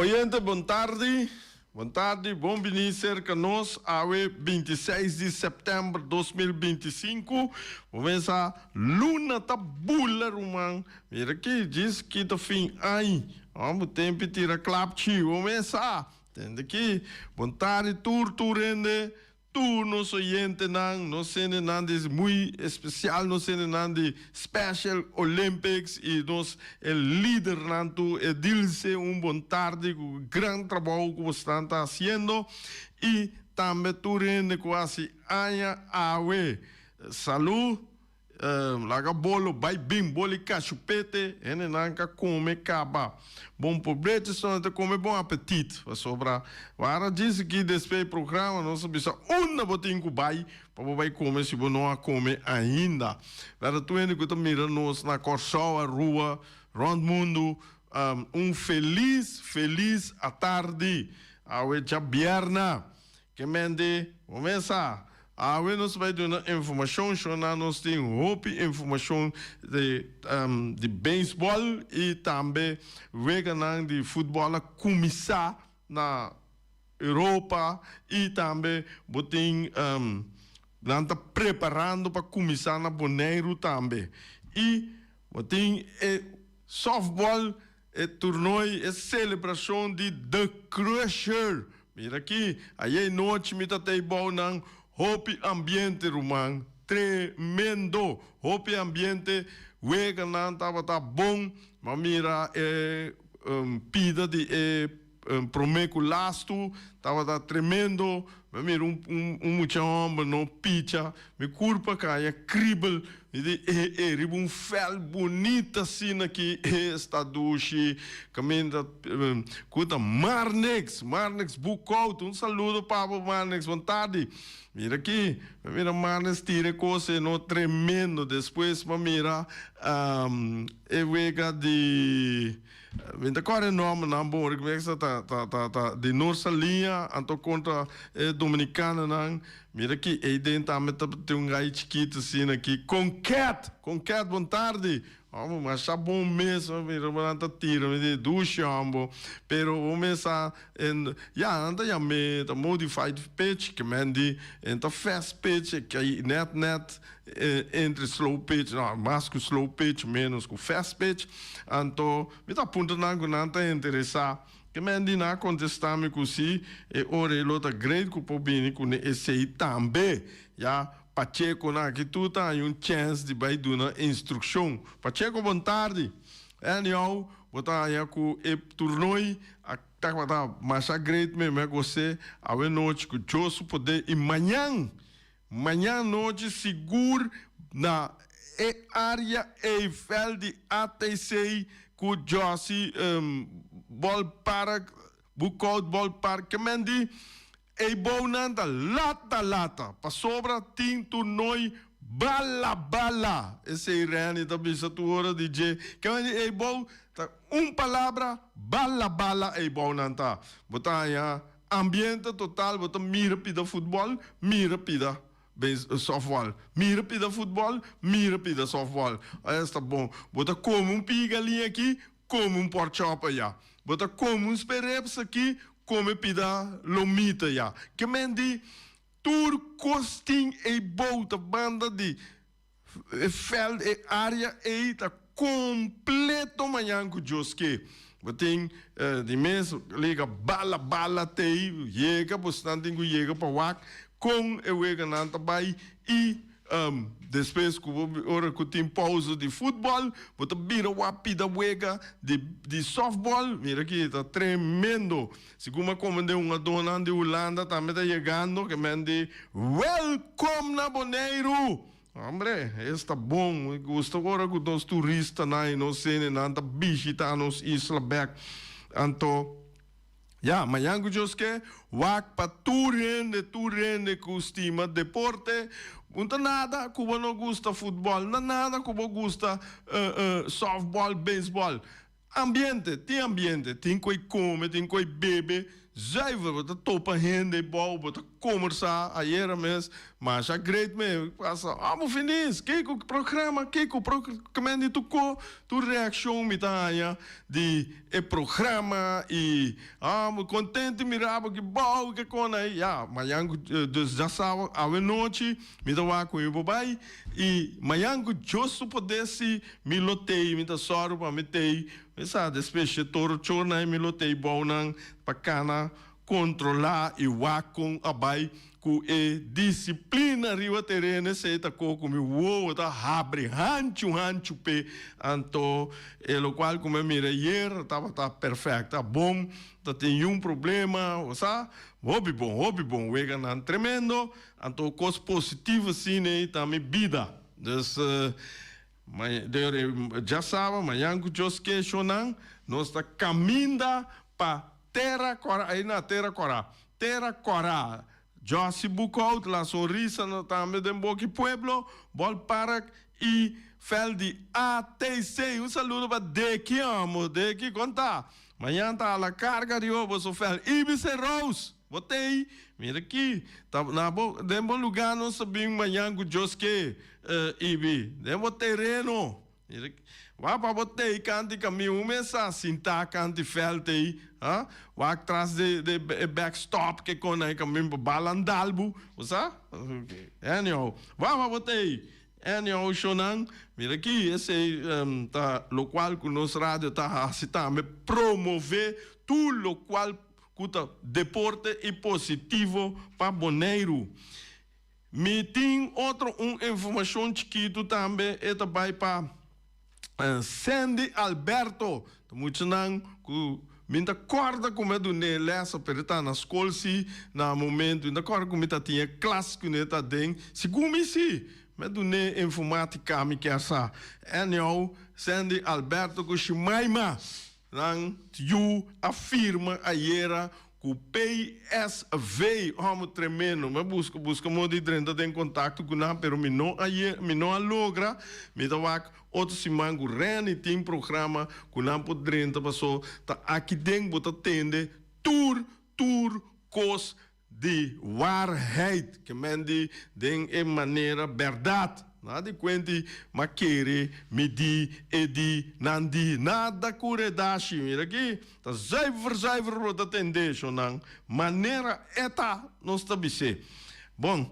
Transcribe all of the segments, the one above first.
Oyente bon tardi, bon tardi, bon bini serka nos awe 26 di sèptèmber 2025. Bo mesa luna ta bula ruman, mira ki djis ki ta fin añ, bo tempi tira klapchi, bo mesa tende ki. Bon tardi tur tur hende. Tur nos oyentenan, nos hendenan di muy especial, nos hendenan di Special Olympics y nos e lidernan tur, e Dilce un bon tardi cu gran trabou cu bosnan ta haciendo y tambe tur hende cu haci aña awe. Salud. Laga bolo bai bin boli kashupete hendenan ka kome kaba bon pobrechi so nan ta kome bon apetit pasobra wara djis aki despues e programa nos a bisa unda bo tin ku bai pa bo bai kome si bo no a kome ainda bèrda tur hende ku ta mira nos na Kòrsou Aruba rònt mundu un felis felis atardi awe djabièrna. Ke mente bo mes sa. Awe nos bai duna informashon shona nos tin hopi informashon di di beisbòl i tambe weganan di futbòl a kuminsá na Europa i tambe bo tin nan ta preparando pa kuminsá na Boneiru tambe i bo tin e sòftbòl E turnooi e celebracion di The Crusher. Mira aki, ayey nochi mi ta tey bou nan hopi ambiente ruman. Tremendo! Hopi ambiente, weganan tabata bon. M'a mira e pida di e prome cu lastu tabata tremendo. M'a mira un mucha homber no picha. Mi curpa caña cribel. Mi di, E, e, riba un vèlt bunita asina ki esta dushi, kaminda ku ta Marnix, Marnix Boekhout, un saludo pa bo Marnix, bon tardi. Mira aki, mi mira Marnix tira e kos ei no tremendo, despues mi a mira e wega di, mi ta kòrda e nòmbernan bon, ora ku mi a ta ta ta ta di Norsaliña anto kontra e Dominikananan. Mira ki eyden tambe ta tin un gai chikito asina aki. Konket! Konket, bon tardi! Homber, masha bon mes. Mira bo nan ta tira mi di dushi homber. Pero bo mes sa en ya nan ta yam'é ta modified pitch ke men di en ta fast pitch e kai net net entre slow pitch no mas ku slow pitch menos ku fast pitch. Anto mi ta puntra nan ku nan ta interesá. Ke men di nan a kontestá mi ku si, e ora ei lo ta great ku por bini kuné esei tambe. Ya, Pacheco nan aki tur ta haña un chèns di bai duna instrukshon. Pacheco bon tardi! Anyhow, bo ta haña ku e turnooi a tabata masha great mi, mi a gos'é awe nochi ku Dios su poder i mañan, mañan nochi sigur na e área ei vèlt di ATC ku Jossy Ballpark, Boekhout Ballpark, ke men di ei bounan ta lata lata pasobra tin toernooi bala bala. Esei Renny ta bisa tur ora di dje. Ke men di ei bou ta un palabra bala bala ei bounan ta. Bo ta haña ambiente total, bo ta mira pida futbòl, mira pida Softball. Mira pida futbol, mira pida softball. Esta bon. Bo ta come un pia galiña aki, come un pork chop aya. Bo ta come un sperrips aki, come pida lomito aya. Ke men di tur cos tin ey bou ta banda di. E veld, e área ei ta kompleto mañan ku Dios ke. Bo tin di mes liga bala bala tei yega bosnan tin ku yega pa wak kon e weganan ta bai i despues ku bo ora ku tin pausa di futbòl bo ta bira wak pida wega di di sòftbòl mira ki ta tremendo segun mi a komende un adonan di Hulanda tambe ta yegando ke men di wèlkom na Boneiru. Hombre, esta bon. Mi gusta ora ku nos turistanan i nos hendenan ta bishitá nos isla bèk. Anto, ya, mañan ku Dios ke, wak pa tur hende, tur hende ku stima deporte. Un ta nada ku bo no gusta futbòl, no ta nada ku bo gusta sòftbòl, beisbòl. Ambiente, tin ambiente, tin ku e kome, tin ku e bebe, zuiver, bo ta topa hende bou, bo ta kombersá, ayera mes masha great me pasa, oh bo finis, kiko programa, kiko pro, kimen di tur ko, tur reakshon mi ta haña di e programa i ah mi kontento mira bo aki bou, ke kon ei, ya, mañan ku dus djasawa awe nochi mi ta wak ku mi por bai I mañan ku Dios su poder si mi lo tei, mi ta sòru pa mi tei, mi sa despues she toro chornan i mi lo tei bou nan pa kana kontrolá i wak kon a bai ku e disiplina riba tereno. Esei ta ko ku mi wowo ta habri hanchu hanchu p'e. Anto e lokual ku mi a mira ayer tabata perfèkt, ta bon, ta tin yun problema, bo sa, hopi bon, hopi bon, weganan tremendo. Anto kos positivo asina ei ta mi bida. Dus djasaba, mañan ku Dios ke shownan, nos ta kaminda pa Tera Kòrá, ei na Tera Kòrá, Tera Kòrá. Jossy Boekhout, La Sonrisa no tambe den Boki Pueblo, Ballpark i vèlt di ATC. Un saludo pa Deki amo, Deki kon ta? Mañan ta ala karga riba boso vèlt. Ibis Rose! Bo t'ei? Mira aki, ta na bo, den bo lugá nos ta bin mañan ku Dios ke, Ibi, den bo tereno. Mira aki, wak pa bo t'ei kant'i kamin, un mesa sintá kant'i vèlt ei, ha? Wak tras di di e backstop ke kon nan e kamin pa bala ndal bo, bo sa? Anyhow, wak pa bo t'ei. Anyhow, shownan, mira aki, esei ta lokual ku nos radio ta hasi tambe, promové tur lokual ku ta deporte i positivo pa Boneiru. Mi tin otro un informashon chikitu tambe, e ta bai pa Sandy Alberto, ta muchanan ku mi ta kòrda ku mi a dun'é lès pero e ta na skol si na momentu, mi ta kòrda ku mi ta tin e klas ku ne ta den, segun mi si mi a dun'é informátika mi kier sa. Anyhow, Sandy Alberto ku Shimaima. Nan yu a firma ayera ku PSV. Hòmber tremendo. Mi a buska buska modo di drenta den kontakto ku nan pero mi no a ye mi no a logra. Mi ta wak otro siman ku Renny tin programa ku nan por drenta paso ta aki den bo ta tende tur tur kos Di waarheid, ke men di den e manera bèrdat. Nada di kuenti ma kere, mi di, e di, nan di, nada ku redashi. Mira aki, ta zuiver zuiver bo ta tende, shonnan. Manera e ta, nos ta bis'é. Bon,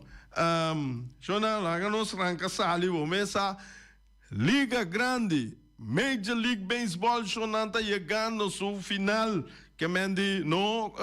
shonnan, laga nos ranka sali bo mesa. Liga Grandi, Major League Baseball shownan ta yegando su final. Ke men di no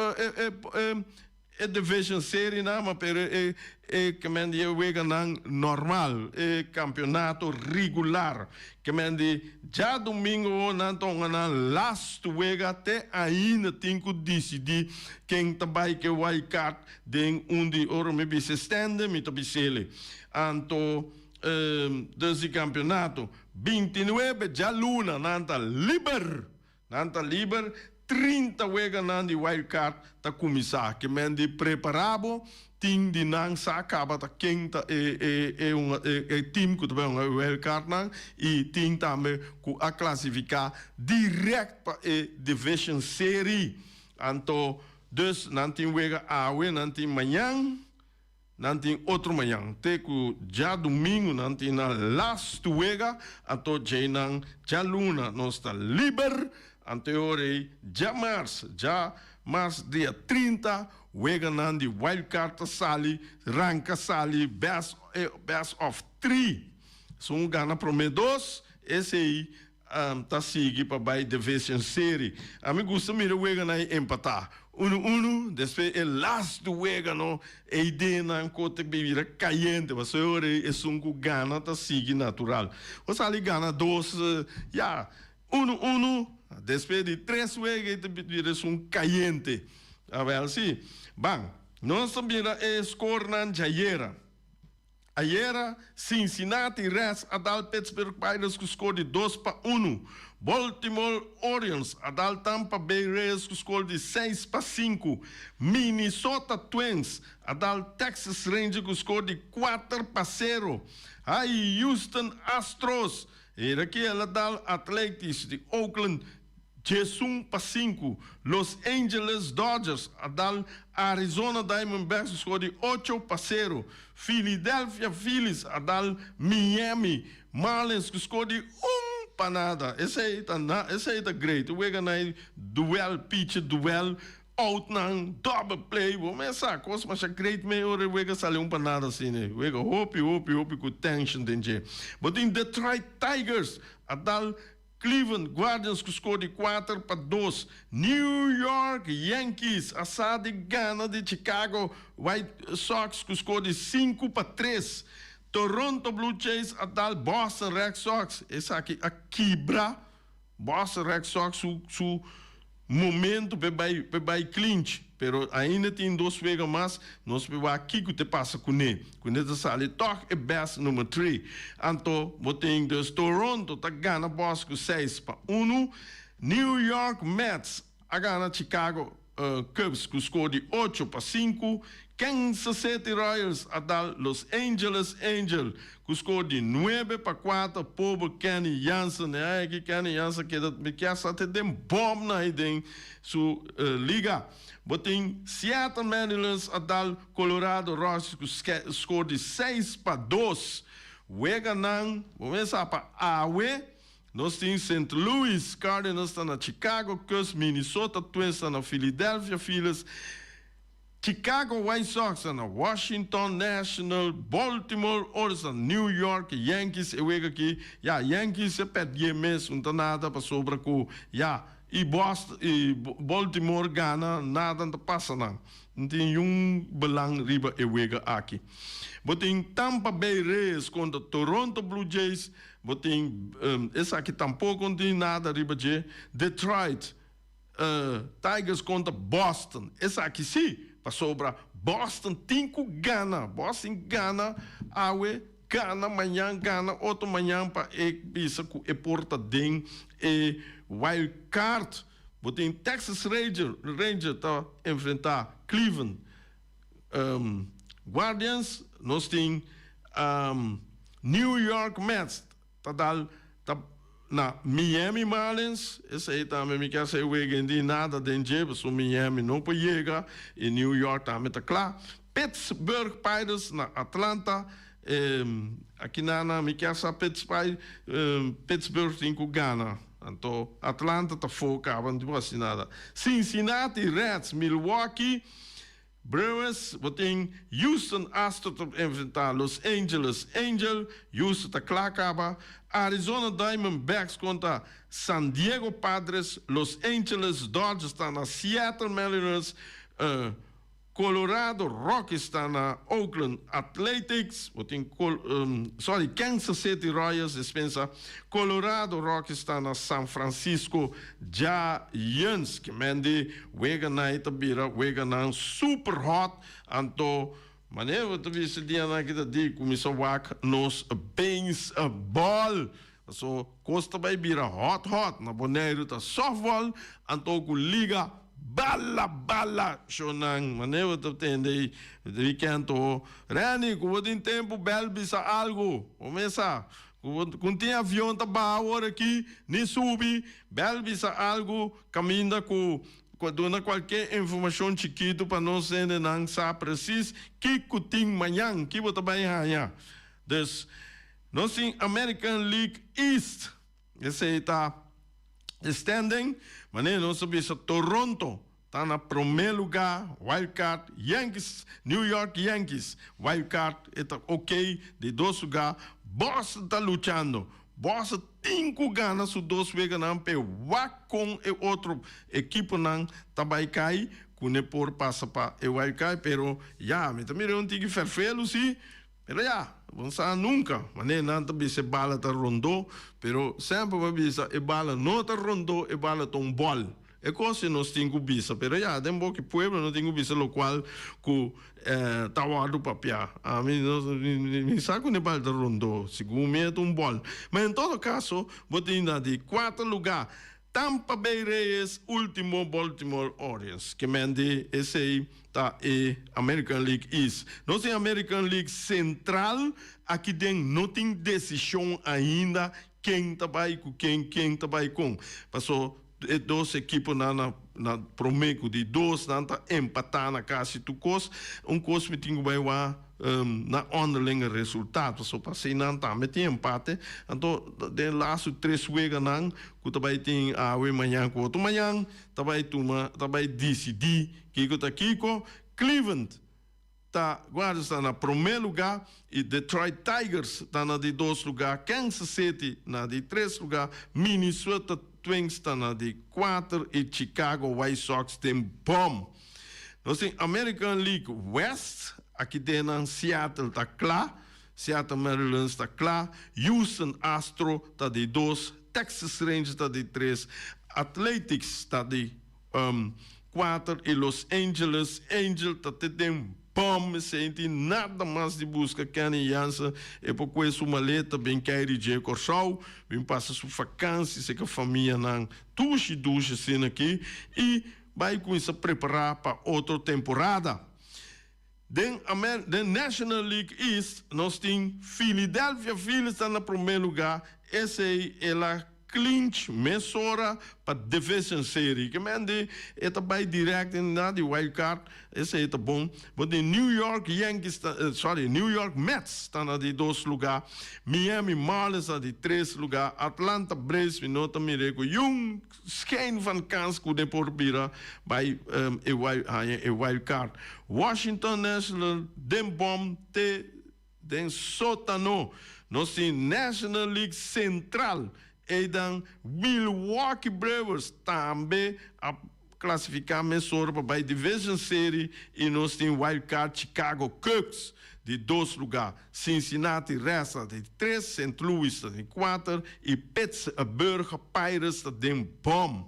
e division serie nan, ma pero e e ke men di e weganan normal, e campeonato regular. Ke men di djadomingo nan ta hunga nan last wega te ainda tin ku disidi ken ta bai ke wild card den un di ora mi bisa e stende mi ta bis'ele. Anto. Dus di campeonato. 29 djaluna nan ta liber. Nan ta liber, 30 weganan di wild card ta cuminsa. Ke men di prepara bo, tin di nan sa caba ta ken ta e e e hunga e e team cu ta bay hunga e wild card nan y tin tambe cu a clasifica direct pa e division serie. Anto dus nan tin wega awe, nan tin mañan. Nan tin otro mañan te ku djadumingu nan tin nan lastu wega, anto djeinan djaluna nos ta liber, anto e ora ei djamars, djamars dia 30 weganan di wild card ta sali, ranka sali best best of three. Esun gana promé dos, esei ta sigui pa bai Division Serie. Ami gusta mira weganan empatá unu unu, despues e lastu wega no, e ideanan ku ta bira kayente, pasobra e ora ei esun ku gana ta sigui natural. Bo sali gana dos, ya, unu unu, despues di tres wega ei ta bira esun kayente. Awèl si, ban, nos ta mira e skornan djayera. Ayera, Cincinnati Reds a dal Pittsburgh Pirates ku skor di 2-1. Baltimore Orioles a dal Tampa Bay Rays ku skor di 6-5. Minnesota Twins a dal Texas Rangers ku skor di 4-0. Ai Houston Astros, era ki el a dal Athletics di Oakland 11-5. Los Angeles Dodgers a dal Arizona Diamondbacks ku skor di 8-0. Philadelphia Phillies a dal Miami Marlins ku skor di 1-0. Esei ta na esei ta great. E wega na duel, pitcher duel, outnan, double play. Bo mes sa kos masha great me ora e wega sali 1-0 asina. E wega hopi hopi hopi ku tension den dje. Bo tin Detroit Tigers a dal Cleveland Guardians ku skor di 4-2. New York Yankees a sa di gana di Chicago White Sox ku skor di 5-3. Toronto Blue Jays a dal Boston Red Sox. Esaki a kibra Boston Red Sox su su momento p'e bai p'e bai clinch, pero ainda tin dos wega mas, nos por wak kiko te pasa kuné. Kuné ta sali tòg e best number three. Anto bo tin dus Toronto ta gana Boston ku 6-1, New York Mets a gana Chicago Cubs ku skor di 8-5, Kansas City Royals a dal Los Angeles Angels ku skor di 9-4. Pober Kenny Jansen, e aña aki Kenny Jansen keda mi kier sa te den bòm na ei den su liga. Bo tin Seattle Mariners a dal Colorado Rockies ku skor di 6-2. Weganan bo mester sa pa awe. Nos tin Saint Louis Cardinals ta na Chicago Cubs, Minnesota Twins ta na Philadelphia Phillies, Chicago White Sox ta na Washington National, Baltimore Orioles ta New York Yankees. E wega aki ya Yankees a pèrdie mes un ta nada pasobra ku ya i Boston i Baltimore gana nada no ta pasa nan. No tin niun belang riba e wega aki. Bo tin Tampa Bay Rays kontra Toronto Blue Jays. Bo tin esaki tampoko no tin nada riba dje. Detroit Tigers kontra Boston. Esaki si, pasobra Boston tin ku gana. Boston gana awe, gana mañan, gana otro mañan pa e bisa ku e por ta den e wild card. Bo tin Texas Ranger, Ranger ta enfrenta Cleveland Guardians. Nos tin New York Mets ta dal ta na Miami Marlins. Esei tambe mi kier sa e wega di nada den dje pasobra Miami no por yega i New York tambe ta kla. Pittsburgh Pirates na Atlanta. Aki nana mi kier sa Pittsburgh tin ku gana. Anto Atlanta ta fo kaba no tin por hasi nada. Cincinnati Reds, Milwaukee Brewers, bo tin Houston Astros ta enfrenta Los Angeles Angels, Houston ta kla kaba. Arizona Diamondbacks kontra San Diego Padres, Los Angeles Dodgers ta na Seattle Mariners, Colorado Rockies ta na Oakland Athletics, bo tin sorry Kansas City Royals despensa, Colorado Rockies ta na San Francisco Giants. Ke men di weganan ei ta bira weganan super hot, anto manera bo ta bisa dianan aki ta di kuminsa wak nos baseball. Paso kos ta bai bira hot hot na Boneiru ta softball anto ku liga bala bala shownan manera bo ta tende ei weekend to Renny ku bo tin tempu bel bisa algu bo mes sa ku bo ku tin avion ta baha awor aki ni subi bel bisa algu kaminda ku duna kualke informashon chikitu pa nos hendenan sa presis kiko tin mañan ki bo ta bai haña dus. Nos tin American League East, esei ta e standing, manera nos a bisa Toronto ta na prome luga, wild card, Yankees, New York Yankees, wild card e ta ok di dos luga, Boston ta luchando. Boston tin ku gana su dos weganan p'e wak kon e otro ekiponan ta bai kai ku ne por pasa pa e wild card. Pero ya, mi ta mira un tiki ferfelu si. Pero ya, bo no sa nunka. Manera nan ta bisa e bala ta rondó, pero semper bo a bisa e bala no ta rondó, e bala ta un bòl. E kos si nos tin ku bisa, pero ya, den boki pueblo no tin ku bisa lokual ku ta wòrdu papiá. Ami no, mi sa ku e bala ta rondó, segun mi e ta un bòl. Ma en todo kaso, bo tin na di kuater lugá Tampa Bay Rays, ultimo Baltimore Orioles. Ke men di esei ta e American League East. Nos tin American League Central, aki den no tin desishon ainda ken ta bai ku ken, ken ta bai kon. Paso e dos ekiponan na na prome ku di dos nan ta empatá na kasi tur kos. Un kos mi tin ku bai wak. Na onderlinge resultato, pasobra pa asina nan tambe tin empate. Anto den lastu tres weganan ku ta bai tin awe, mañan ku otro mañan ta bai tuma, ta bai disidí kiko ta kiko. Cleveland ta Guardians ta na promé lugá i Detroit Tigers ta na di dos lugá, Kansas City na di tres lugá, Minnesota Twins ta na di kuater i Chicago White Sox den bòm. Nos tin American League West, aki den nan Seattle ta kla, Seattle Mariners ta kla, Houston Astro ta di dos, Texas Rangers ta di tres, Athletics ta di kuater i Los Angeles Angels ta te den bòm. Esei tin nada mas di buska Kenny Jansen e por kue su maleta bin kei di Kòrsou, bin pasa su fakansi seka famianan dushi dushi asina aki i Bai cuminsa prepara pa otro temporada. Den den National League East nos tin Philadelphia Phillies ta na prome lugar, esey el a clinch mesora pa Division Series. Ke men di e ta bai direct na di wild card, esey ta bon. Bo tin New York Yankees ta sorry New York Mets ta na di dos lugar, Miami Marlins na di tres lugar, Atlanta Braves mi no ta mira cu yun. Schijn van kans ku den por bira bai e haña e wild card. Washington National den bòm te den sótano. Nos tin National League Central. Eidan Milwaukee Brewers tambe a klasifiká mesora pa bai Division Series i nos tin wild card Chicago Cubs di dos lugá. Cincinnati Reds ta di tres, Sint Louis ta di kuater i Pittsburgh Pirates ta den bòm.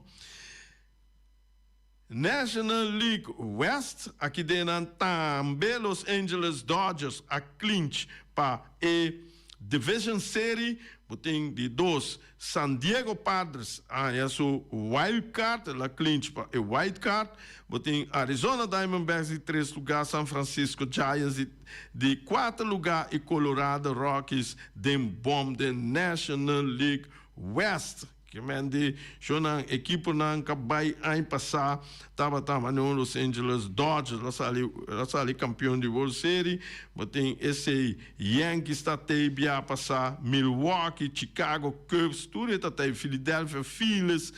National League West, aki den nan tambe Los Angeles Dodgers a clinch pa e Division Serie. Bo tin di dos San Diego Padres a haña su wild card, el a clinch pa e wild card. Bo tin Arizona Diamondbacks di tres lugá, San Francisco Giants di di kuater lugá i Colorado Rockies den bòm den National League West. Ke men di shownan ekiponan ka bai aña pasá tabata manera Los Angeles Dodgers a sali a sali kampion di World Series. Bo tin esei Yankees ta tei bia pasá, Milwaukee, Chicago Cubs tur e ta tei, Philadelphia Phillies,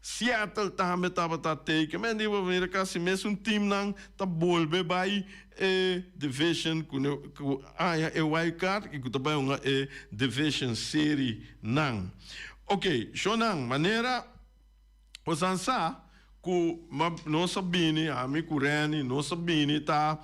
Seattle tambe tabata tei. Ke men di bo mira kasi mesun teamnan ta bolbe bai e division ku ku haña e wild card i ku ta bai hunga e division serie nan. Ok, shownan, manera bosan sa ku nos a bini, ami ku Renny, nos a bini ta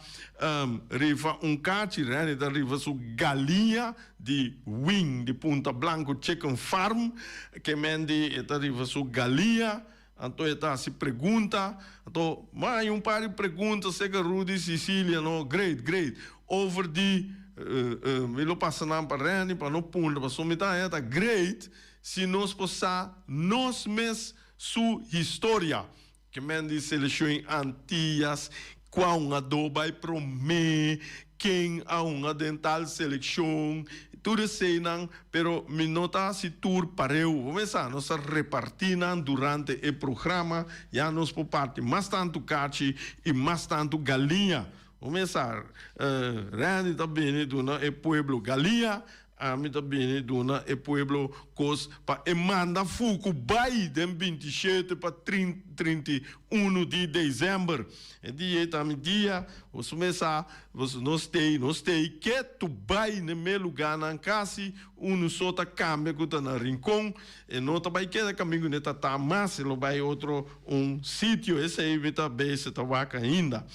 rifa un kachi, Renny ta rifa su galiña di wing di Punta Blanco Chicken Farm, ke men di e ta rifa su galiña, anto e ta hasi pregunta, anto ma hay un par di pregunta serka Rudy Cicilia, no, great, great, over di mi lo pasa nan pa Renny pa no puntra, pasobra mi ta haña ta great si nos por sa nos mes su historia. Ke men di seleshon Antillas, kua un a do bai promé, ken a hunga den tal selekshon, tur eseinan, pero mi no ta hasi tur pareu. Bo mester sa, nos ta repartí nan durante e programa, ya nos por parti mas tantu kachi i mas tantu galiña. Bo mester sa, Randy ta bini duna e pueblo galiña. Ami ta bini duna e pueblo kos pa e manda fuku bai den 27 pa 31 di desèmber. E dia ei ta mi dia, boso mes sa, boso nos tei, nos tei ketu bai n'e me lugánan kasi unu so ta kambia ku ta na Rincon, e no ta bai keda kamingu n'e ta ta mas, e lo bai otro un sitio, esei mi ta bese ta wak ainda.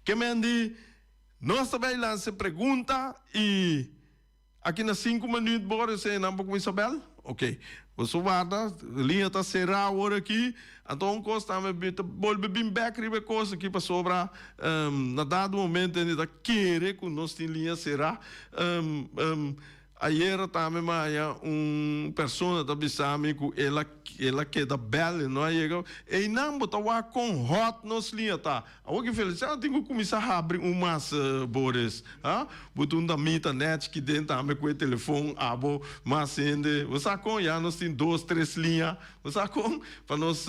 Ke men di, nos ta bai lansa e pregunta i. Aki na sinku minuut Boris e nan por kuminsá bèl? Ok. Boso warda, liña ta será awor aki. Anto un kos tambe mi ta bolbe bin bèk riba e kos aki pasobra na dado momento hende ta kere ku nos tin liña será. Ayera tambe mi a haña un persona ta bisa mi ku el a el a keda bèl e no a yega. Einan bo ta wak kon hòt nos liña ta. Awor ki Feliciano tin ku kuminsá habri un mas, Boris. Ha? Bo ta un damita nèchi ki den tambe ku e telefon abo mas hende. Bo sa kon? Ya nos tin dos, tres liña. Bo sa kon? Pa nos,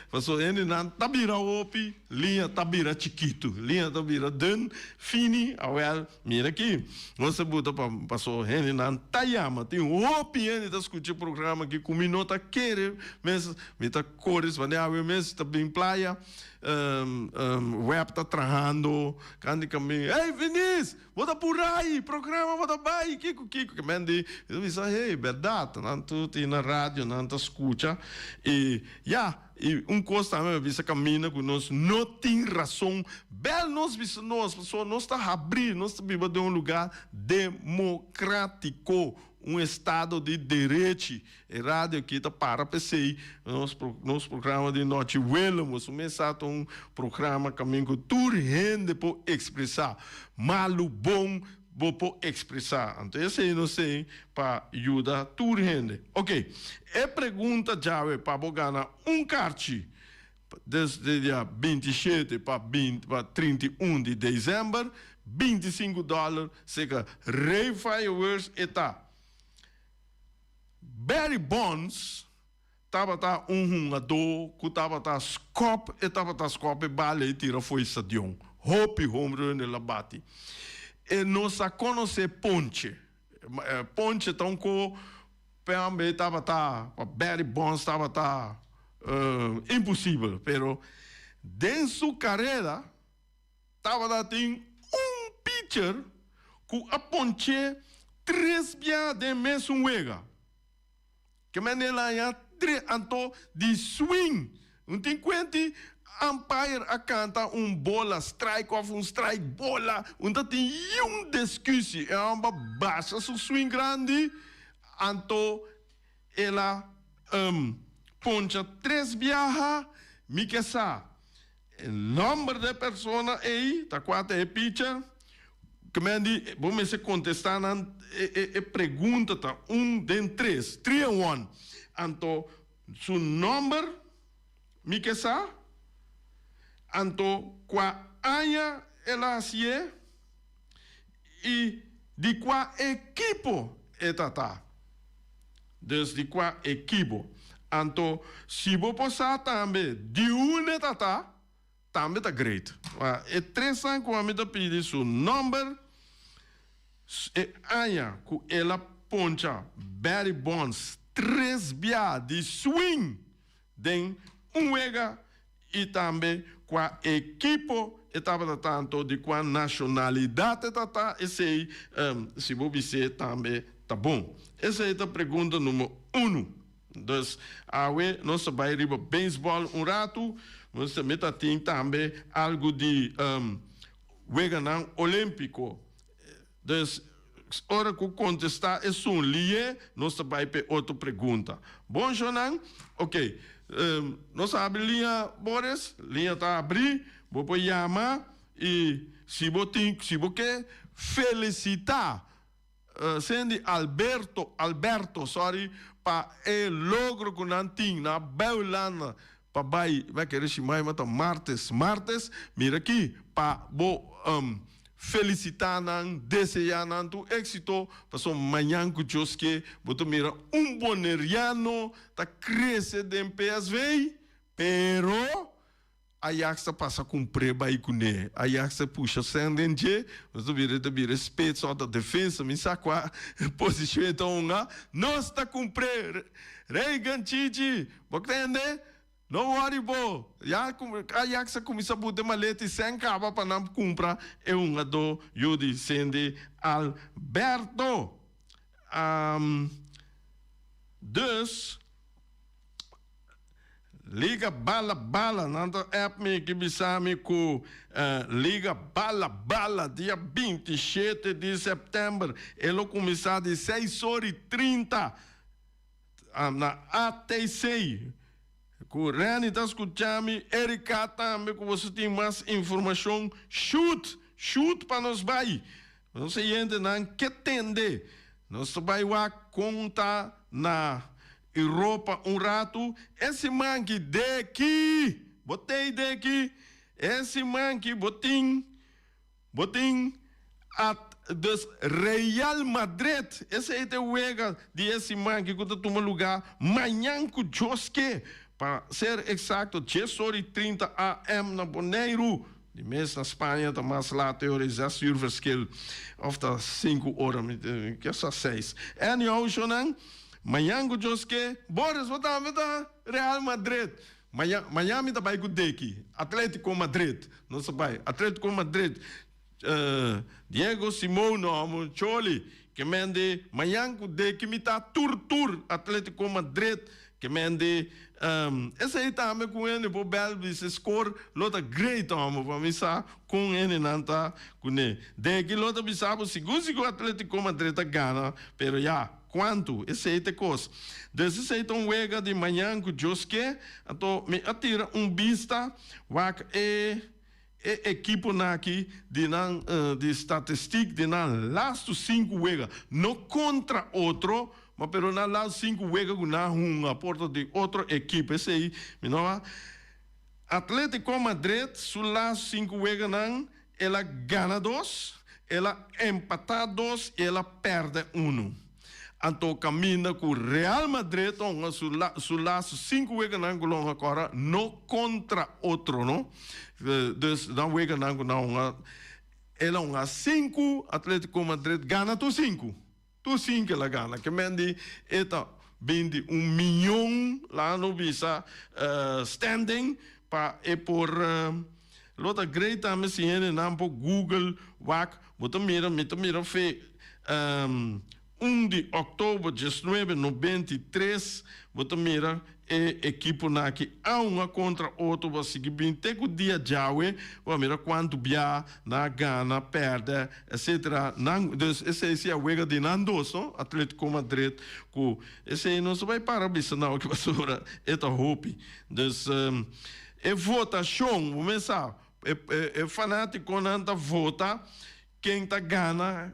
paso hendenan ta bira hopi, liña ta bira chikitu. Liña ta bira dun, fini. Awèl, mira aki. Nos a buta pa, paso hendenan ta yama. Tin hopi hende ta skucha e programa aki ku mi no ta kere mes. Mi ta kore, wanneer awe mes ta bin playa. Web ta trahando kan di kamin, Hey Finis, bo ta pura-i, programa bo ta bai, kiko kiko. Ke men di, mi ta bisa, hey, bèrdat, nan tur tin na radio, nan ta skucha. I ya, i un kos tambe mi a bisa kaminda ku nos no tin rason, bèl nos bisa nos, pasobra nos ta habrí, nos ta biba den un lugá demokrátiko, un estado di derechi. E radio aki ta para p'esei. Nos nos programa di nochi Willem boso mes sa ta un programa kamin ku tur hende por ekspresá. Malu, bon, bo por ekspresá. Anto esei nos tin pa yuda tur hende. Oke, e pregunta djawe pa bo gana un karchi desde dia 27 pa 20 pa 31 di desèmber, 25 dòler seka Ray Fireworks e ta. Barry Bonds tabata un hungadó ku tabata skòp, e tabata skòp e bala i tira fo'i stadion. Hopi home run el a bati. E no sa konosé ponche. Ponche ta un ko p'e tabata, pa Barry Bonds tabata imposibel, pero den su karera, Tabata tin un pitcher ku a ponch'é tres bia den mesun wega. Ke manera el a haña tres anto di swing. Un tin kuenti umpire a kanta un bola strike òf un strike bola. Un ta tin yun diskusi. E hòmber basha su swing grandi anto el a poncha tres biaha. Mi ke sa. E nomber di e persona ei ta kua ta e picha? Kmen di bo mester kontestá nan e pregunta ta un den tres, three and one. Anto su nomber mi ke sa, anto kua aña el a hasié i di kua ekipo e ta ta. Dus di kua ekipo. Anto si bo por sa tambe di unda e ta ta, tambe ta great. Ma e tresnan ku ami ta pidi su nomber, e aña ku el a poncha Barry Bonds tres bia di swing den un wega i tambe kua ekipo e tabata ta anto di kua nashonalidat e ta ta esei si bo bis'é tambe ta bon. Esei ta pregunta number unu. Dus awe nos ta bai riba beisbòl un ratu, nos tambe ta tin tambe algu di weganan olímpiko. Dus, ora ku kontestá esun lié, nos ta bai p'e otro pregunta. Bon, shonnan? Oké. Nos a habri liña, Boris? Liña ta habrí. Bo por yama i si bo tin, si bo ke felisitá Cindy Alberto, Alberto, sorry, pa e logro ku nan tin na Beuland pa bai, mi a kere shimai ma ta martes, martes, mira aki, pa bo felicita nan, desea nan tur exito, pasobra mañan cu Dios ke bo ta mira un Boneriano ta crece den PSV, pero. Ajax ta pasa kumpr'é bai kuné. Ajax ta pusha sèn den dje, nos ta bira ta bira spits òf ta defensa, mi sa kua posishon e ta hunga. Nos ta kumpr'é! Reagan, Chichi, bo tende? No wòri bo, ya Ajax a kuminsá buta e maleta i sèn kaba pa nan kumpra e hungadó yu di Cindy Alberto. Dus. Liga Bala Bala, nan ta app mi ki bisa mi ku Liga Bala Bala dia 27 di sèptèmber e lo kuminsá di seis ora i 30 na ATC. Ku Renny ta skucha mi, Erika tambe ku boso tin mas informashon shoot, shoot pa nos bai. Nos oyentenan ke tende. Nos ta bai wak kon ta na Europa un ratu. E siman ki deki! Bo tei deki? E siman ki bo tin, bo tin at dus Real Madrid. Esei ta e wega di e siman ki ku ta tuma lugá mañan ku Dios ke. Pa ser eksakto dies ora i 30 AM na Boneiru. Di mes na Spaña ta mas laat e ora e zes uur verschil of ta sinku ora mi ke sa seis. Anyhow shownan mañan ku Dios ke Boris bo tambe ta Real Madrid. Mañan mañan mi ta bai ku Deki Atletico Madrid nos ta bai Atletico Madrid Diego Simone amo Choli ke men di mañan ku Deki mi ta tur tur Atletico Madrid Ke men di, Esei tambe ku hende por bèl bisa e skor lo ta great hòmber pa mi sa kon hendenan ta kuné. Deki lo ta bisa bo sigur sigur Atletico Madrid ta gana, pero ya, kuantu? Esei ta e kos. Dus esei ta un wega di mañan ku Dios ke, anto mi a tira un bista wak e e ekiponan aki di nan di statistik di nan lastu sinku wega, no kontra otro, ma pero nan lastu sinku wega ku nan hunga por ta di otro ekipo. Esei mi no a Atletico Madrid su lastu sinku weganan el a gana dos, el a empatá dos i el a pèrdè unu. Anto kaminda ku Real Madrid ta hunga su su lastu sinku weganan ku lo hunga kora no kontra otro no. Dus nan weganan ku nan hunga el a hunga sinku Atletico Madrid gana tur sinku. Tur sinku el a gana. Ke men di e ta 21 miyon laga no bisa standing pa e por lo ta great tambe si hendenan por google wak bo ta mira mi ta mira fe Un di òktober 1993 bo ta mira e ekiponan aki a un a kontra otro bo a sigui bin te ku dia djawe bo a mira kuantu bia nan a gana, pèrdè etsetera nan dus esei si a wega di nan dos no Atletico Madrid ku esei nos ta bai para bisa nan oke pasobra e ta hopi dus e votashon bo mes sa e fanatikonan ta vota. Ken ta gana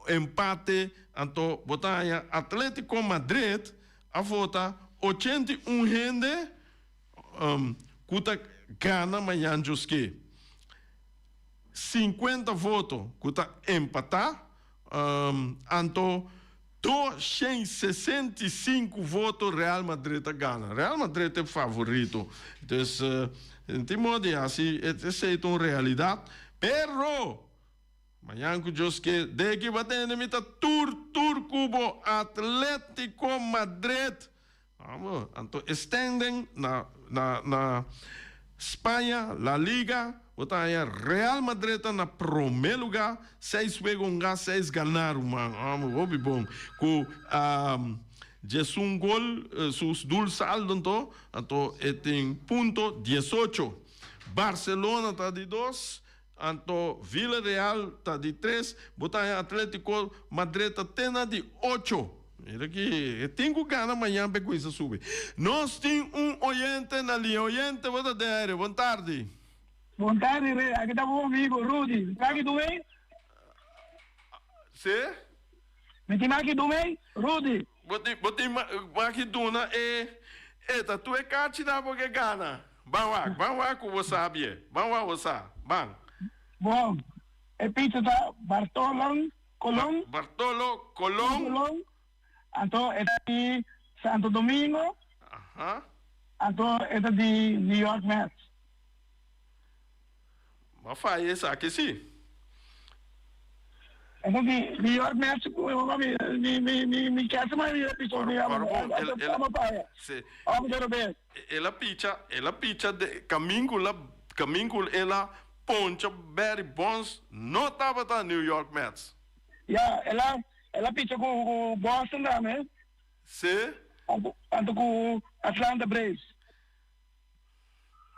empate anto bo ta haña Atletico Madrid a vota 81 hende ku ta gana mañan djoske. 50 voto ku ta empatá anto 265 voto Real Madrid ta gana. Real Madrid ta e favorito. Dus tin modo di hasi esei ta un realidat. Pero mañan ku Dios ke deki bo a tende mi ta tur tur ku bo Atletico Madrid. Amo, anto e standing na na na Spaña, La Liga, bo ta haña Real Madrid ta na promé lugá, seis wega hungá, seis ganá ruman. Amo, hopi bon. Ku 11 gol, su doel saldo anto, anto e tin punto 18. Barcelona ta di dos, anto Villarreal ta di tres, bo ta haña Atletico Madrid ta te na di ocho. Mira ki e tin ku gana mañan p'e kuinsa subi. Nos tin un oyente na liña. Oyente, bo ta den aire. Bon tardi. Bon tardi, Rey. Aki ta bo amigo Rudy. Mi tin aki dumey? Si? Mi tin maki dumey, Rudy. Bo tin, bo tin maki duna e, e ta tur e kachinan bo ke gana. Ban wak, ban wak ku bo sa bie. Ban wak bo sa. Ban. Bon, e picha ta Bartolon Colon. Bartolo Colon. Colon. Anto e ta di Santo Domingo. Aha. Anto e ta di New York Mets. M'a faya esaki si. Eso di New York Mets cu mi mi mi mi kier sa mi picha Ora mi ora bon el el amo faya. si Amo ta robes. el a picha el a picha de camin cu la camin cu el a poncha Barry Bonds no tabata New York Mets. Ya el a el a picha cu cu Boston tambe. Si. Anto anto cu Atlanta Braves.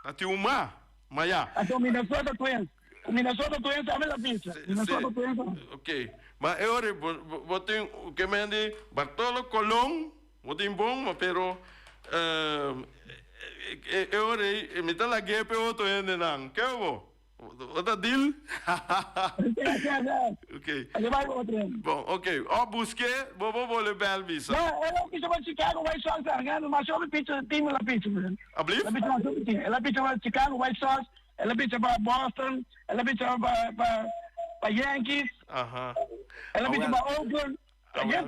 Ta tin un ma, ma ya. Anto Minnesota Twins. Cu Minnesota Twins tambe la picha. Minnesota Twins tambe. Ok. Ma e ora bo, bo tin ke men di Bartolo Colon, bo tin bon, ma pero e ora ei mi ta lag'é p'e otro hendenan. Ke bo? Bo ta deal? Ok. Bon, ok. O buske, bo por bolbe bel bisa. No, el a picha pa Chicago White Sox tambe. Mas hopi picha team el a picha. Ablief? El a picha mas hopi team. El a picha pa Chicago White Sox, el a picha pa Boston, el a picha pa pa pa Yankees. Aha. El a picha pa Oakland. Awel,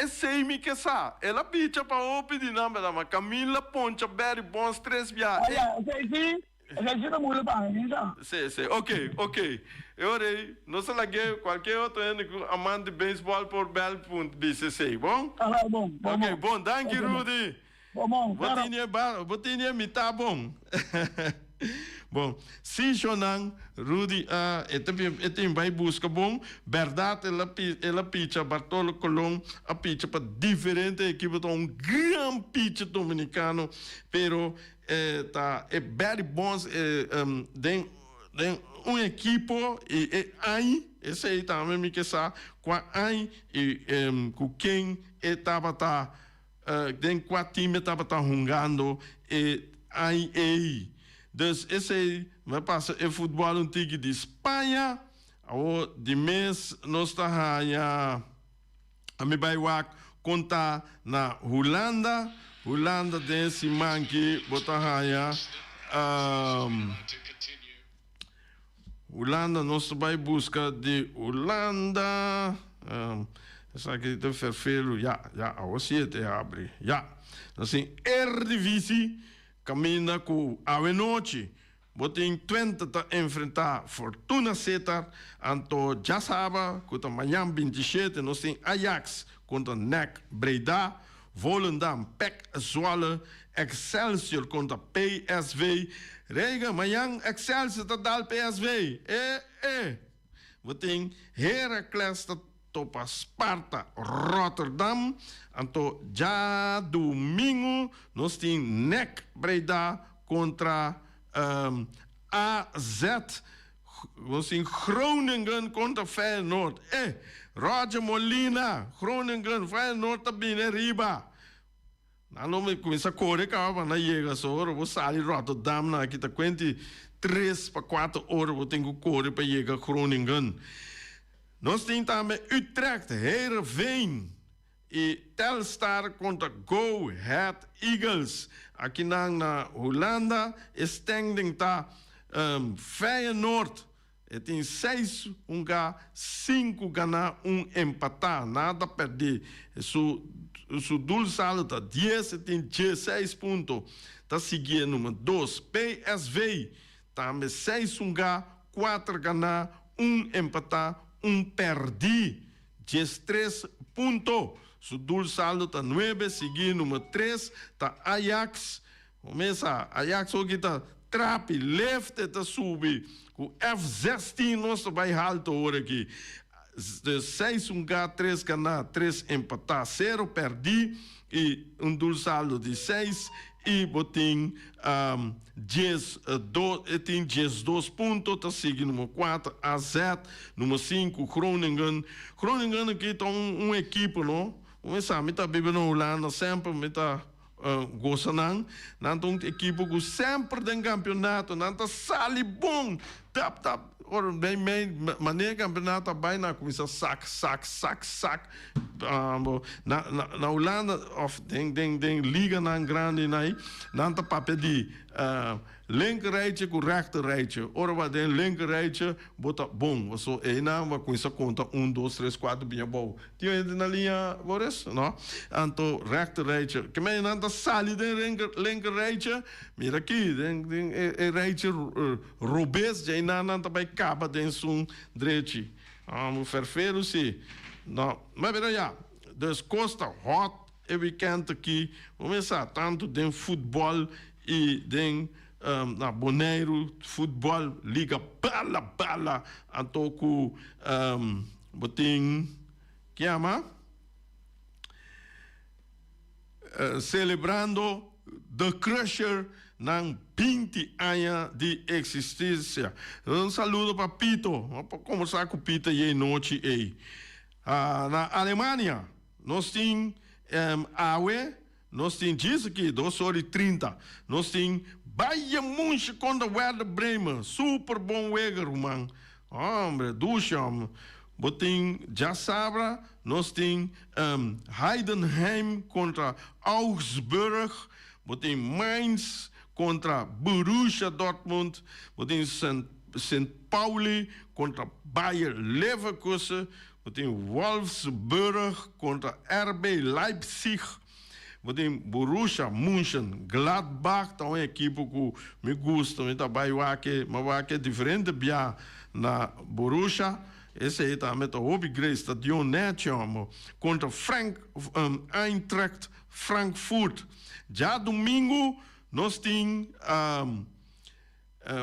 esei mi ke sa. El a picha pa hopi di nan, berdad, ma Camila poncha Barry Bonds tres bia. Si, si, ok, ok. E ora ei, nos a lag'é kualke otro hende ku amante di beisbòl por bèl punt bisa esei, bon? Ok, bon, danki Rudy. Bo tini e ba, bo tini e mitá bon. Bon, si shonnan, Rudy a, e ta bin, e tin bai buska bon. Bèrdat el a pi, el a picha, Bartolo Colon a picha pa diferente ekipo, ta un gran picha dominikano, pero e ta e Barry Bonds e den den un ekipo i e añ, esei tambe mi ke sa kua añ i ku ken e tabata. Den kua team e tabata hungando e añ ei. Dus esei mi a pasa e futbòl un tiki di Spaña. Awor di mes nos ta haña ami bai wak kon ta na Hulanda. Hulanda den siman ki bo ta haña Hulanda nos ta bai buska di Hulanda esaki ta ferfelu ya ya awo si e te habri ya nos tin Eredivisie kaminda ku awenochi bo tin Twente ta enfrenta Fortuna Sittard anto djasaba ku ta mañan 27 nos tin Ajax kontra NAC Breda Volendam, PEC Zwolle, Excelsior kontra PSV. Rega, mañan Excelsior ta dal PSV. E e! Bo tin Heracles ta topa Sparta Rotterdam. Anto djadumingu nos tin NEC Breda kontra AZ. Nos tin Groningen kontra Feyenoord. E! Roger Molina, Groningen, Feyenoord ta bini ariba. Nan lo kuminsá kore kaba pa nan yega. So ora bo sali Rotterdam nan aki ta kuenti tres pa kuater ora bo tin ku kore pa yega Groningen. Nos tin tambe Utrecht, Heerenveen. I Telstar kontra Go Ahead Eagles. Akinan na Hulanda e standing ta Feyenoord e tin seis hunga, sinku gana, un empatá, nada pèrdí. Su su doelsaldo ta dies, e tin dieseis punto. Ta siguié number dos PSV tambe seis hunga, kuater gana, un empatá, un pèrdí. 13 punto. Su doelsaldo ta nuebe, sigui number tres ta Ajax. Mesa, Ajax hoki ta trapi, left e ta subi. Ku F-16 nos ta bai halto ora aki. Dus seis hunga, tres gana, tres empata, sero perdi i un doelsaldo di seis i bo tin 12, e tin 12 punto, ta sigui number kuater AZ, number sinku Groningen. Groningen aki ta un ekipo no, un sa mi ta biba na Hulanda semper mi ta gosa nan, nan ta un ekipo ku semper den kampionato nan ta sali bon, tap tap. Ora mei mei manera campeonato a bai nan a cuminsa sak sak sak sak na na Hulanda of den den den liganan grandi nan nan ta papia di linker rijtje cu rechter rijtje ora bo a den linker rijtje bo ta bon paso eynan bo a cuminsa conta un dos tres cuatro bin abou. Tin hende na liña Boris? No. Anto rechter rijtje. Ke men nan ta sali den linker, linker rijtje. Mira aki, den, den e, e rijtje robes, djei nan nan ta bai kaba den sun drechi. Ah, bo ferfelu si. No. Ma pero ya, dus kos ta hot e weekend aki. Bo mes sa, tantu den futbol i den na Boneiru futbol liga bala bala. Anto ku Bo tin kiama celebrando The Crusher nan 20 aña di existencia. Un saludo pa Pito. Bo por combersa cu Pito yey nochi ey. Na Alemania nos tin awe Nos tin djis aki, dos ora i 30. Nos tin Bayern Munchen kontra Werder Bremen. Super bon wega, ruman. Hombre, dushi hòmber. Bo tin djasabra, nos tin Heidenheim kontra Augsburg. Bo tin Mainz kontra Borussia Dortmund. Bo tin Sint Pauli kontra Bayer Leverkusen. Bo tin Wolfsburg kontra RB Leipzig. Bo tin Borussia Mönchengladbach, ta un ekipo ku mi gusta, mi ta bai wak e, mi a wak e diferente bia na Borussia. Esei tambe ta hopi great stadion nèchi hòmber. Kontra Frank Eintracht Frankfurt. Djadumingu nos tin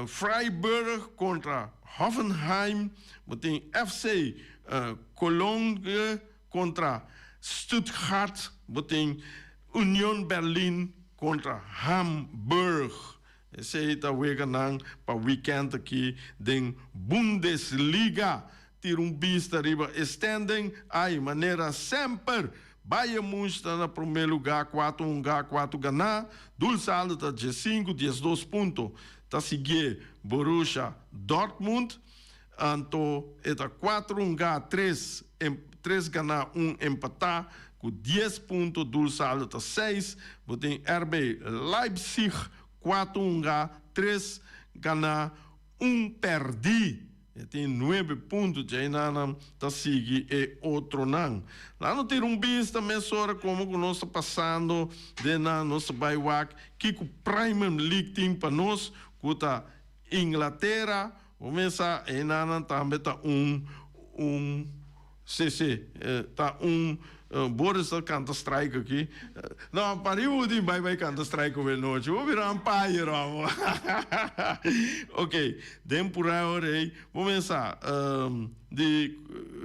Freiburg kontra Hoffenheim, bo tin FC Cologne kontra Stuttgart, bo tin Union Berlin kontra Hamburg. Esei ta weganan pa weekend aki den Bundesliga. Tira un bista riba e standing, ai manera semper Bayern Munch ta na prome luga 4 hunga 4 gana, doel saldo ta 15 12 punto. Ta siguié Borussia Dortmund anto e ta 4 hunga 3 3 gana 1 empata ku 10 punto doel saldo ta 6. Bo tin RB Leipzig 4 hunga 3 gana 1 perdi. E tin nuebe punto djainan ta sigui e otronan. Laat no tira un bista mesora como cu nos ta pasando den nan. Nos ta bay wak kico Primer League tin pa nos cu ta Inglatera. Bo mesa einanan tambe ta un un CC ta un Boris ta canta strike aki. No, pari bo tin bai bai canta strike obe nochi. Bo bira umpire amo. Ok, den pura ora ei, bo mesa di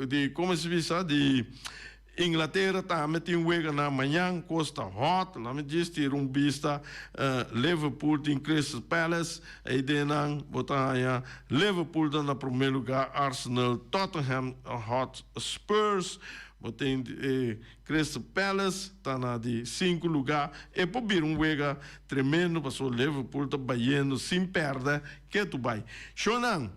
di como se bisa di Inglatera tambe tin weganan mañan, cos ta hot, laat mi djis tira un bista, Liverpool tin Crystal Palace, ei den nan bo ta haña Liverpool ta na prome lugar, Arsenal, Tottenham Hotspurs, bo tin Crystal Palace ta na di sinku lugar, e por bira un wega tremendo pasobra Liverpool ta bayendo sin perde ketu bai. Shownan.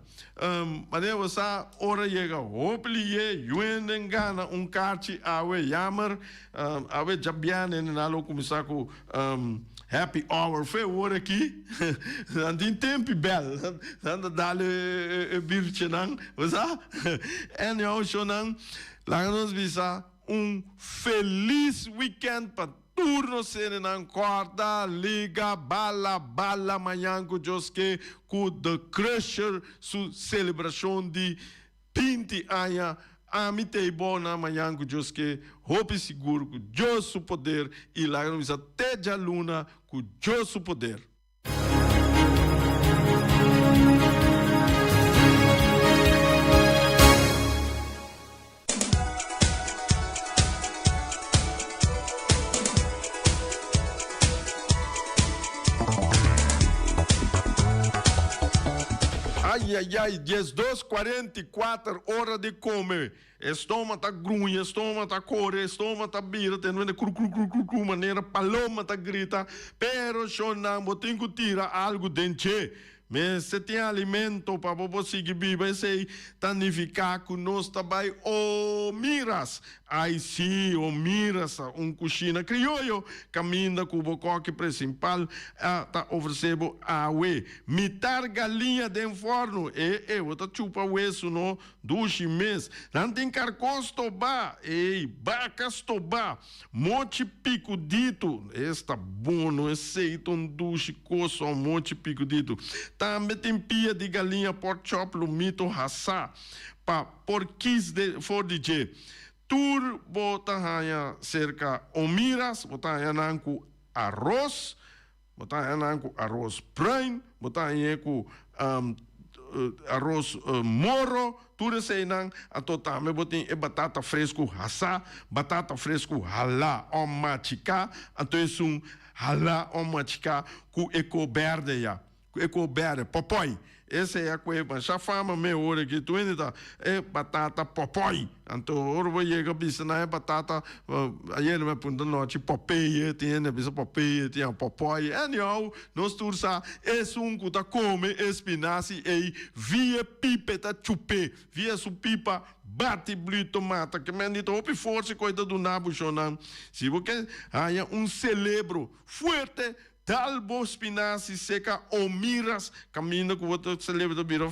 Manera bo sa, ora yega hopi liye, yuenden gana un karchi awe yamer, awe djabièrnè nan lo kuminsá ku happy hour fe ora aki nan tin tempi bèl, nan ta dal e birchenan, bo sa. Anyhow shownan, laga nos bisa un felis weekend pa. Tur nos hendenan kòrda Liga Bala Bala mañan ku Dios ke ku The Crusher su selebrashon di 20 aña. Ami ta ei bo nan mañan ku Dios ke hopi sigur ku Dios su poder i laga nos bisa te djaluna ku Dios su poder. Ayayay, 12:44 ora di come. E stoma ta gruña, e stoma ta kore, e stoma ta bira tene manera kru kru kru kru kru manera paloma ta grita, pero shonnan bo tin ku tira algu den dje. Mester tin alimento pa bo por sigui biba. Esei ta nifiká ku nos ta bai Omiras. Ai sí, Omiras ta un kushina krioyo kaminda ku bo kòki presimpal a ta ofresé bo awe. Mitar galiña den fòrnu. E e, bo ta chupa wesu no. Dushi mes. Nan tin karkó stobá. Ei, baka stobá. Mochi pikuditu, esta bon no, esei ta un dushi kos o mochi pikuditu. Tambe tin pia di galiña pork chop lumito hasá pa por kis de for di dje. Tur bo ta haña serka Omiras, bo ta haña nan ku aros. Bo ta haña nan ku aros bruin, bo ta hañ'é ku aros moro, tur eseinan. Anto tambe bo tin e batata fresku hasá, batata fresku halá o machiká, anto esun halá o machiká ku e ko bèrdè ya, ku e ko bèrdè, pòpòi. Esei a kue masha fama me ora ki tur hende ta e batata popoi. Anto ora bo yega bisa nan e batata ayer mi a puntra nochi popeye tin hende a bisa popeye tin a popoi anyhow nos tur sa esun ku ta kome e spinasi ei via pipa e ta chup'e via su pipa bati blu tomata ke men di ta hopi forsa ku e ta duna bo shonnan si bo ke haña un celebro fuerte. Dal bo spinasi seka o miras kaminda ku bo ta celebra ta bira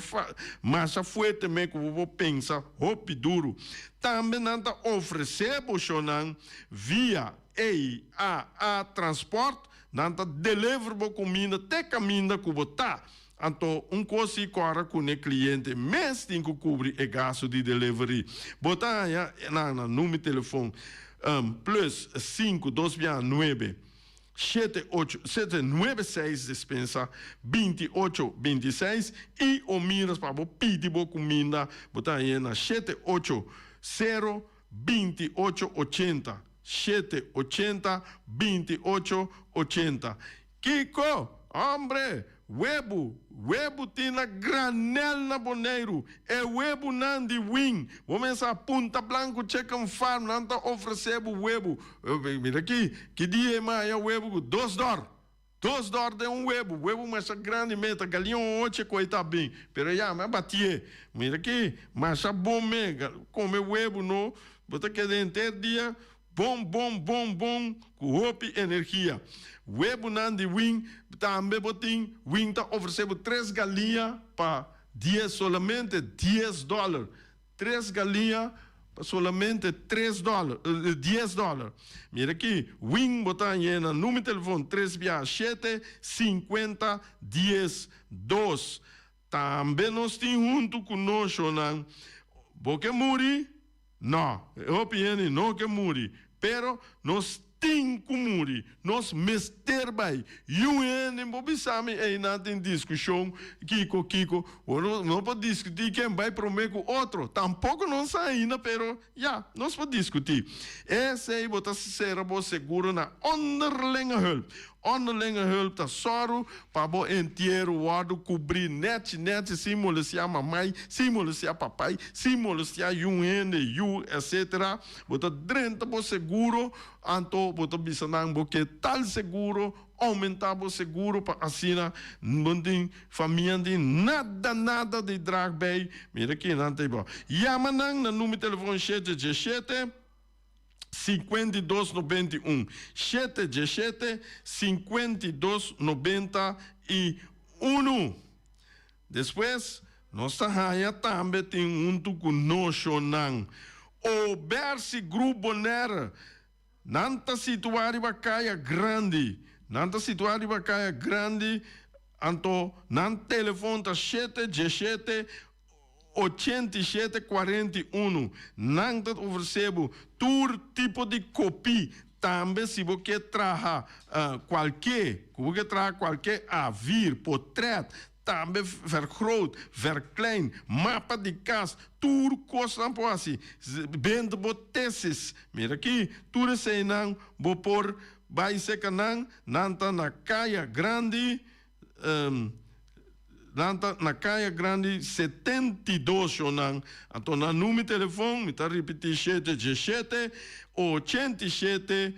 masha fuerte me ku bo por pensa hopi duru. Tambe nan ta ofresé bo shownan via AAA Transport, nan ta deliver bo kuminda te kaminda ku bo ta. Anto un kos si kòrda ku n'e kliente mes tin ku kubri e gastu di delivery. Bo ta haña nan na number telefon plus sinku dos bia nuebe. Shete ocho, shete nuebe seis despensa binti ocho binti seis i o miras pa bo pidi bo kuminda bo ta hañ'é na shete ocho sero binti ocho ochenta, shete ochenta binti ocho ochenta. Kiko? Hombre! Webu, webu tin na granel na Boneiru. E webunan di Wing. Bo mester a Punta Blanco Chicken Farm, nan ta ofresé bo webu. Mira aki, ki dia e maya webu ku dos dòr. Dos dòr den un webu. Webu masha grandi me, ta galiña un oche ku ei ta bin. Pero ya, mi a batié. Mira aki, masha bon me, kome webu no. Bo ta keda henter dia Bon bon bon bon ku hopi energia. Webunan di Wing tambe bo tin. Wing ta ofresé bo tres galiña pa dies solamente dies dòler. Tres galiña pa solamente tres dòler dies dòler. Mira aki Wing bo ta hañ'é na numero telefon tres bia shete sinkuenta dies dos. Tambe nos tin huntu ku noshonan. Bo ke muri? No, e hopi hende no ke muri, pero nos tin ku muri, nos mester bai. Yu hende bo bisa mi einan tin diskushon kiko kiko, bo no por diskutí ken bai promé ku otro, tampoko nos sa ainda, pero ya, nos por diskutí. Esei bo ta sera bo seguro na onderlinge hulp. Onderlinge hulp ta sòru pa bo entiero wòrdu kubrí nèchi nèchi sin molestiá mamai, sin molestiá papai, sin molestiá yun hende, yu, etcetera. Bo ta drenta bo seguro, anto bo ta bisa nan bo ke tal seguro, oumentá bo seguro pa asina bo no tin famia no tin nada nada di drag bei. Mira kinan ta bo. Yama nan na numero telefon shete djeshete. 52 91, shete djeshete, 52 91. Despues nos ta haña tambe tin huntu ku noshonnan. Obersi Groep Bonaire, nan ta situá riba Kaya Grandi. Nan ta situá riba Kaya Grandi, anto nan telefon ta shete djeshete, 87 41 Nan ta ofresé bo tur tipo di kopí. Tambe si bo ke traha kualke, ku bo ke traha kualke A-vier, potrèt, tambe vergroot, verklein, mapa di kas, tur kos nan por hasi. Benta bo tesis. Mira aki, tur eseinan bo por bai seka nan. Nan ta na Kaya Grandi. Nan ta na Kaya Grandi 72 shownan. Anto nan numero telefon, mi ta ripiti shete djeshete, 87.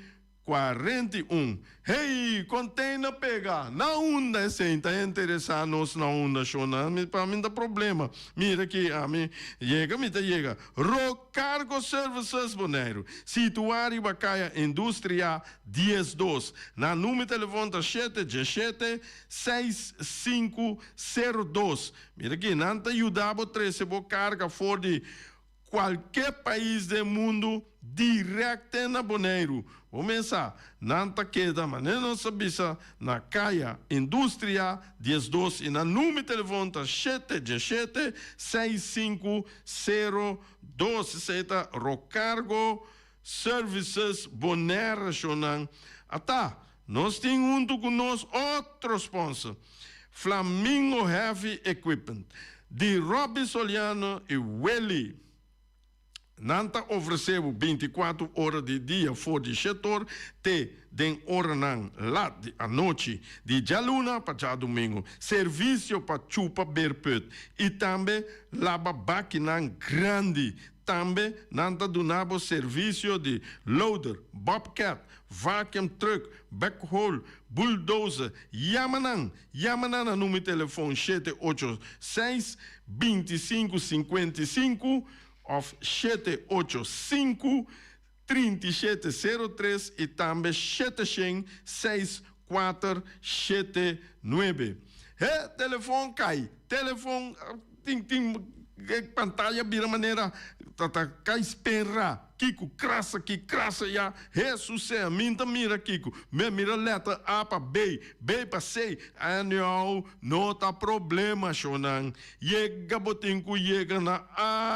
41. Hey, container pega! Na unda esey ta interesa nos na unda shona? Mi pa mi ta problema. Mira aki ami yega mi ta yega. Ro Cargo Services Boneiru, situa riba Kaya Industria 12. Nan numero telefon ta shete diesshete seis sinku sero dos. Mira aki nan ta yuda bo trese bo carga for di Kualke pais den mundu dirèkt te na Boneiru. Bo mesa, nan ta keda manera nos a bisa na Kaya Industria 12 i nan number telefon ta shete diesshete 6502. Esei ta Rocargo Services Bonaire shonnan. Ata, nos tin huntu ku nos otro sponsor, Flamingo Heavy Equipment, di Robby Soliano i Willy. Nan ta ofresé bo bintikuatro ora di dia for di shetor te den oranan lat di anochi, di djaluna pa djadumingu. Servisio pa chupa berput i tambe laba bakinan grandi. Tambe nan ta duna bo servisio di loader, bobcat, vacuum truck, backhoe, bulldozer. Yama nan! Yama nan na numero telefon shete ocho seis, 25 55 of shete ocho sinku, 37 03 i tambe shete shen, seis kuater shete nuebe. He, telefon kai! Telefon tin tin e pantaya bira manera ta ta kai spenra. Kiko krasa ki krasa ya Hesus sea min ta mira kiko mi a mira letter A pa B, B pa C anyhow no ta problema shownan yega bo tin ku yega na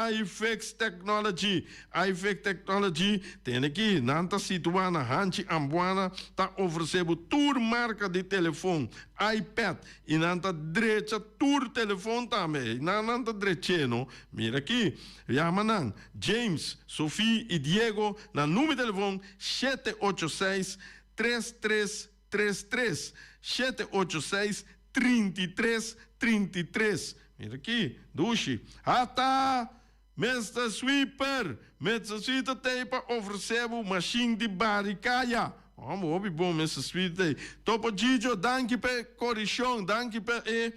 iFix Technology iFix Technology tene ki nan ta situa na Hanchi Ambuana ta ofrece bo tur marka di telefon iPad I nan ta drecha tur telefon tambe. Nan nan ta drech'é no. Mira aki, yama nan, James, Sofie i Diego na number telefon 786 3333, 786 33 33. Mira aki, dushi. Ata! Mister Sweeper! Mister Sweeper t'ei pa ofresé bo mashin di bari kaya. Homber, hopi bon Mister Sweeper t'ei. Topo Chicho, danki pa e korishon, danki pa e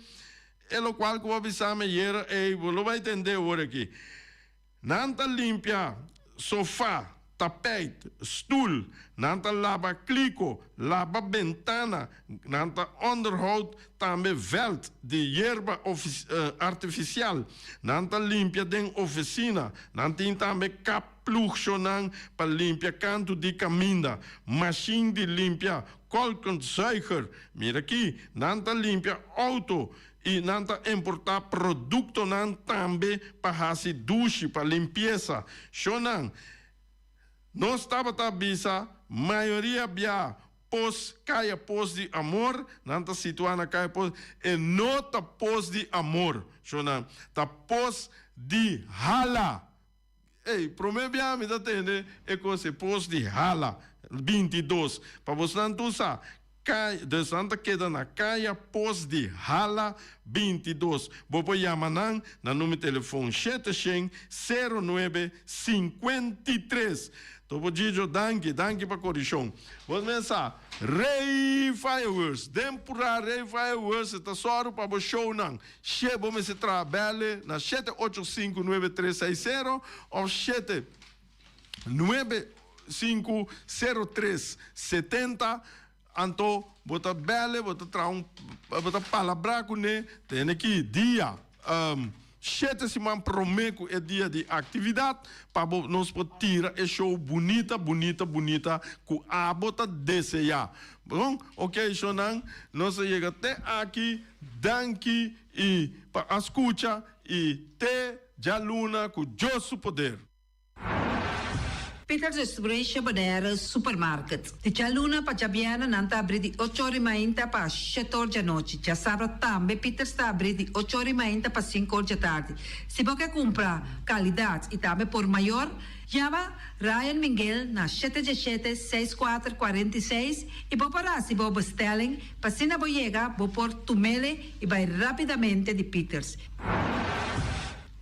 e lokual ku bo a bisa mi ayera ei, bo lo bai tende awor aki. Nan ta limpia sofá, tapijt, stul, nan ta laba kliko, laba bentana, nan ta onderhoud tambe veld di yerba artifisial, nan ta limpia den ofisina, nan tin tambe kapploegshonnan pa limpia kantu di kaminda, mashin di limpia, kolkenzuiger, mira aki, nan ta limpia outo i nan ta importá produktonan tambe pa hasi dushi, pa limpiesa. Shonnan, nos tabata bisa mayoria bia pos Kaya Pos di Amor, nan ta situá na Kaya Pos, e no ta Pos di Amor, shonnan, ta Pos di Hala. Ey, promé bia mi ta tende e kos e pos di hala, 22. Pa bosnan tur sa, kay, dus nan ta keda na kaya pos di hala 22. Bo por yama nan na numero telefon shete shen, sero nuebe, 53. Topo Jijo, danki, danki pa korishon. Bos men sa, Rey Fireworks, den purá Rey Fireworks e ta sòru pa bo shownan. She bo mester traha bèle na shete ocho sinku nuebe tres seis sero òf shete nuebe sinku sero tres setenta anto bo ta bèle bo ta traha un bo ta palabrá kuné tene ki dia shete siman promé ku e dia di aktividat pa bo nos por tira e show bunita bunita bunita ku abo ta deseá bon oke shownan nos a yega te aki. Danki i pa a skucha i te djaluna ku Dios su poder. Peter Distribution Bonaire Supermarket. Di djaluna pa djabièrnè nan ta abrí di ocho or i mainta pa shete or djanochi. Djasabra tambe Peters ta abrí di ocho or i mainta pa sinku or djatardi. Si bo ke kumpra kalidat i tambe por mayor, Yama Ryan Minguel na shete djeshete seis kuater 46 i bo por hasi bo bestelling pa asina bo yega bo por tumele i bai rapidamente di Pieters.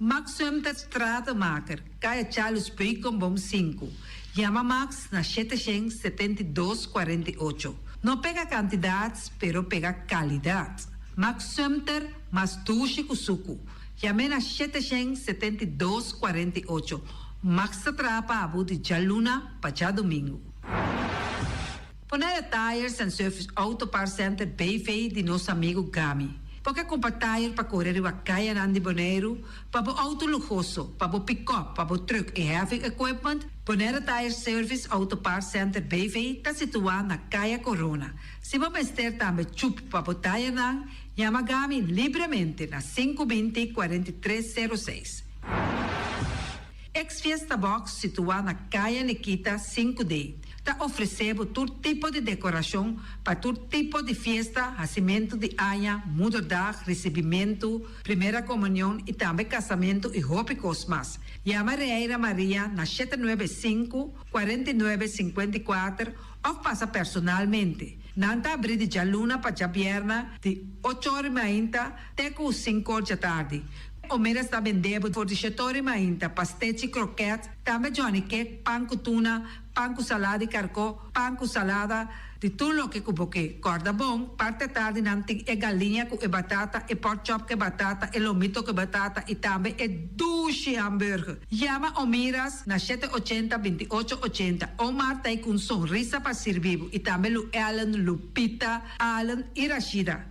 Max Sumter Stratenmaker, Kaya Charles Beukenboom sinku. Yama Max na 772 48. No pega kantidat, pero pega kalidat. Max Sumter, mas dushi ku suku. Yam'é na 772 48. Max ta traha pa abo di djaluna pa djadumingu. Bonaire Tires and Service Auto Parts Center BV di nos amigu Gami. Bo ke kumpra tire pa kore riba kayanan di Boneiru, pa bo outo luhoso, pa bo pikòp, pa bo trùk i heavy equipment? Bonaire Tire Service Auto Parts Center BV ta situá na Kaya Korona. Si bo mester tambe chup pa bo tirenan, yama Gami libremente na 520 43 06. Ex Fiesta Box situá na Kaya Nikita 5D ta ofresé bo tur tipo di dekorashon pa tur tipo di fiesta, hasimentu di aña, moederdag, risibimentu, primera komunion i tambe kasamentu i hopi kos mas. Yama Reira Maria na 795 49 54 òf pasa personalmente. Nan ta abrí di djaluna pa djabièrnè di 8 or di mainta te ku 5 or djatardi. Omeras ta bende bo for di 7 or di mainta pastechi, kroket, tambe johnny cake, pan ku tuna, pan ku salada di karkó, pan ku salada, di tur loke ku bo ke. Kòrda bon, parti atardi nan tin e galiña ku e batata, e pork chop ku e batata, e lomito ku e batata i tambe e dushi hamburger. Yama Omiras na 780 28 80. Omar ta ei ku un sonrisa pa sirbi bo i tambe Lu Ellen, Lupita, Allen i Rashida.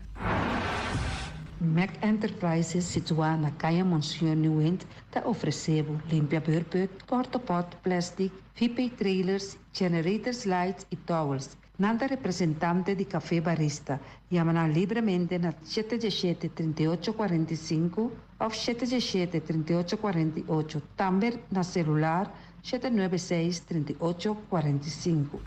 Mac Enterprises situá na Kaya Monsignor Nieuwind ta ofresé bo limpia beurput, porta-pot, plastic, VP trailers, generators lights i towels. Nan ta representante di Café Barista. Yama nan libremente na 717 38 45 òf 717 38 48. Tambe na selular 796 38 45.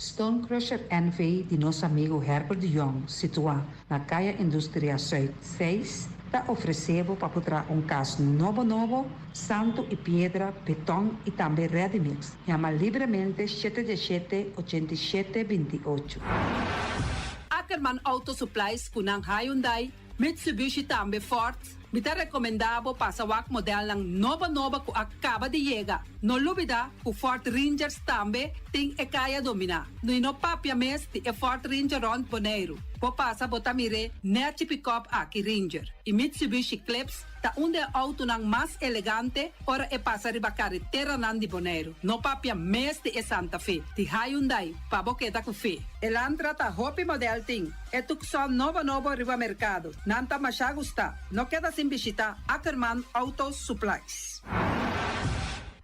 Stone Crusher NV di nos amigu Herbert de Jong, situá na Kaya Industria Zuid 6, ta ofresé bo pa traha un kas nobo nobo, santu i piedra, beton i tambe ready mix. Yama libremente 717 87 28. Ackerman Auto Supplies ku nan Hyundai, Mitsubishi tambe Ford. Mi ta rekomendá bo pasa wak modelnan nobo nobo ku a kaba di yega. No lubidá ku Ford Rangers tambe tin e kaya dominá. No no papia mes di e Ford Ranger rònt Boneiru. Bo pasa bo ta mir'é nèchi pick-up aki Ranger. I Mitsubishi Eclipse ta un di e outonan mas elegante ora e pasa riba kareteranan di Boneiru. No papia mes di e Santa Fe. Di Hyundai, pa bo keda ku fe. Elantra ta hopi model tin. E Tucson nobo nobo riba merkado. Nan ta masha gusta. No keda sin bishitá Ackerman Auto Supplies.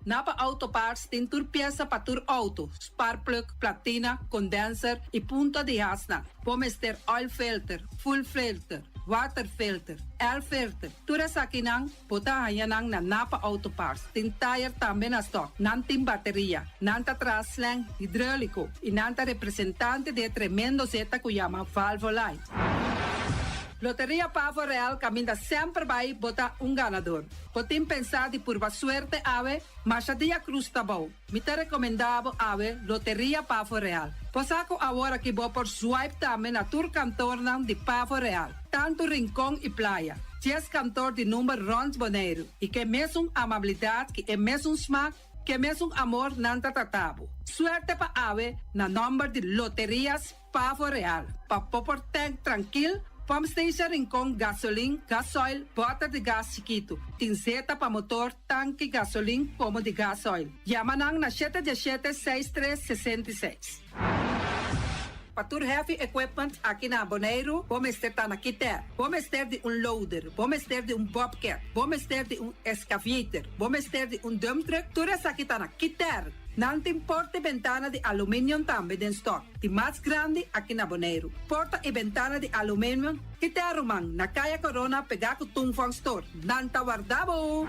Napa Auto Parts tin tur piesa pa tur outo, spark plug, platina, condenser i punta di hasnan. Bo mester oil filter, fuel filter, water filter, air filter. Tur esakinan bo ta haña nan na Napa Auto Parts. Tin tire tambe na stock. Nan tin bateria. Nan ta traha slang hidráuliko i nan ta representante di e tremendo zeta ku yama Valvoline. Loteria Pavo Real kaminda semper bai bo ta un ganadó. Bo tin pensá di purba suerte awe, masha dia krus ta bou. Mi ta rekomendá bo awe Loteria Pavo Real. Bo sa ku awor aki bo por swipe tambe na tur kantornan di Pavo Real. Tantu Rincon i Playa. 10 kantor di number rònt Boneiru. I ku e mesun amabilidat, ku e mesun smak, ku e mesun amor nan ta trata bo. Suerte pa awe na nòmber di Loterias Pavo Real. Pa bo por tank trankil, pump station Rincon, gasolin, gasoil, bòter di gas chikitu. Tin zeta pa motor, tanki, gasolin, komo di gasoil. Yama nan na 717 63 66. Pa tur heavy equipment aki na Boneiru, bo mester ta na Kiter. Bo mester di un loader, bo mester di un bobcat, bo mester di un excavator, bo mester di un dump truck, tur esaki ta na Kiter. Nan tin porta i bentana di aluminium tambe den stock. Di mas grandi aki na Boneiru. Porta i bentana di aluminium, Kiter ruman, na Kaya Corona pegá ku Tung Store. Nan ta warda bo.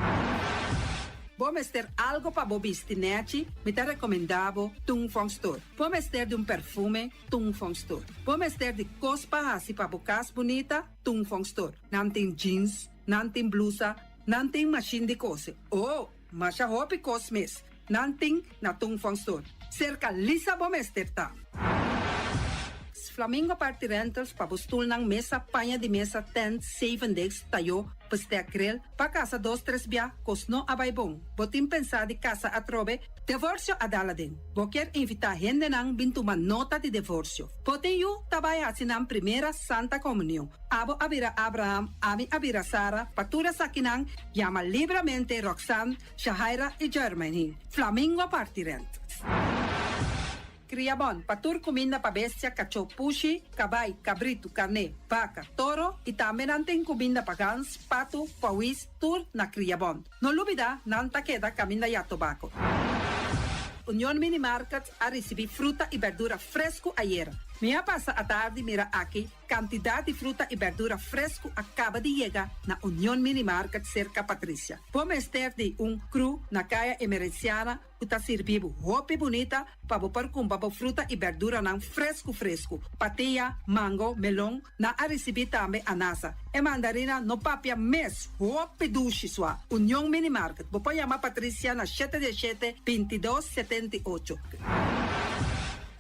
Bo mester algu pa bo bisti nèchi, mi ta rekomendá bo Tung Fong Store. Bo mester di un perfume, Tung Fong Store. Bo mester di kos pa hasi pa bo kas bunita, Tung Fong Store. Nan tin jeans, nan tin blusa, nan tin mashin di kose. Oh, masha hopi kos mes. Nan tin na Tung Fong Store. Serka Lisa bo mester ta. Flamingo Party Rentals pa bo stulnan, mesa, paña di mesa, tent, zevendegs, tayó, bestek, grill, pa kasa dos tres bia, kos no a bai bon. Bo tin pensá di kasa atrobe? Devorsio a dal aden. Bo kier invitá hendenan bin tuma nota di devorsio. Bo tin yu ta bai hasi nan primera Santa Komunion. Abo a bira Abraham, ami a bira Sara, pa tur esakinan yama libramente Roxanne, Shahaira i Jermaine. Flamingo Party Rent. Kria bon pa tur kuminda pa bestia, kachó, pushi, kabai, kabritu, karné, baka, toro i tambe nan tin kuminda pa gans, patu, pawis, tur na Kria Bon. No lubida nan ta keda kaminda ya tobako. Union Mini Market a risibí fruta i berdura fresku ayera. Mi a pasa atardi mira aki Kantidat di fruta i bèrdura fresku a kaba di yega na Union Mini Market serka Patricia. Bo mester di un kru na Kaya Emerenciana ku ta sirbi bo hopi bunita pa bo por kumpra bo fruta i bèrduranan fresku fresku. Patia, mango, melon, nan a risibí tambe anasa. E mandarina no papia mes, hopi dushi sua. Union Mini Market, bo por yama Patricia na shete diesshete, bintidos, setenti'ocho.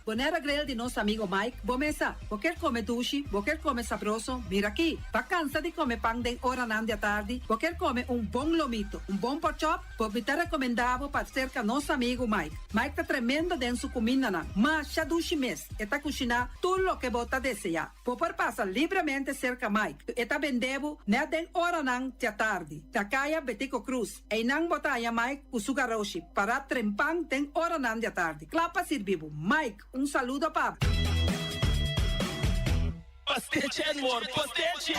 Bonaire Grill di nos amigo Mike, bo mesa. Bo kier come dushi, bo kier come sabroso, mira aki. Ba cansa di come pan den oranan di atardi, bo kier come un bon lomito, un bon porkchop, bo mi ta recomenda bo pa cerca nos amigo Mike. Mike ta tremendo den su cumindanan, masha dushi mes, e ta cushina tur loke bo ta desea. Bo por pasa libremente cerca Mike, e ta bende bo net den oranan di atardi, na caya Betico Croes. Einan bo ta haña Mike ku su garoshi pará trempan den oranan di atardi, kla pa sirbi bo. Mike, un saludo pa bo. Pastechi and more, pastechi!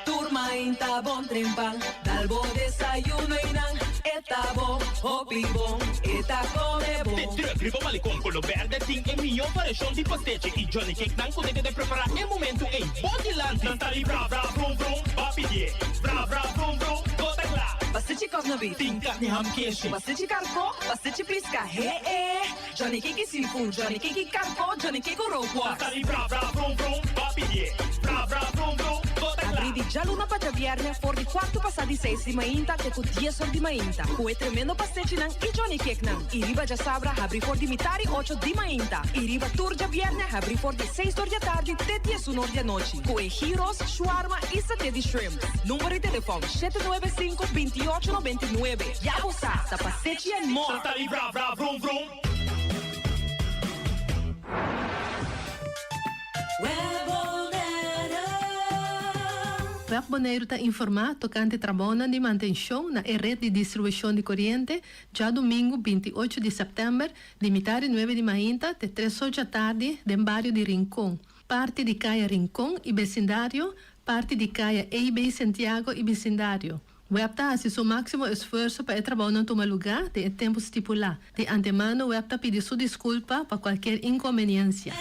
Tur mainta bon trempan, dal bo desayuno einan, e ta bon, hopi bon, e ta come bon. De druk riba malecon color berde tin e miyo variacion di pastechi y Johnny Cake nan cu ta keda prepara e momento ey bo dilanti. Nan ta di bra bra brum brum, ba pidie, bra bra brum brum, bo ta kla. Pastechi kòf na beef. Tin karni ham keshi. Pastechi karkó, pastechi piska, he e. Johnny Cake seafood, Johnny Cake karkó, Johnny Cake rookworst. Nan ta di bra bra brum brum, ba pidie, bra bra brum brum, bo ta kla. Abrí di djaluna pa djabièrnè for di kuartu pasá di seis di mainta te ku dies or di mainta ku e tremendo pastechinan i Johnny Cakenan. I riba djasabra habrí for di mitar i ocho di mainta i riba tur djabièrnè habrí for di seis or di atardi te diesun or di anochi ku e gyros, shawarma i saté di shrimp. Number di telefòn, shete nuebe sinku, binti'ocho nobentinuebe. Ya bo sa, ta Pastechi and More! Nan ta di bra bra vrum vrum. Web Boneiru ta informá tokante trabounan di mantenshon na e ret di distribushon di koriente djadumingu 28 di sèptèmber di mitar di nuebe di mainta te tres or djatardi den bario di Rincon, parti di Kaya Rincon i besindario, parti di Kaya EB Santiago i bisindario. Web ta hasi su máksimo esfuerso pa e trabounan tuma lugá den e tempu stipulá. Di antemano web ta pidi su diskulpa pa kualkier inkonbeniensia.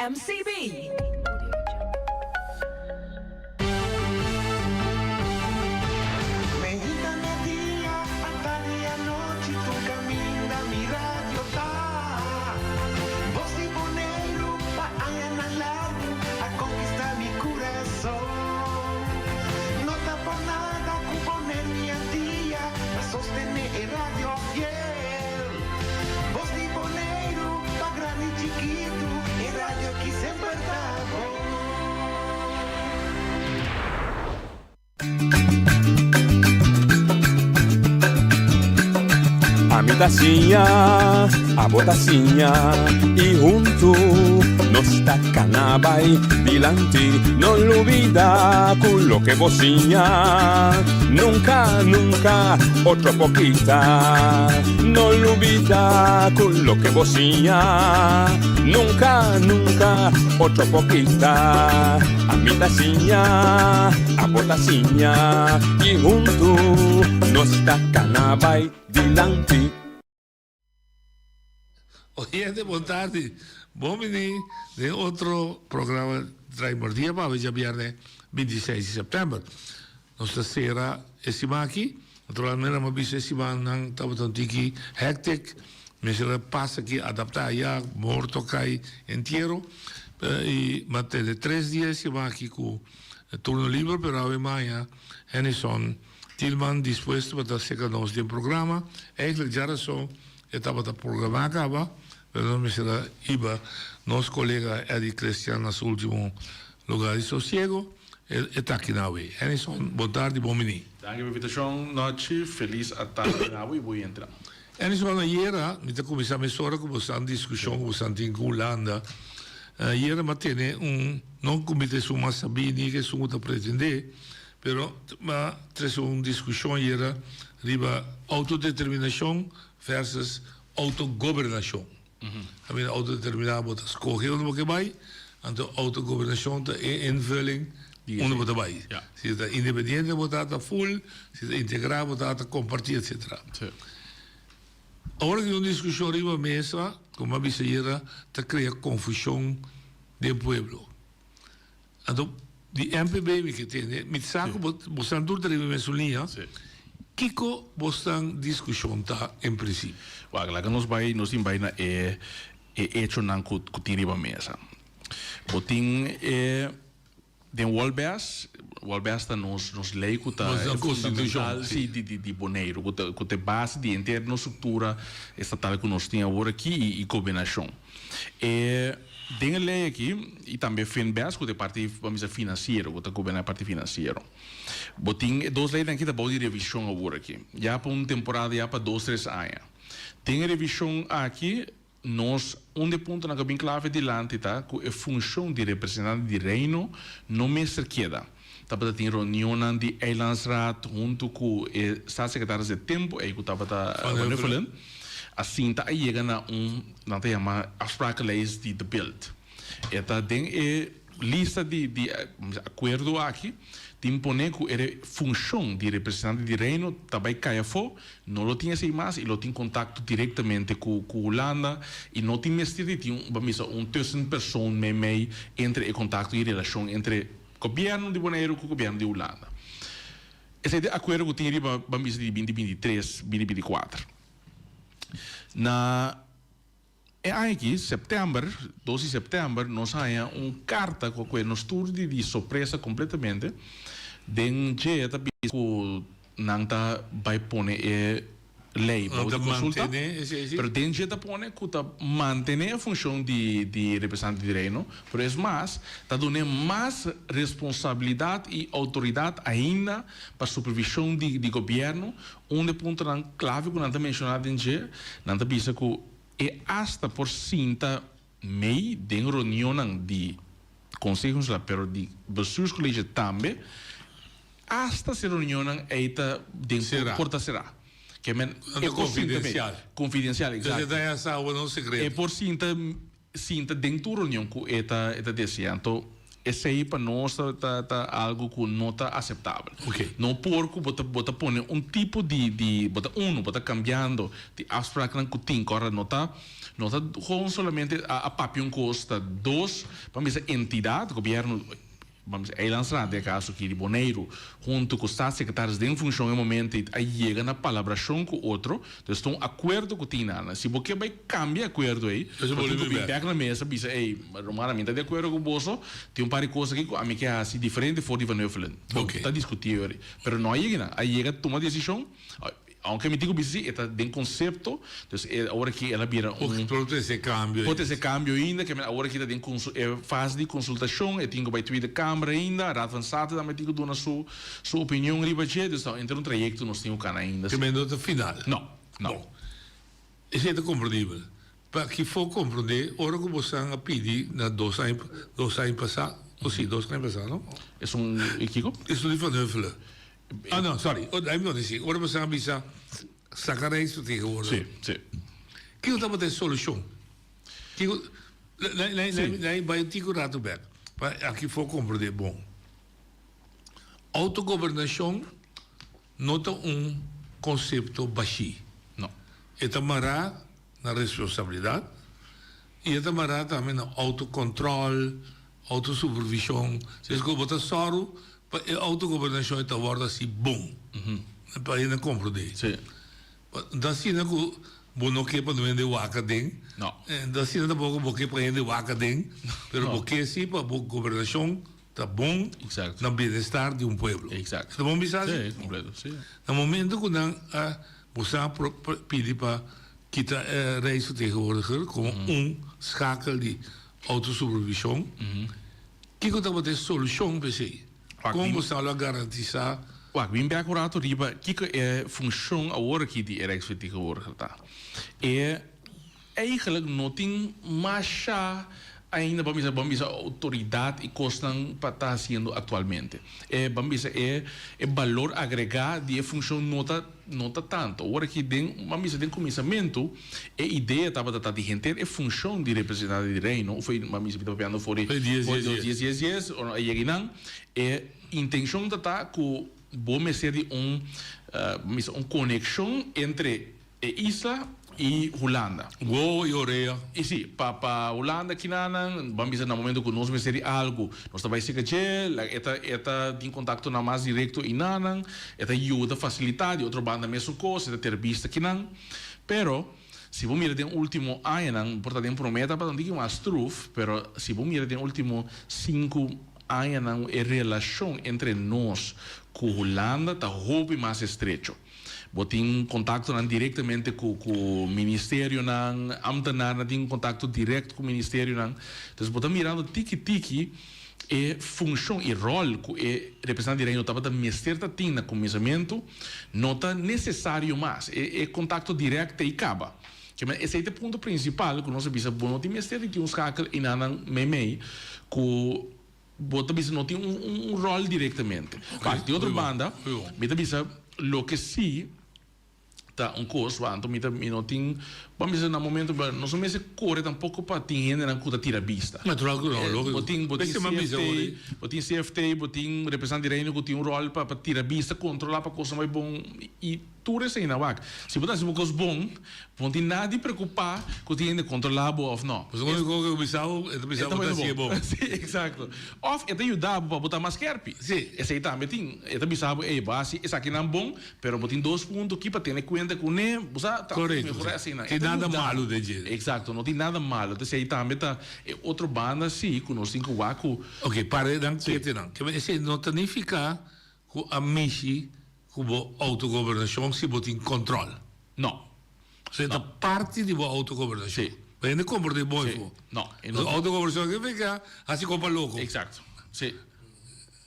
MCB. Meinta merdia, atardi anochi tur caminda mi radio ta. Bos di Boneiru pa añanan largu a conquista mi curason. No ta por nada cu Boneiru i Antia ta sostene e radio fiel. Bos di Boneiru pa grandi i chikitu e radio aki semper ta bon. Ami ta siña, abo ta siña, i huntu. Nos ta cana bay dilanti, no lubida cu loke bo siña nunca, nunca otro por kita. No lubida cu loke bo siña nunca, nunca otro por kita. Ami ta siña, abo ta siña y hunto nos ta cana bay dilanti. Oyente bon tardi, bon bini den otro programa Trae Mordia pa awe djabierne 26 di september. Nos ta sera e siman aki, naturalmente mi a bisa e simannan tabata un tiki hectic, mester a pasa aki adapta aya, morto kai, entiero, y mi a tene tres dia e siman aki cu turno liber, pero awe maña Hennyson Tilman dispuesto pa ta cerca nos den programa. Eigenlijk djarason e tabata programá caba, pero nos mester a hiba nos colega Eddy Christian na su ultimo lugar di sosiego. E ta aki na awe. Edison, bon tardi, bon bini. Danki pa invitacion, Nochi. Feliz atardi na awe y bo entra. Edison, ayera mi ta cuminsa mesora cu bo san discusion cu bo san tin cu Hulanda. Ayera mi a tene un, no cu mi ta esun mas sabi ni esun cu ta pretende, Pero a trese un diskushon ayera riba autodeterminashon versus autogobernashon. I mean autodeterminá bo ta skohe unda bo ke bai, anto autogobernashon ta e invulling unda bo ta bai. Si ta independiente bo ta ta full, si ta integrá bo ta ta kompartí etcetera. Ora ku tin un diskushon riba mesa, komo a bisa ayera, ta krea konfushon den pueblo. Anto di MPB mi ke tende, mi sa ku bo bosnan tur ta riba e mesun liña, kiko bosnan diskushon ta en prinsipio? Wak, laga nos bai, nos tin bai na e e echonan ku ku tin riba mesa. Bo tin e den Wolbes, Wolbes ta nos nos lei ku ta Nos konstitushon, fundamental si di di di Boneiru, ku ta ku ta e base di henter nos struktura estatal ku nos tin awor aki i i gobernashon. E den e ley aki y tambe Finbes cu ta e parti ban bisa financiero cu ta goberna e parti financiero. Bo tin e dos leynan aki ta bao di revision awor aki ya pa un temporada ya pa dos tres aña. Den e revision aki nos un di e puntonan cu a bin clave dilanti ta cu e funcion di representante di Reino no mester keda. Tabata tin reunionnan di Eilandsraad hunto cu e staatssecretaris di e tempo ey cu tabata Van Huffelen. A sinta a yega na un, nan ta yama afsprakenlijst di De Bilt. E ta den e lista di di acuerdo aki tin pone cu e funcion di representante di Reino ta bay cay afo, no lo tin esey mas y lo tin contacto directamente cu cu Hulanda y no tin mester di tin un, ban bisa, un tussenpersoon meimei entre e contacto y relacion entre Gobierno di Boneiru ku gobierno di Hulanda. Esei ta e akuerdo ku tin riba ban bisa di binti binti tres, binti binti kuater. Na e aña aki, sèptèmber, dos di sèptèmber, nos haña un karta ku a kue nos tur di di sorpresa kompletamente. Den dje ta bisa ku nan ta bai pone e ley bou di consulta, pero den dje ta pone cu ta mantene e funcion di di representante di Reino, pero es mas, ta dun'e mas responsabilidad y autoridad ainda pa supervision di di gobierno. Un di e puntonan clave cu nan ta menciona den dje, nan ta bisa cu e hasta por sinta mei den reunionnan di Conseho Insular, pero di Bestuurscollege tambe, hasta si reunionnan ei ta den Será. porta será. Ke men Nan ta e por sinta mei. confidencial. Confidencial, Entonces exacto. e ta ya sa awor no secreto. E por sinta sinta den tur reunion ku e ta e ta desea. Anto esei pa nos ta ta ta algu ku no ta aseptabel. Ok. No por ku bo ta bo ta pone un tipo di di bo ta uno bo ta kambiando di afspraaknan ku tin kòrda no ta no ta gewoon solamente a a papia un kos ta dos ban bisa entidat gobièrnu Ban bisa Eilandsraad, den e kaso aki di Boneiru, huntu ku Staatssecretaris den funshon e momento ei a yega na palabrashon ku otro. Dus ta un akuerdo ku tin nan. Si bo ke bai kambia e akuerdo ei, bo tin ku bin bèk na mesa bisa, ey, ruman, ami ta di akuerdo ku boso, tin un par di kos aki ku ami ke hasi diferente for di Van Huffelen. Bo ta diskutí e ora ei. Pero no a yega nan. A yega tuma desishon. Aunke mi tin ku bisa si e ta den konsepto, dus e awor aki el a bira un. Por trese kambio. Por trese kambio ainda, ke men awor aki ta den e fase di konsultashon, e tin ku bai Tweede Kamer ainda, Raad van State tambe tin ku duna su su opinion riba dje, dus ta henter un trayekto nos tin ku kana ainda. Ke men no ta final. No, no. Bon, esei ta komprendibel. Pa kifo komprondé ora ku bosan a pidi na dos aña dos aña pasá, o si dos aña pasá no? Esun di kiko? Esun di Van Huffelen. Ah no, sorry, ora mi no disi, ora bosan a bisa saka rijksvertegenwoordiger. Si, si. Kiko tabata e solushon? Kiko, lai bai un tiki rato bèk pa akifo komprondé bon. Autogobernashon no ta un konsepto bashí. No. E ta mará na responsabilidat i e ta mará tambe na outokontròl, outosupervishon. Des ku bo ta sòru pa e outogobernashon e ta wòrdu hasi bon, pa hende komprondé. Ta asina ku bo no ke pa no hende wak aden, ta asina tampoko bo ke pa hende wak aden, pero bo ke si pa bo gobernashon ta bon na bienestar di un pueblo. Ta bon bisa asi? Na momento ku nan a bo sa pidi pa kita e Rijksvertegenwoordiger komo un schakel di autosupervishon, kiko tabata e solushon pa esei? Kon bo sa lo a garantisa? Wak, bin bek un rato riba kiko e funshon awor aki di e Rijksvertegenwoordiger ta. E Eigenlijk no tin masha ainda ban bisa ban bisa autoridad y cosnan pa ta haciendo actualmente. E ban bisa e e balor agrega di e funcion no ta no ta tanto. Ora ki den ban bisa den cuminsamento e idea tabata ta di henter e funcion di representante di Reino of e ban bisa mi ta papiando for di for di dos dies dies dies ora a yega eynan e intencion ta ta cu bo mester di un ban bisa un conexion entre E isla i Hulanda. Wowo i orea. I si, pa pa Hulanda kinanan, ban bisa na momento ku nos mester di algu, nos ta bai seka dje, la e ta e ta tin kontaktonan mas direkto inanan, e ta yuda fasilitá, di otro banda mesun kos, e ta ter bista kinan. Pero, si bo mira den ultimo añanan, por ta den promé etapa ta un tiki mas struf, pero si bo mira den ultimo sinku añanan e relashon entre nos ku Hulanda ta hopi mas estrecho. Bo tin kontaktonan direktamente ku ku ministerionan, ambtenarnan tin kontakto direkt ku ministerionan. Entonces bo ta mirando tiki tiki e funshon i ròl ku e representante di Reino tabata mester ta tin na kuminsamentu no ta nesesario mas. E e kontakto direkt ta i kaba. Kiemen esei ta e punto prinsipal ku nos a bisa bo no tin mester di tin un skakel einanan meimei ku Bo ta bisa no tin un rol directamente. Wak, di otro banda, mi ta bisa loke si ta un cos, wak, anto mi ta, mi no tin, bo a bisa na momento, no so mester core tampoco pa tin hendenan cu ta tira bista. Natural cu no, logico. Bo tin, bo tin CFT, bo tin CFT, bo tin representante di Reino cu tin un rol pa tira bista, controla pa cosnan bai bon y tur eseinan, wak. Si bo ta haci bo cos bon, Bo no tin nada di preocupa cu tin hende controla bo of no. Pasobra un amigo cu bisa bo, e ta bisa bo ta hacié bon. Si, exacto. Of e ta yuda bo pa bo ta mas skerpi. Si. Esey tambe tin. E ta bisa bo, ey, bo a haci esakinan bon, pero bo tin dos punto aki pa tene cuenta cune. Bo sa ta Correcto. mehora asina. Tin nada malo den dje. Exacto, no tin nada malo. Entonces esey tambe ta e otro banda si cu nos tin cu wak cu. Ok, para e nan ketenan. Esey no ta nifica cu a mishi cu bo autogobernashon si bo tin control. No. So e ta parti di bo autogobernashon. Si. Pa hende compra di bo Si. efo. No. E no. Autogobernashon significa haci compa loco. Exacto. Si.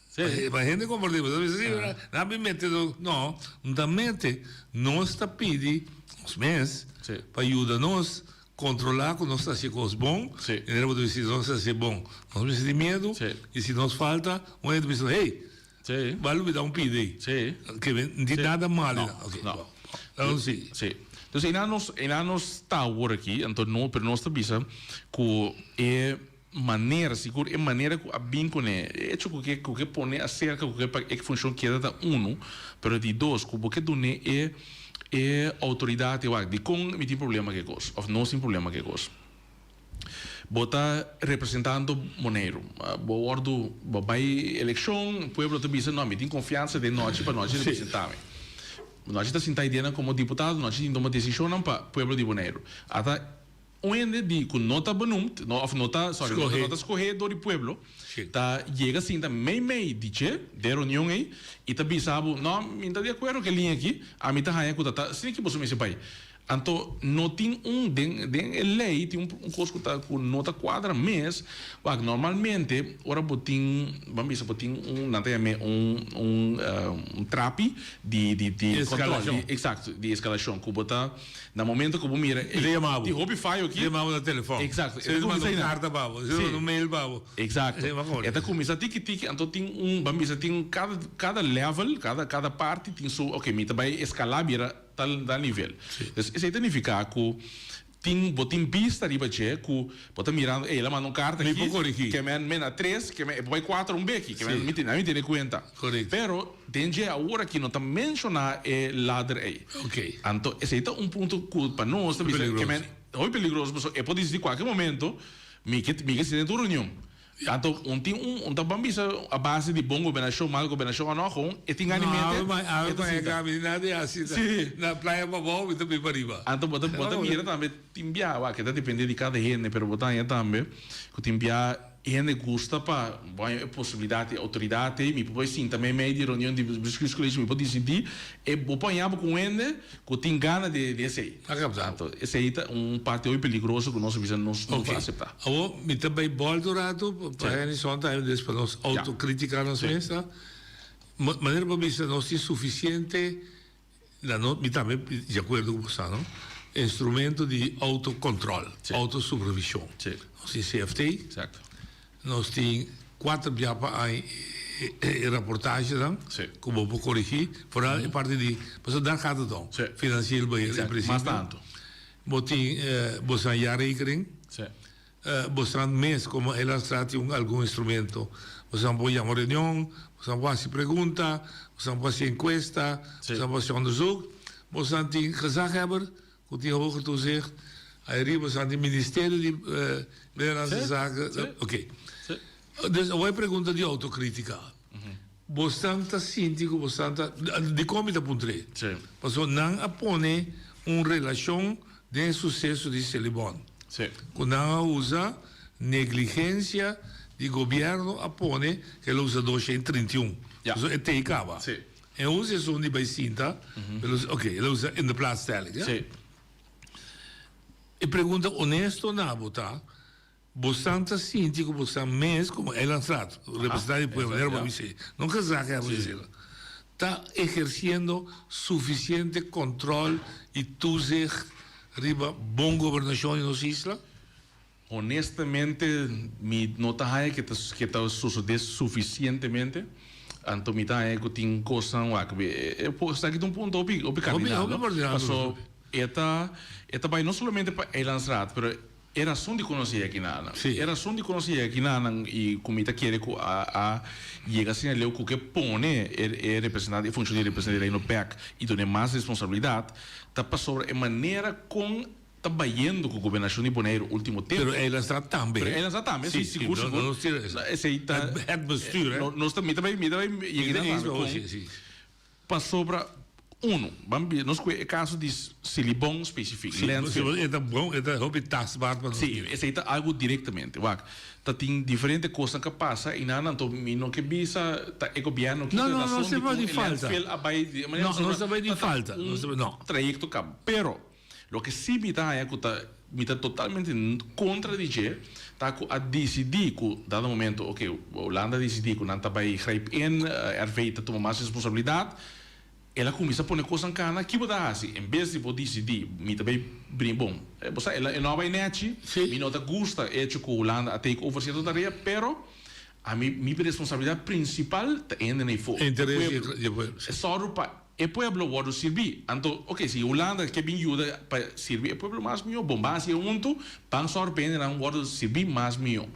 Si. Pa hende compra di bo. Si, nan bin mete no. No, no ta mete. Nos ta pidi nos mes pa yuda nos controla cu nos ta haci cos bon. Si. Y bo ta bisa si nos ta haci bon. Nos mester tin miedo. Si. Y si nos falta, un hende ta bisa, hey. Sí. Bo a lubida un pida ei. Sí. Ke men no tin nada malo. No, Oké, no. bon. Dan sí. Sí. Entonces einan nos, einan nos ta awor aki, anto no, pero nos ta bisa ku e manera, sigur e manera ku a bin kuné, e hecho ku ke, ku ke pone aserka, ku ke pa e funshon keda ta unu, pero di dos, ku bo ke dun'é e, e outoridat, e wak, dikon mi tin problema ku e kos, òf nos tin problema ku e kos. Bo ta representando Boneiru. Bo wordu, bo bai elekshon, pueblo ta bisa, no, mi tin konfiansa den Nochi pa Nochi representá mi. Nochi ta sinta ideanan komo diputado, Nochi tin tuma desishonnan pa pueblo di Boneiru. Ata un hende di ku no ta benoemd, no, òf no ta, sorry, no ta skohé dor di pueblo, ta yega sinta meimei di dje, den reunion ei, i ta bisa bo, no, mi no ta di akuerdo ku e liña aki, ami ta haña ku ta ta, asina ki boso mester bai. Anto no tin un den den e ley tin un cos cu ta cu no ta cuadra mes, wak normalmente ora bo tin ban bisa bo tin un nan ta yam'e un un un trapi di di di control di exacto di escalacion cu bo ta na momento cu bo mira E ta yama bo. tin hopi fayo aki E ta yama bo na telefon. Exacto E ta manda un carta pa bo, e ta manda un mail pa bo. Exacto e ta cuminsa tiki tiki anto tin un ban bisa tin cada cada level cada cada parti tin su ok mi ta bay escala bira Tal tal nivel. Dus esei ta nifiká ku tin bo tin bista riba dje ku bo ta mirando ey el a manda un karta Mi aki por korigí. ke men men a tres ke men e por bai kuater un beki ke men mi tin mi tene kuenta. Korekto. Pero den dje awor aki no ta menshoná e ladder ey. Oké. Anto esei ta un punto ku pa nos ta bisa ke men Peligroso. hopi peligroso pasobra e por disidí kualke momento mi ke mi ke sinti den tur reunion. Anto un tin un un ta ban bisa a base di bon gobernashon, mal gobernashon o no, gewoon e tin gana di mente. No, awe e ta pa sinta. e mi nada hasi Sí. na playa pabou mi ta bin pariba. Anto bo ta bo ta mira tambe tin bia wak e ta depende di kada hende pero bo ta haña tambe ku tin bia hende gusta pa bo haña e posibilidat e outoridat ei mi por bai sinta meimei di reunion di bestuurscollege mi por disidí e bo por haña bo ku un hende Ku tin gana di di esei. A kapta. Anto esei ta un parti hopi peligroso ku nos a bisa nos no ta aseptá. Awor mi ta bai bòlta un ratu pa Henny Sondheim des pa nos autokritiká nos mes ta. Manera bo bisa nos tin sufisiente na no mi tambe di akuerdo ku bo sa no instrumento di autokontròl, autosupervishon. Nos tin CFT. Nos tin kuater bia pa aña e raportahenan ku bo por korigí, foral e parti di, pasobra dar gaat het om, financieel beheer in principio. Bo tin boso jaarrekening, boso mes komo eilandsraad tin un algun instrumento, boso por yama reunion, boso por hasi pregunta, boso por hasi enkuesta, boso por hasi onderzoek, boso tin gezaghebber Ku tin hoger toezicht. Ariba sa di ministerio di Binnenlandse Zaken. Oké. Dus awor e pregunta di autokritika. Bosnan ta sinti ku bosnan ta, dikon mi ta puntr'é? Pasobra nan a pone un relashon den e suseso di Selibon. Ku nan a usa negligensia di gobièrnu a pone ku el a usa 231. Pasobra e tei kaba. E usa esun di bai sinta, el usa, ok, el usa in de plaatsstelling, ja? Sí. E pregunta honesto na bo ta, bosan ta sinti ku bosan mes komo eilandsraad, representante di pueblo, manera bo a bisa ei, no gezaghebber Sí. esei, ta ehersiendo sufisiente control i toezicht riba bon gobernashon di nos isla? Honestamente mi no ta haña ke ta ke ta sosodé sufisientemente, anto mi ta haña ku tin kosnan wak e esaki ta un punto hopi hopi kardinal no, paso e ta e ta bai no solamente pa Eilandsraad pero e rason di ku nos yega kinanan, e rason di ku nos yega kinanan i ku mi ta kere ku a a yega asina leu ku ke pone e e representante e funshon di representante di Reino bèk i dun'é mas responsabilidat ta pasobra e manera kon Ta bayendo ku gobernashon di Boneiru ultimo tempu. Pero Eilandsraad tambe. Pero Eilandsraad tambe, si, sigur, sigur. No, no, no, Esei ta. Het bestuur, hè. Nos ta, mi ta bai, mi ta bai yega na tambe kon. Pasobra, uno, ban bi, nos kue e kaso di Silibon spesifik. Si, e ta bon, e ta hopi tastbaar pa nos. Si, esei ta algu direktamente. Wak, ta tin diferente kosnan ka pasa i nan anto mi no ke bisa ta e gobièrnu ki No, no, no rason se di bai kon di e falta. landfill a bai di e manera No, no se bai di falta. Un trayekto kaba. Pero. Loke sí mi ta haña ku ta mi ta totalmente kontra di dje ta ku a disidí ku dado momento oke Hulanda a disidí ku nan ta bai grijp in, RV ta tuma mas responsabilidat, el a kuminsá pone kosnan kana, ki bo ta hasi? En bes di bo disidí mi ta bai bini bon, bo sa el no a bai nèchi, mi no ta gusta echo ku Hulanda a take over sierto tarea, pero ami mi responsabilidat prinsipal ta hende na ifo, e pueblo, e sòru pa E pueblo wòrdu sirbí. Anto, oke, si Hulanda ke bin yuda pa sirbi e pueblo mas mihó, bon, ban hasi e huntu, ban sòru pa hendenan wòrdu sirbí mas mihó.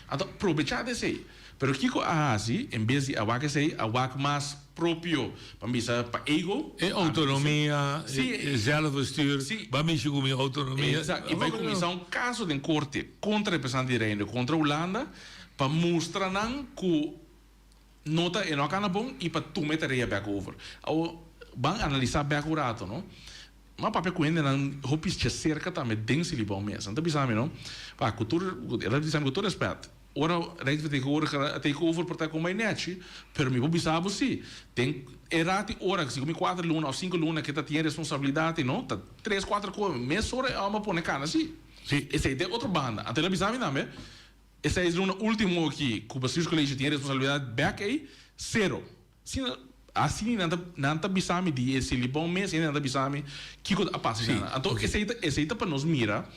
Anto, probechá di esei. Pero kiko a hasi, en bes di a wak esei, a wak mas propio, ban bisa, pa ego. E outonomia, e zelfbestuur, ban mishi ku mi outonomia. Exacto. I bai kuminsá un kaso den korte kontra representante di Reino, kontra Hulanda, pa mustra nan ku No ta, e no a cana bon y pa tuma e tarea bek over. Awor, ban analisa bek un rato, no? M'a papia cu hendenan hopi dje cerca tambe den Silibon mes. Nan ta bisa mi, no, pa cu tur, el a bisa mi cu tur respet. Ora Rijksvertegenwoordiger a take over por ta con bay nechi, pero mi por bisa bo si, den e rati ora, si mi cuater luna of cinco luna ke ta tin e responsabilidad ei no, ta tres cuater cos mesora e homber a pone cana si. Esey ta e otro banda. Anto el a bisa mi tambe, e seis luna ultimo aki cu Bestuurscollege tin e responsabilidad bek ei, cero. Asina, asina nan ta, nan ta bisa mi di e Silibon mes, hende nan ta bisa mi kiko a pasa esei nan. Anto esei ta, esei ta pa nos mira,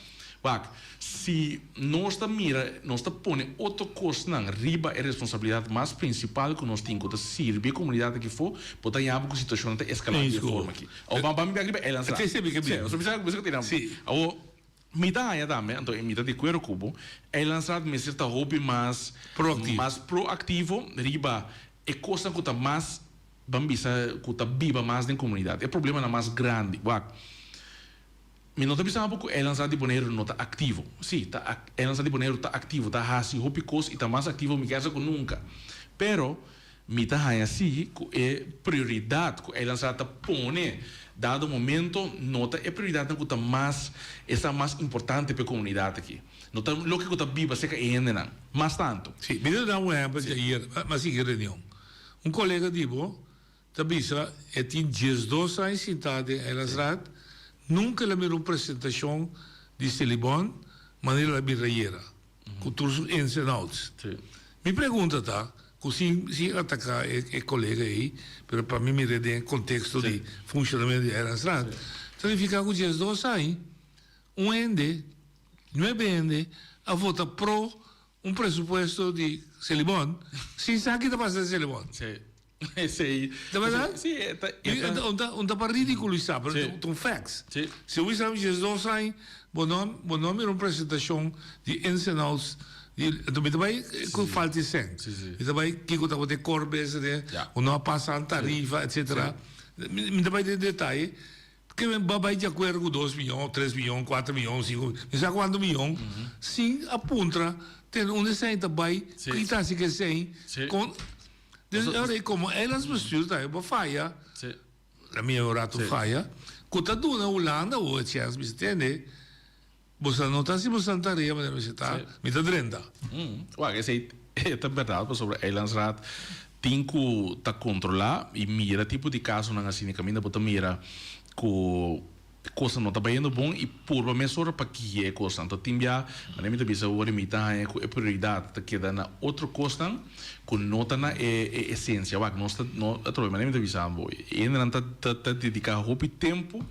wak, si nos ta mira, nos ta pone otro kosnan riba e responsabilidat mas prinsipal ku nos tin, ku ta sirbi e komunidat aki afó, bo ta yama ku situashonnan ta eskalá di e forma aki. Awor ban, ban mi bek riba eilandsraad. Sí, sí, mi sa Sí. Awor, mi ta haña tambe, anto mi ta di akuerdo ku bo, eilandsraad mester ta hopi mas Proaktivo. mas proaktivo riba E kosnan ku ta mas, ban bisa, ku ta biba mas den komunidat, e problemanan mas grandi. Wak, mi no ta bisa bo ku Eilandsraad di Boneiru no ta aktivo. Sí, ta Eilandsraad di Boneiru ta aktivo, ta hasi hopi kos i ta mas aktivo mi kersa ku nunka. Pero mi ta haña sí ku e prioridat ku Eilandsraad ta pone dado momento no ta e prioridatnan ku ta mas, esnan mas importante pa e komunidat aki. No ta loke ku ta biba serka e hendenan, mas tantu. Sí, mi ta da un ehèmpel di ayer, m'a sigui reunion. Un kolega di bo ta bisa e tin diesdos aña sintá den Eilandsraad, nunka el a mira un presentashon di Selibon manera el a mira ayera, ku tur su ins en outs. Mi pregunta ta, ku sin sin ataká e kolega ei, pero pa mi mir'é den e konteksto di funshonamentu di Eilandsraad, ta nifiká ku diesdos aña un hende Nuebe hende a vota pro un presupuesto di Selibon sin sa ki ta pasa den Selibon. Sí. Esei. Ta berdad? Sí, e ta, e ta. Un ta, un ta pa ridiculisa, pero Sí. ta un facts. Sí. Si bo bisa mi 12 aña, bo no, bo no a mira un presentacion di ins and outs di, enton mi ta bai cu falta di cent. Sí, sí. Mi ta bai kico tabata e core business, Ja. bo no a pasa an tarifa, etcetera. Sí. Mi, mi ta bai den detaye. Ke men ba bai di akuerdo ku dos miyon, tres miyon, kuater miyon, sinku, mi sa kuantu miyon, sin a puntra tende unda esei ta bai, ki ta hasi ku esei, kon. Dus e ora ei komo eilandsbestuur tambe bo faya, na mi un ratu faya, ku ta duna Hulanda awor e chèns bisa tende, bo sa no ta hasi bo san tarea manera mi sa ta, mi ta drenta. Wak, esei ta bèrdat pasobra eilandsraad tin ku ta kontrolá i mira tipo di kasonan asina kaminda bo ta mira ku kosnan no ta bayendo bon i purba mesora pa guia e kosnan. Anto tin bia manera mi ta bisa awor mi ta haña ku e prioridat ta keda na otro kosnan ku no ta na e e esensia. Wak nos ta no atrobe manera mi ta bisa bo e hendenan ta ta dediká hopi tempu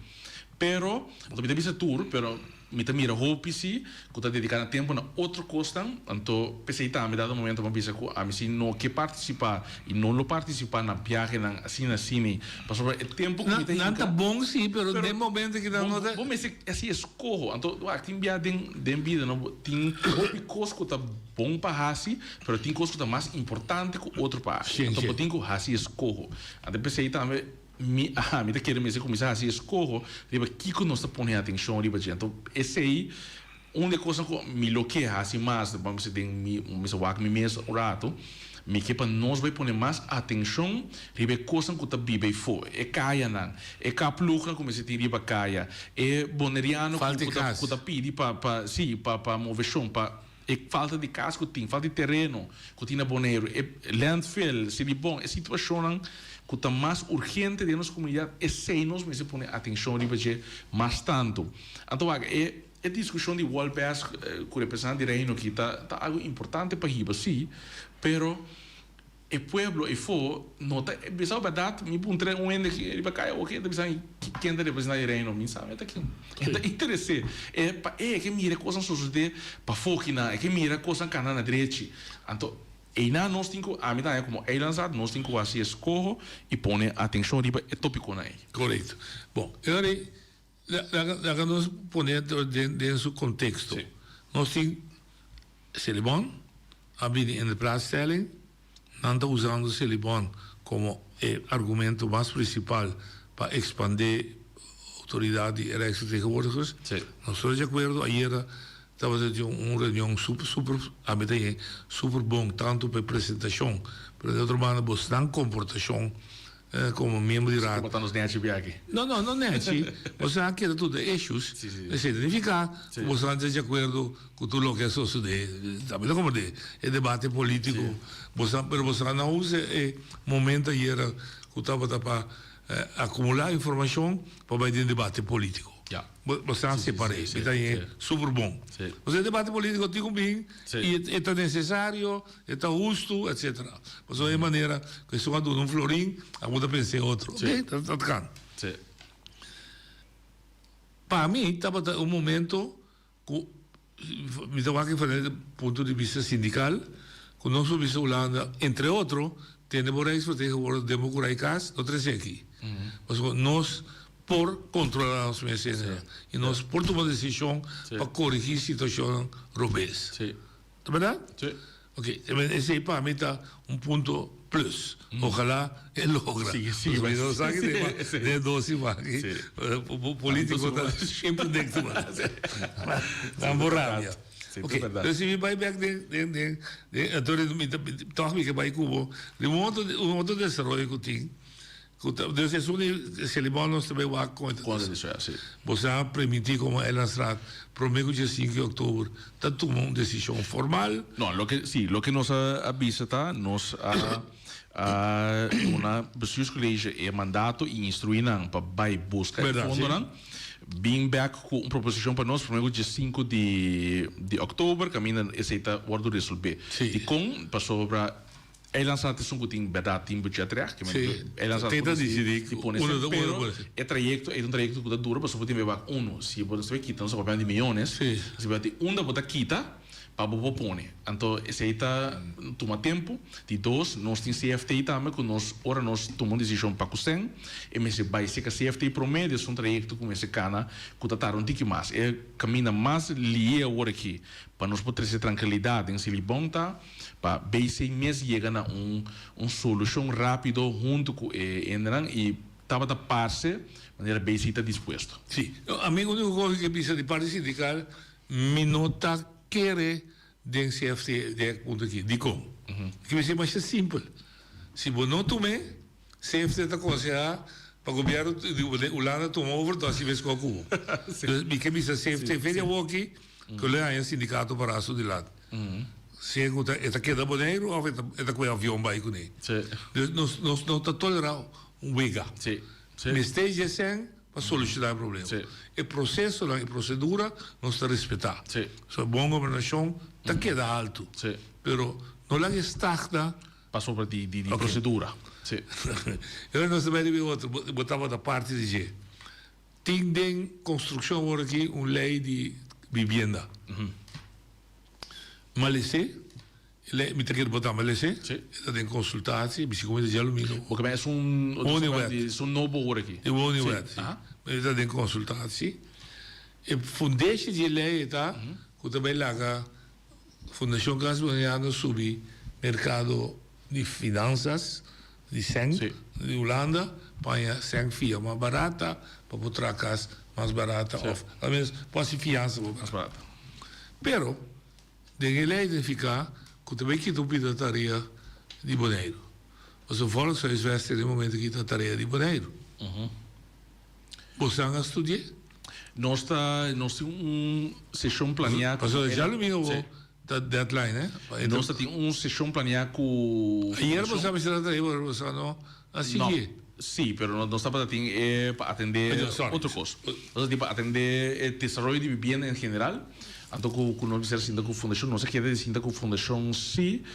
pero anto mi ta bisa tur pero Mi ta mira hopi si ku ta dediká nan tempu na otro kosnan, anto p'esei tambe dado momento mi a bisa ku ami si no ke partisipá i no lo partisipá na biahenan asina asini, pasobra e tempu ku mi ta hinka. Nan ta bon si, pero den momento ki nan no ta. Bo mester hasi eskoho, anto wak tin bia den den bida no tin hopi kos ku ta bon pa hasi, pero tin kos ku ta mas importante ku otro pa hasi, anto bo tin ku hasi eskoho, anto p'esei tambe. Mi, aha, mi ta kere mester kuminsá hasi eskoho riba kiko nos ta pone atenshon riba dje. Anto esei un di e kosnan ku mi lo ke hasi mas, bo mester den mi, mester wak mi mes un ratu, mi ke pa nos bai pone mas atenshon riba e kosnan ku ta biba eifó, e kayanan, e kaplugnan ku mester tin riba kaya, e boneriano ku ku ta ku ta pidi pa pa si pa pa moveshon, pa e falta di kas ku tin, falta di tereno ku tin na Boneiru, e landfill, Silibon, e situashonnan ku ta mas urgente den nos komunidat, esei nos mester pone atenshon riba dje mas tantu. Anto wak, e e diskushon di Wolbes ku representante di Reino aki ta ta algu importante pa hiba, sí, pero E pueblo efo no ta bisa berdad mi puntra un hende riba kaya oke e ta bisa mi ken ta representa e reino mi sa mi ta ken e ta interese e pa e ke mira kosnan sosode pafo kinan e ke mira kosnan kana na drechi anto einan nos tin ku ami ta haña komo eilandsraad nos tin ku hasi eskoho i pone atenshon riba e topikonan ei. Korekto. Bon, e ora ei laga nos pone den su konteksto. Nos tin Selibon a bini in de plaatsstelling. Nan ta usando Selibon como e argumento mas principal pa expande autoridad di e Rijksvertegenwoordigers. Nos tur di acuerdo, ayera tabata tin un reunion super, super, ami ta yen, super bon, tanto pa e presentacion, pero di otro banda bosnan comportacion. Komo miembro di raad. Bo ta nos nechi bia aki. No, no, no nechi. Boso a keda tur de issues. Si, si. Esei ta nifiká Si. ku boso a ta di akuerdo ku tur loke a sosodé. Tambe ta komprendé e debate polítiko. Boso a, pero boso a no usa e momento ayera ku tabata pa akumulá informashon pa bai den debate polítiko. Ya. Bo, boso a separ'é. Si, Mi ta si. hañ'é super bon. Si. Pasobra e debate polítiko tin ku bin Si. i e ta nesesario. E ta hustu, etcetera. Pasobra e manera ku esun a duna un florin, abo ta pensa e otro. Sí. Oké, ta kan. Sí. Pa mi tabata un momento ku mi ta wak diferente punto di bista sindikal, ku nos por bisa Hulanda, entre otro, tene bo rijksvertegenwoordiger den bo kura i kas, no trese aki. Pasobra nos por kontrolá nos mes i nos por tuma desishon pa korigí situashonnan robes. Sí. Ta berdad? Sí. Ok, esei pa mi ta un punto plus. Ojalá e logra. Sí, sí. Pasobra mi no sa ki tema den dos siman aki. Sí. Politico ta impredictable. Nan por rabia. Sí, ta Ok, berdad. dus si mi bai bek den, den, den, den, anto mi ta, tog mi ke bai ku bo. Riba un otro, un otro desaroyo ku tin. Ku ta, dus esun di Selibon nos ta bay wak kon e ta Kon ta desoya, si. Bo sa permití komo Eilandsraad promé ku dje sinku di òktober ta tuma un desishon formal. No, loke, si, loke nos a a bisa ta nos a a duna Bestuurscollege e mandato i instruí nan pa bai buska e Berdad, si. fondonan, bin bèk ku un proposishon pa nos promé ku dje sinku di di òktober kaminda esei ta wòrdu resolvé. Si. Dikon? Pasobra Eilandsraad esun ku tin bèrdat tin budgetrecht, ke men Sí, Eilandsraad te por ta disidí disidí di pone uno esei, ta uno pero por esei. e trayekto ei ta un trayekto ku ta dura pasobra bo tin bebak uno, si bo ta kita nos ta papia di miyones, Sí. si bo tin unda bo ta kita pa bo por pone, anto esei ta tuma tempu. Di dos, nos tin CFT tambe ku nos ora nos tuma un desishon pa ku sèn e mester bai seka CFT promé, des un trayekto ku mester kana ku ta tarda un tiki mas. E kaminda mas lié awor aki pa nos por trese trankilidat den Silibon ta Pa BC mes yega na un un solushon rápido huntu ku e hendenan i tabata parse manera BC ta dispuesto. Sí, ami úniko kos ku ke bisa di parti sindikal, mi no ta kere den CFT den e punto aki. Dikon? Ke bisa masha simpel. Si bo no tum'é, CFT ta konsehá pa gobièrnu di Hulanda tuma over to hasi meskos ku bo. Dus mi ke bisa CFT fe di awoki ku lo e haña sindikato pará su dilanti. Sea ku ta e ta keda Boneiru òf e ta kohe avion bai kuné. Dus nos nos no ta tolerá un wega. Mester dje sèn pa solushoná e problema. E prosesonan, e prosedura nos ta respetá. So bon gobernashon ta keda haltu. Pero no laga e stagna. Pasobra di di procedura. Sí. Ahora nos ta bai riba e otro, bo tabata parti di dje. Tin den construccion awor aki un ley di vivienda. Malesé, e ley, mi ta kere bo ta malesé, Sí. e ta den consultatie, mi si como dje lo mismo. Bo ke es un Woningwet. Es un nobo awor aki. E woningwet, Sí. sí. Aha. E ta den consultatie. E fundeshi di e ley ta cu ta bai laga Fundashon Cas Boneriano subi merkado di finansas di sèn di Hulanda pa haña sèn fia mas barata pa por traha kas mas barata òf almenos por hasi fiansa mas barata. Pero den e lei ta nifiká ku ta bai kita un pida tarea di Boneiru. Pasobra Volkshuisvesting den e momento aki ta tarea di Boneiru. Bosan a studi'é? Nos ta nos tin un seshon planeá ku. Pasobra djalumingu bo ta deadline hè? Nos ta tin un seshon planeá ku. Ayer bo sa mester a traha pero bo sa no a sigui. Sí, pero nos tabata tin e pa atendé otro kos. Nos ta tin pa atendé e desaroyo di bibienda en general. Anto ku ku nos mester a sinta ku fundashon. Nos a keda di sinta ku fundashon sí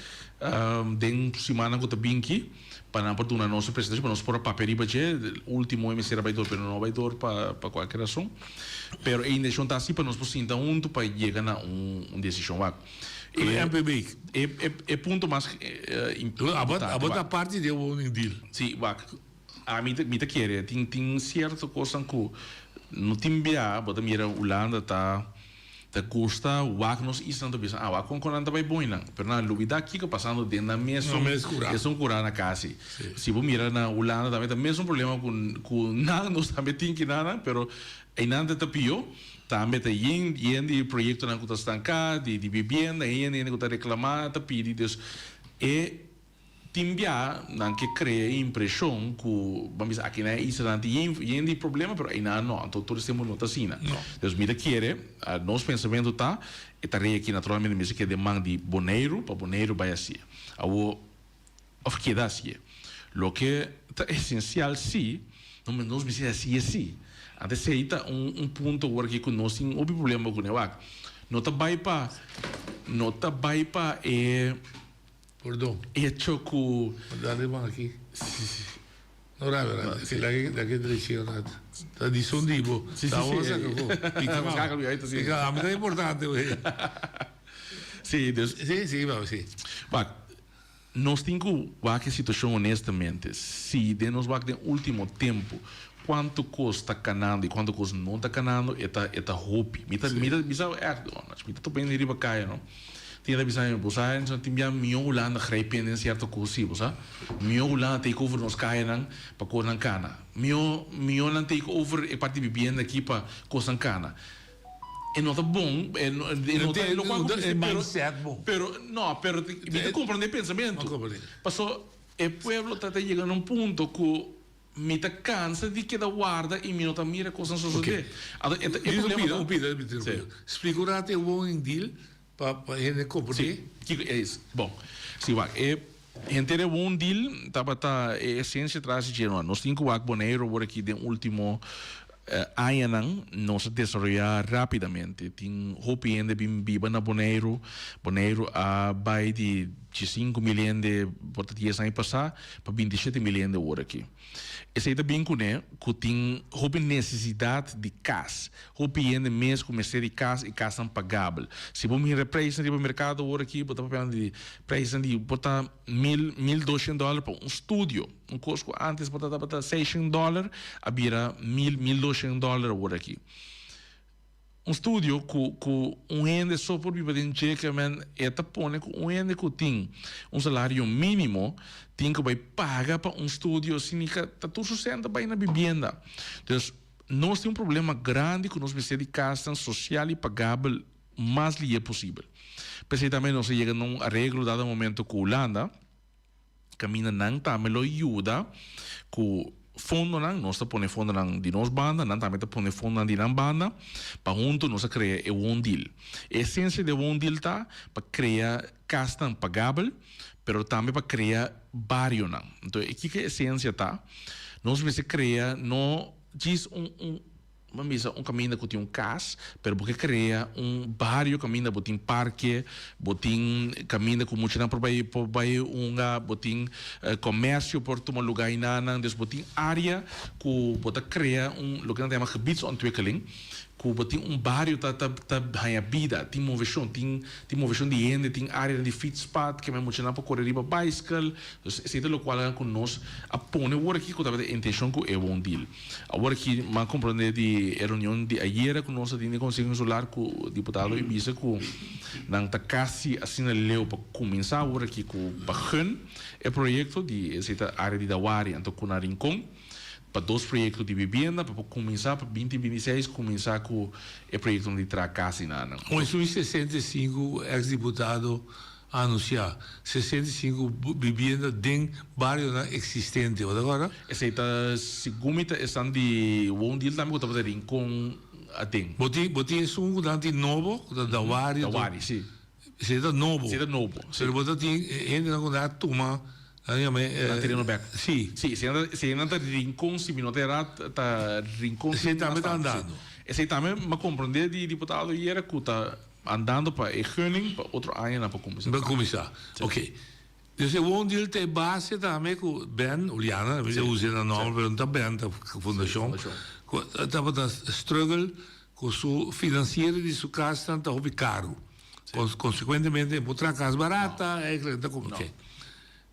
den simannan ku ta binki. Pa nan por duna nos e presentacion, pa nos por a papia riba dje. Ultimo e mester a bai dor, pero no a bai dor pa pa cualke razon. Pero e intencion ta asi pa nos por sinta hunto pa yega na un un decision. Wak, E MPB. E e e punto mas importante. Abo ta parti di e woning deal. Si, wak, ami ta mi ta kere tin tin cierto cosnan cu no tin bia, bo ta mira Hulanda ta. Ta gusta wak nos isnan ta bisa, ah wak kon kon nan ta bai boi nan. Pero nan a lubida kiko pasando den nan mesun esun kura na kasi. Si bo mira na Hulanda tambe ta mesun problema ku ku nan, nos tambe tin kinanan, pero einan ta ta pio. Tambe ta yen yen di proyektonan ku ta stanká, di di bibienda, yen hende ku ta reklamá, ta pidi. Dus e. Tin bia nan ke krea e impreshon ku ban bisa aki na e islanan tin yen yen di problema pero einan no, anto tur estempo no ta asina. Dus mi ta kere, nos pensamentu ta e tarea aki naturalmente mester keda den man di Boneiru pa Boneiru bai hasié. Awor òf keda hasié. Loke ta esensial sí, no nos mester hasié sí. Anto esei ta un un punto awor aki ku nos tin hopi problema ku Newak. No ta bai pa no ta bai pa e. Pordon. Hecho ku. Dale man aki. No rabia rabia. Si lage lage drechi un rato. Ta di son di bo. Si si si. Ta awor saka ko. Pika man. Pika ami ta importante we. Si dus. Si si baba si. Wak nos tin ku wak e situashon honestamente. Si den nos wak den ultimo tempo kuantu kos ta kanando i kuantu kos no ta kanando e ta e ta hopi. Mi ta mi ta bisa bo ègt mi ta topa hende riba kaya no. Tin ta bisa mi, bo sa Enzo, tin bia mihó Hulanda grijpen den sierto kos si, bo sa. Mihó Hulanda take over nos kayanan pa kosnan kana. Mihó, mihó nan take over e parti bibienda aki pa kosnan kana. E no ta bon, e no, e no ta lokual ku mester, pero, pero, no, pero mi ta komprende e pensamentu. Paso e pueblo ta ta yega na un punto ku Mi ta cansa di keda warda y mi no ta mira cosnan sosode. Anto e ta e problema ta. Un pida, un pida, un pida. Splica un rato e woning deal pa pa hende comprende. Si, kico e es? Bon, si wak e henter e woning deal tabata e esencia tras di dje. Nos tin cu wak Boneiru awor aki den ultimo añanan nos a desaroya rapidamente. Tin hopi hende bin biba na Boneiru. Boneiru a bay di diesinco mil hende por ta dies aña pasa pa bintishete mil hende awor aki. Esei ta bin kuné ku tin hopi nesesidat di kas. Hopi hende mes ku mester di kas i kasnan pagabel. Si bo mira preisnan riba merkado awor aki bo ta papiando di preisnan di por ta mil, mil doshen dòler pa un studio. Un kos ku ántes por ta tabata seishen dòler a bira mil, mil doshen dòler awor aki. Un studio ku ku un hende so por biba den dje ke men e ta pone ku un hende ku tin un salario minimo tin ku bai paga pa un studio sinika ta tur su sèn ta bai na bibienda. Dus nos tin un problema grandi ku nos mester di kasnan sosial i pagabel mas lihe posibel. P'esei tambe nos a yega na un areglo dado momento ku Hulanda. Kaminda nan tambe lo yuda ku fondonan, nos ta pone fondonan di nos banda, nan tambe ta pone fondonan di nan banda, pa huntu nos a krea e woondeal. E esensia di e woondeal ta pa krea kasnan pagabel, pero tambe pa krea barionan. Enton e kiko e esensia ta? Nos mester krea no djis un un. Bo a misa un kaminda ku tin un kas, pero bo ke krea un bario kaminda bo tin parke, bo tin kaminda ku muchanan por bai por bai hunga, bo tin komersio por tuma lugá einanan. Dus bo tin área ku bo ta krea un loke nan ta yama gebiedsontwikkeling, ku bo tin un bario ta ta ta haña bida, tin moveshon, tin tin moveshon di hende, tin áreanan di fietspad ke muchanan por kore riba baiskel. Dus esei ta lokual ku nos a pone wor aki ku tabata e intenshon ku e woondeal. Awor aki m'a comprende di e reunion di ayera cu nos a tin den Conseho Insular cu diputado y bisa cu nan ta casi asina leu pa cuminsa awor aki cu pa gun e proyecto di esey ta area di Dawari anto cu na Rincon pa dos proyecto di vivienda pa por cuminsa pa binti 26 cuminsa cu e proyectonan di traha cas y nan. Un esun 65 ex diputado a anunsiá 65 bibienda den barionan eksistente, bo ta kòrda? Esei ta segun mi ta esnan di Woondeal tambe ku tabata Rincon aden. Bo tin bo tin esun ku nan tin nobo ku ta Dawari. Dawari, si. Esei ta nobo. Esei ta nobo, si. Pero bo ta tin hendenan ku nan a tuma nan yama e. Nan tereno bèk. Si. Si, esei nan ta esei nan ta Rincon si mi no ta erá ta Rincon. Esei tambe ta andando. Esei tambe mi a komprondé di diputado ayera ku ta. Andando pa e gunning pa otro aña nan por cuminsa. Por cuminsa. Ok. Dus e woondeal ta e base tambe cu Ben, Uliana, mi ta usa nan nomber pero no ta Ben, ta fundacion, cu tabata struggle cu su financiering di su casnan ta hopi caro. Consecuentemente e por traha cas barata, eigenlijk ta como. Ok.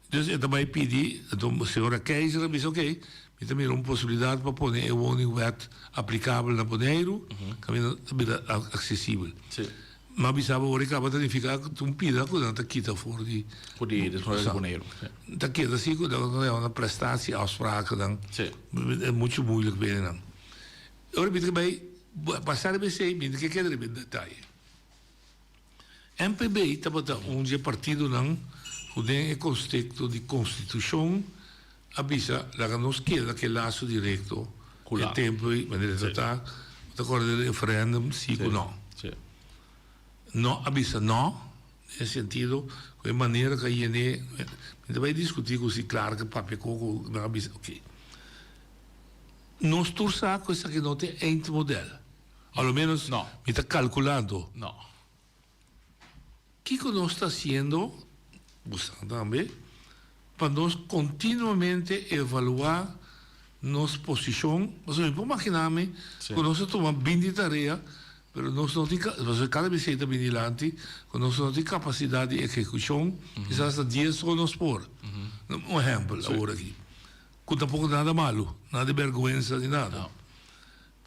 Dus e ta bai pidi, anto señora Keizer a bisa, ok, mi ta mira un posibilidat pa pone e woningwet aplikabel na Boneiru, kaminda ta bira aksesibel. Mi a bisa bo ora e kaba ta nifiká ku ta un pida ku nan ta kita for di. For di desarrollo di Boneiru. Ta keda así ku nan ta yama nan prestatieafsprakennan. E muchu moeilijk bene nan. Ora mi ta bai pasa riba esei, mi no ke keda riba e detaye. MPB tabata un dje partidonan. ku den e konstekto di konstitushon a bisa laga nos keda ku e laso direkto e tempu ei manera ta ta bo ta kòrda di referèndum si ku nò. No a bisa nò den e sentido ku e manera ku a yen'é mi ta bai diskutí ku si Clark a papia ku ku nan a bisa oke. Nos tur sa ku esaki no ta e eindmodel. A lo menos mi ta kalkulando. Kiko nos ta hasiendo, busnan tambe, pa nos kontinuamente evaluá nos posishon? Pasobra mi por maginá mi ku nos ta tuma binti tarea, pero nos no tin, pasobra kada bes ei ta bini dilanti, ku nos no tin kapasidat di ehekushon, kisas ta dies so nos por. Un ehèmpel awor aki, ku tampoko ta nada malu, nada di bèrgwensa ni nada.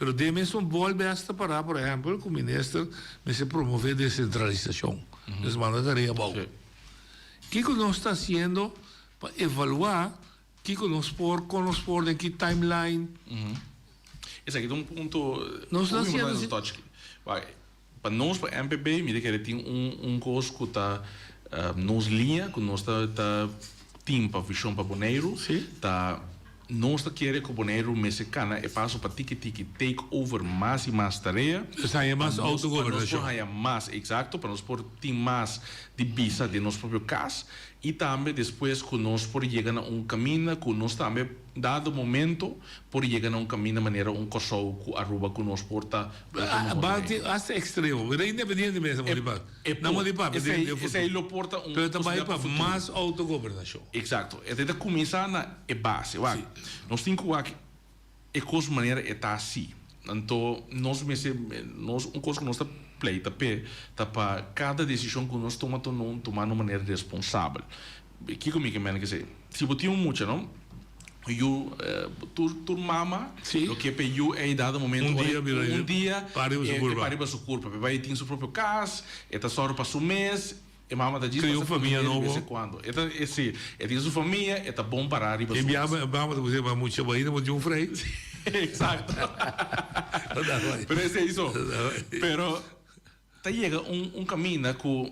Pero den mesun bolbe hasta pará, por ehèmpel, ku minister mester promové desentralisashon. Nos manda tarea abou. Kiko nos ta hasiendo pa evaluá kiko nos por, kon nos por, den ki timeline? Esaki ta un punto Nos ta hasiendo si. Pa nos, pa MPB, mi ta kere tin un un kos ku ta nos liña ku nos ta ta tin pa vishon pa Boneiru ta nos ta kere ku Boneiru mester kana e paso pa tiki tiki take over mas i mas tarea Nos haña mas pa nos pa nos por autogobernashon. haña mas eksakto pa nos por tin mas di bisa den nos propio kas i tambe despues ku nos por yega na un kaminda ku nos tambe Dado momento por yega na un caminda manera un Corsou cu Aruba cu nos por ta autonomo den Ba te hasta extremo, pero independiente mes a mori pa. E Na por. mori pa, Esey, den futuro. esey lo por ta un Pero ta bai posibilidad pa pa futuro. mas autogobernacion. Exacto. E ta cuminsa na e base. Wak, nos tin cu wak e cos manera e ta haci. Anto nos mester, nos, un cos cu nos ta pleita p'e ta pa cada decision cu nos tuma ta tuma na un manera responsabel. Kiko mi ke mena kesey? Si bo tin un mucha no, yu tur tur mama lo ke p'e yu ei dado momento Un ora dia bira un dia pa riba su e kurpa. pa riba su kurpa, p'e bai tin su propio kas, e ta sòru pa su mes, e mama ta djis Kria un pasa ku famia hende de bes nobo. en kuando. E ta e si, e tin su famia, e ta bon pará riba E su biaha mes. e mama ta bisa, ma mucha bo ainda bo tin un frei. Exacto. Pero esei so. Pero Ta yega un un caminda cu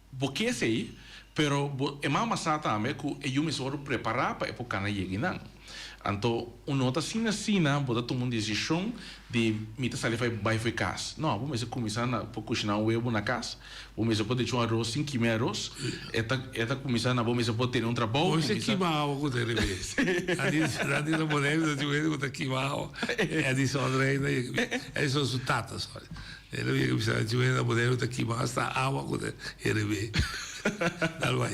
bo ke esey, pero bo e mama sa tambe cu e yu mester worde prepara pa e por cana yega eynan. Anto un no ta asina asina bo ta tuma un decision di mi ta sali bai fo'i cas. No, bo mester cuminsa na por cushina un webo na cas, bo mester por decha un aros sin kima e aros, e ta e ta cuminsa na bo mester por tene un trabou, Bo mester cuminsa. kima awa cu ta rebe. Nan di na Boneiru ta tin hende cu ta kima awa. Edison Reina yega Edison su tata sorry. El a yega bisa nan tin hende na Boneiru ta kima hasta awa cu ta rebe. Dal bai.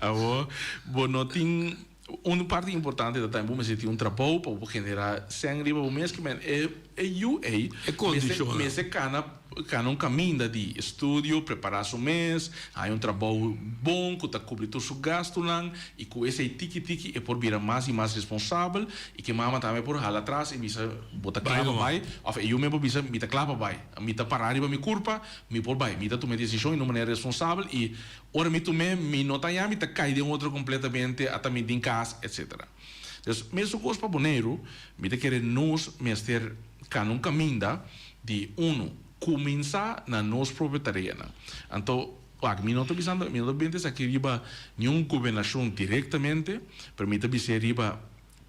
Awor bo no tin Un parti importante ta tambe bo mester tin un trabou pa bo por genera sèn riba bo mes kimen e e yu ei E kondishonnan. mester kana kana un kaminda di estudio, prepará su mes, haña un trabou bon ku ta kubri tur su gastunan i ku esei tiki tiki e por bira mas i mas responsabel i ke mama tambe por hala atras i bisa bo ta kla pa bai òf e yu mes por bisa mi ta kla pa bai mi ta pará riba mi kurpa mi por bai mi ta tuma e desishon di un manera responsabel i Ora mi tum'é, mi no ta haña, mi ta kai den otro kompletamente, ata mi tin kas, etsetera. Dus, mesun kos pa Boneiru, mi ta kere nos mester kana un kaminda di, unu, kuminsá na nos propio tareanan. Anto, wak, mi no ta bisando, mi no ta benta esaki riba niun gobernashon direktamente, pero mi ta bis'é riba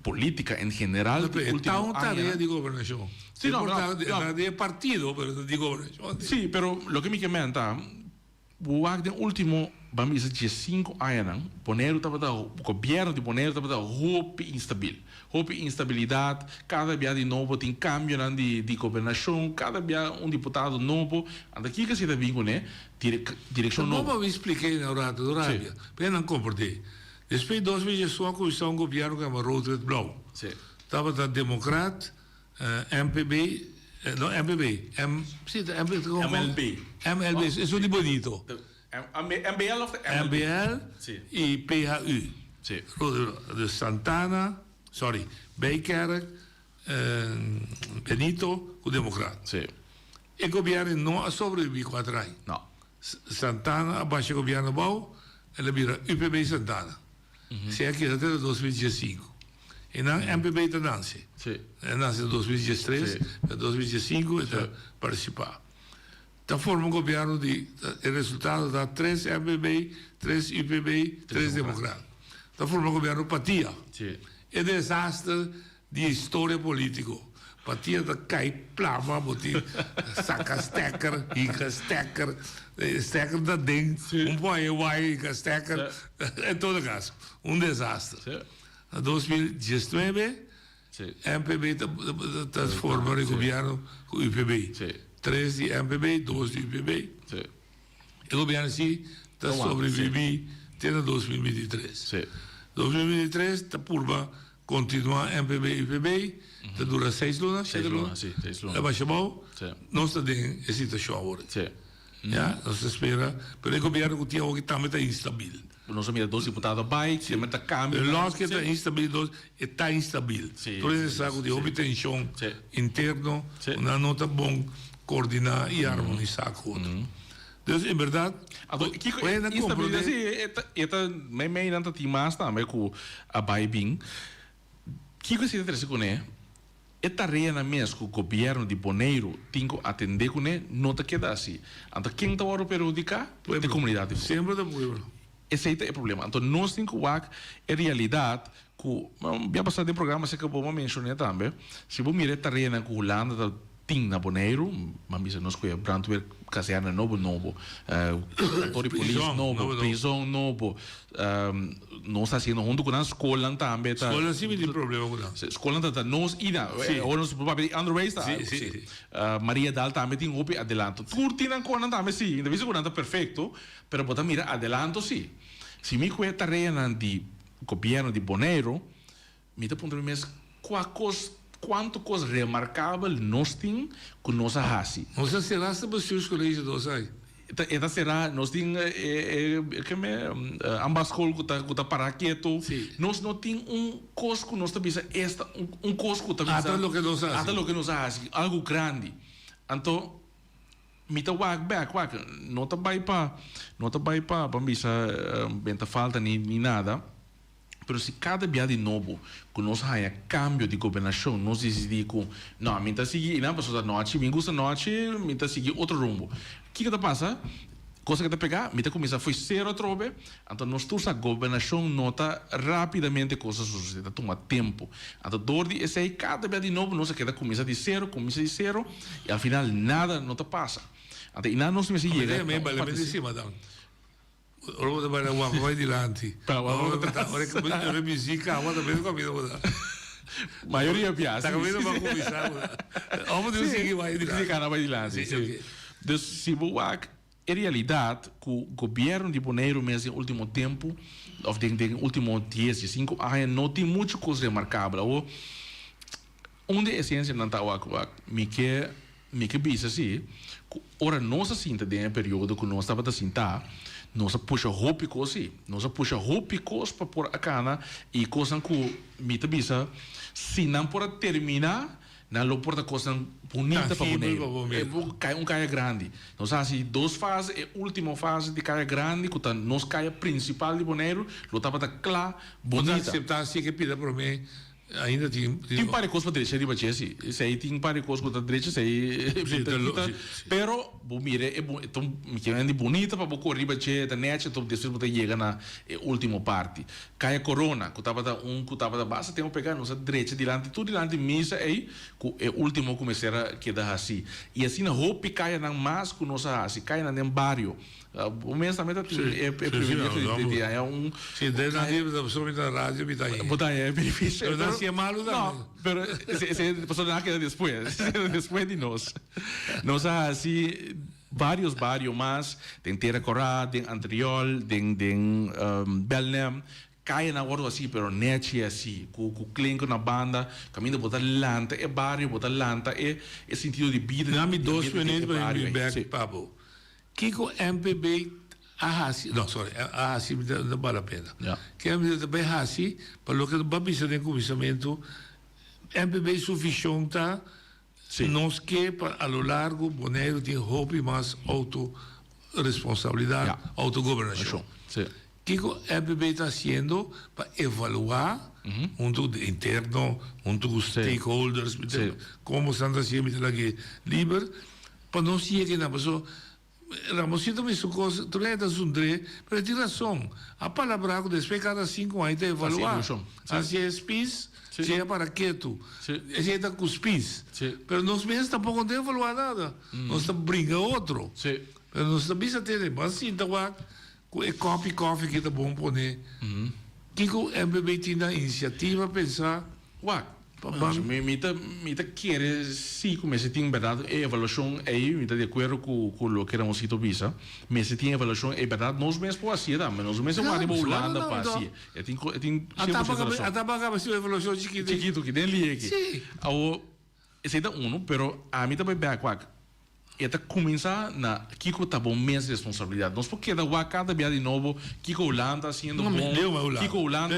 polítika en general di E ta último un tarea añanan. di gobernashon. Sí, no, no, no. Di e partido, pero di gobernashon. Sí, pero loke mi ke menta, Bo wak den ultimo, ban bisa diesinku añanan, Boneiru tabata, gobièrnu di Boneiru tabata hopi instabil. Hopi instabilidat, kada bia di nobo tin kambionan di di gobernashon, kada bia un diputado nobo. Anta kiko si ta bin kuné? Direkshon Bo nobo. pa mi splika ei na un rato, no rabia, pa e nan komprendé. Despues di 2001 a kuminsá un gobièrnu ku yama Rood Wit Blauw. Tabata demokrat, MPB, no MPB, M, si ta MPB. MLB. MLB, esun di bonito. MBL of MLB? MBL y PHU. Si. Dus Santana, sorry, Bijkerk, Benito cu Democraat. Si. E gobierno no a sobrevivi cuater aña. No. Santana a basha gobierno abao, el a bira UPB Santana. Si a keda te na 2015. E nan MPB ta nanse. Sí. E nanse na 2013, Sí. na 2015 e ta participa. Ta forma un gobierno di e resultado ta tres MPB, tres UPB, tres Democrat. Ta forma un gobierno patia. E desaster di historia politico. Patia ta cay plama bo tin saca stekker, hinca stekker, stekker ta den, un poi e wire hinca stekker. En todo caso, un desaster. Na 2019 MPB ta forma e gobierno cu UPB. Tres di MPB, dos di UPB. E gobierno si ta sobrevivi te na 2023. 2023 ta purba continua MPB UPB, ta dura seis luna, shete luna. Ta basha abou. Nos ta den e situacion awor. Ya, nos ta spera, pero e gobierno cu tin awor aki tambe ta instabil. Nos a mira dos diputado bai, siempre ta cambio. Pero los ke ta instabil dos, e ta instabil. Tur hende sa cu tin hopi tension interno, cu nan no ta bon coordina y armonisa cu otro. Dus en berdad, Anto, kiko e instabilidad si, e ta, mei mei nan ta tin mas tambe cu a bai bin. Kiko esei ta trece cune? E tareanan mes ku gobièrnu di Boneiru tin ku atendé kuné no ta keda así. Anto ken ta wòrdu perhudiká? E komunidat di Pueblo. Semper ta pueblo. Esei ta e problema. Anto nos tin ku wak e realidat ku, bia pasá den programa esei ku bo a menshoné tambe, si bo mira e tareanan ku Hulanda ta tin na Boneiru, ban bisa nos ku e brandweer kazerne nobo nobo, kantor di polis nobo, prizòn nobo, Nos ta haciendo hunto cu nan scolnan tambe ta. Scolnan si mi tin problema cu nan. Scolnan ta ta nos y nan. Ora nos por papia di underwijs ta. Si, si, si. Mariadal tambe tin hopi adelanto. Tur tin nan conan tambe si. Mi ta bisa cu nan ta perfecto, pero bo ta mira adelanto si. Si mi cu e tareanan di gobierno di Boneiro, mi ta puntra mi mes cua cos, cuanto cos remarcabel nos tin cu nos a haci. Nos a cera hasta bestuurscollege dos ay. E ta será, nos tin e e keme ambaskol ku ta ku ta pará ketu. Nos no tin un kos ku nos ta bisa esta un kos ku ta bisa. Ata loke nos a hasi. Ata loke nos a hasi, algu grandi. Anto mi ta wak bèk, wak, no ta bai pa no ta bai pa ban bisa benta falta ni ni nada. Pero si kada bia di nobo ku nos haña kambio di gobernashon nos disidí ku no, mi ta sigui einan pasobra ta nochi, mi gusta nochi, mi ta sigui otro rumbo. Kiko ta pasa? Kosa ke ta pegá, mi ta kuminsá fo'i sero atrobe, anto nos tur sa gobernashon no ta rápidamente kos ta sosodé, ta tuma tempu. Anto dor di esei kada bia di nobo nos a keda kuminsá di sero, kuminsá di sero i al final nada no ta pasa. Anto einan nos mester yega na un parti. Ora bo ta bai na wak bai dilanti. Ora bo ta ora e muziek kaba ta bes kaminda bo ta. Mayoria bia si. Ta kaminda bo a kuminsá bo ta. Of bo tin sigui bai dilanti. Sigui kana bai dilanti si. Dus si bo wak e realidat ku gobièrnu di Boneiru mes den ultimo tempu of den den ultimo dies diesinku aña no tin muchu kos remarkabel. Awor un di e esensianan ta wak wak mi ke Mi ke bisa si, ku ora nos a sinta den e periodo ku nos tabata sintá, nos a pusha hopi kos si. Nos a pusha hopi kos pa por a kana i kosnan ku mi ta bisa si nan por a terminá, nan lo por ta kosnan bunita pa Boneiru. E por kai un kaya grandi. Nos a hasi dos fase, e último fase di kaya grandi ku ta nos kaya prinsipal di Boneiru lo tabata kla, Bo ta bunita. aseptá si ke pida promé Ainda tin. Tin par di kos pa drecha riba dje si. Esei tin par di kos ku ta drecha esei Si, ta lo, si, si. Pero bo mira e bu e ta un mi kier di bunita pa bo kore riba dje, ta nechi anto despues bo ta yega na e ultimo parti. Kaya Corona ku tabata un ku tabata basta tempu pega nos a drecha dilanti tur dilanti misa ei ku e ultimo ku mester a keda hasi. I asina hopi kayanan mas ku nos a hasi, kayanan den bario. Bo mes tambe ta tin e privilegio di haña un. Si, den nan di pasobra mi ta na radio mi ta haña. Bo ta haña e beneficio. Pero nan siña malu tambe. No, pero esei pasobra nan a keda despues, despues di nos. Nos a hasi varios bario mas, den Tera Kòrá, den Antriol, den den Belnem. Kayanan wòrdu hasi pero nèchi hasi, ku ku klenku na banda, kaminda bo ta lanta e bario, bo ta lanta e e sintido di bida di Dami dos minuut pa mi bin bèk pa bo. Kiko MPB a hasi, no sorry, a hasi mi ta bal la pena. Ke MPB ta bai hasi pa loke bo a bisa den kuminsamentu, MPB su vishon ta nos ke pa a lo largo Boneiru tin hopi mas outo responsabilidat, outogobernashon. Kiko MPB ta hasiendo pa evaluá huntu ku interno, huntu ku stakeholders, komo esnan ta hasié mi ta lag'é liber. Pa nos yega einan paso Ramosito mi su kos tur hende ta zundr'é pero e tin rason a palabrá ku despues kada sinku aña ta evaluá hasi e spis si e para ketu esei ta ku spis pero nos mes tampoko no ta evaluá nada nos ta bringa otro pero nos ta bisa tene bo a sinta wak ku e kòpi kòfi ki ta bon pone kiko MPB tin na inisiativa pensa Wak, mi mi ta mi ta kere si ku mester tin bèrdat e evaluashon ei, mi ta di akuerdo ku ku loke Ramonsito bisa, mester tin evaluashon ei bèrdat nos mes por hasié tambe, nos no mester wak riba Hulanda pa hasié, e tin e tin 100% rason. Ata pa kaba si un evaluashon chikitu. Chikitu aki den lieki. Awor esei ta unu, pero ami ta bai bèk wak. E ta kuminsá na kiko ta bo mes responsabilidat. Nos por keda wak kada bia di nobo kiko Hulanda ta hasiendo bon, kiko Hulanda.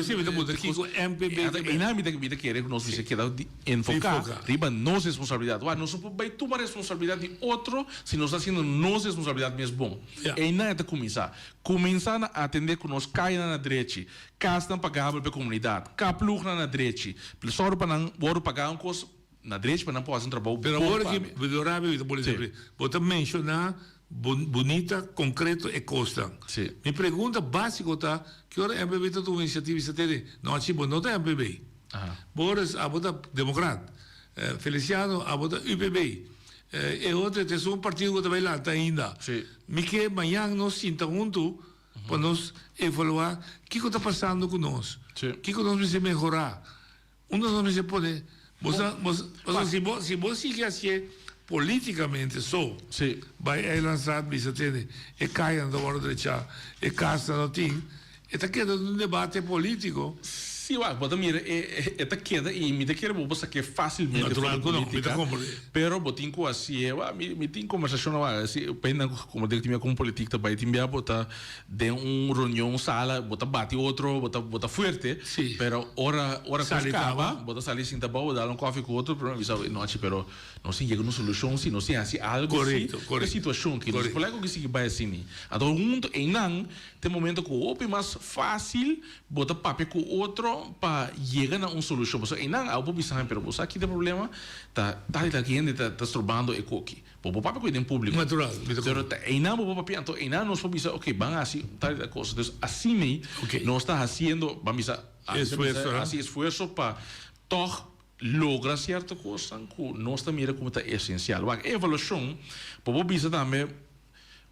Einan mi ta mi ta kere ku nos mester keda enfoká riba nos responsabilidat. Wak, nos no por bai tuma responsabilidat di otro si nos ta hasiendo nos responsabilidat mes bon. Einan e ta kuminsá. Kuminsá na atendé ku nos kayanan na drechi, kasnan pagabel pa e komunidat, kaplugnan na drechi, sòru pa nan wòrdu pagá un kos. Na drechi pa nan por hasi un trabou Pero bon awor pa ki mi. Dorabio mi ta pone Sí. sempre, bo ta menshoná bon bunita konkreto e kosnan. Sí. Mi pregunta básiko ta, ki ora MPB ta tuma inisiativa i sa tene, no chi bo no ta MPB. Aha. Boris abo ta demokrat, Feliciano abo ta UPB, e otro ta esun partido ku ta bai lanta ainda. Sí. Mi ke mañan nos sinta huntu pa nos evaluá kiko ta pasando ku nos, Sí. kiko nos mester mehorá. Unda nos mester pone? Bo sa, bo sa, pasobra si bo, si bo sigui hacié politicamente so, Sí. bai Eilandstraat bisa tene, e cayanan ta worde drechá, e casnan no tin, e ta keda un debate politico. Sí, wak, bo ta mira e, e ta keda y mi ta kere bo bo saké facilmente for Natural di cu no, mi ta politica, comprende. pero bo tin cu hacié, wak, mi, mi tin conversacionnan wak, si, p'e como tin bia con politic ta bai, tin bia bo ta Den un reunion sala bo ta bati otro, bo ta bo ta fuerte, Sí. pero ora ora kos Sali kaba, kaba. bo ta sali sinta abou, bo dal un koffie ku otro, pero bisa nochi pero nos tin yega un solushon si, nos tin hasi algo si Korekto, ku e korekto, situashon aki. Nos korekto. por laga ku sigui bai asina. Anto huntu einan ta e momento ku hopi mas fásil bo ta papia ku otro pa yega na un solushon. Pasobra einan abo por bisa, pero bo sa ki ta e problema? Ta tal i tal hende ta ta strobando e koki. Bo por papia ku e den públiko. Natural, mi ta Pero ta einan bo por papia, anto einan nos por bisa, ok, ban hasi tal i tal cosa. Dus asina Ok. nos ta hasiendo, ban bisa, ami ta bisa, Esfuerso, ha? hasi esfuerso pa tòg logra sierto kosnan ku nos ta mira ku ta esensial. Wak, e evaluashon, bo por bisa tambe,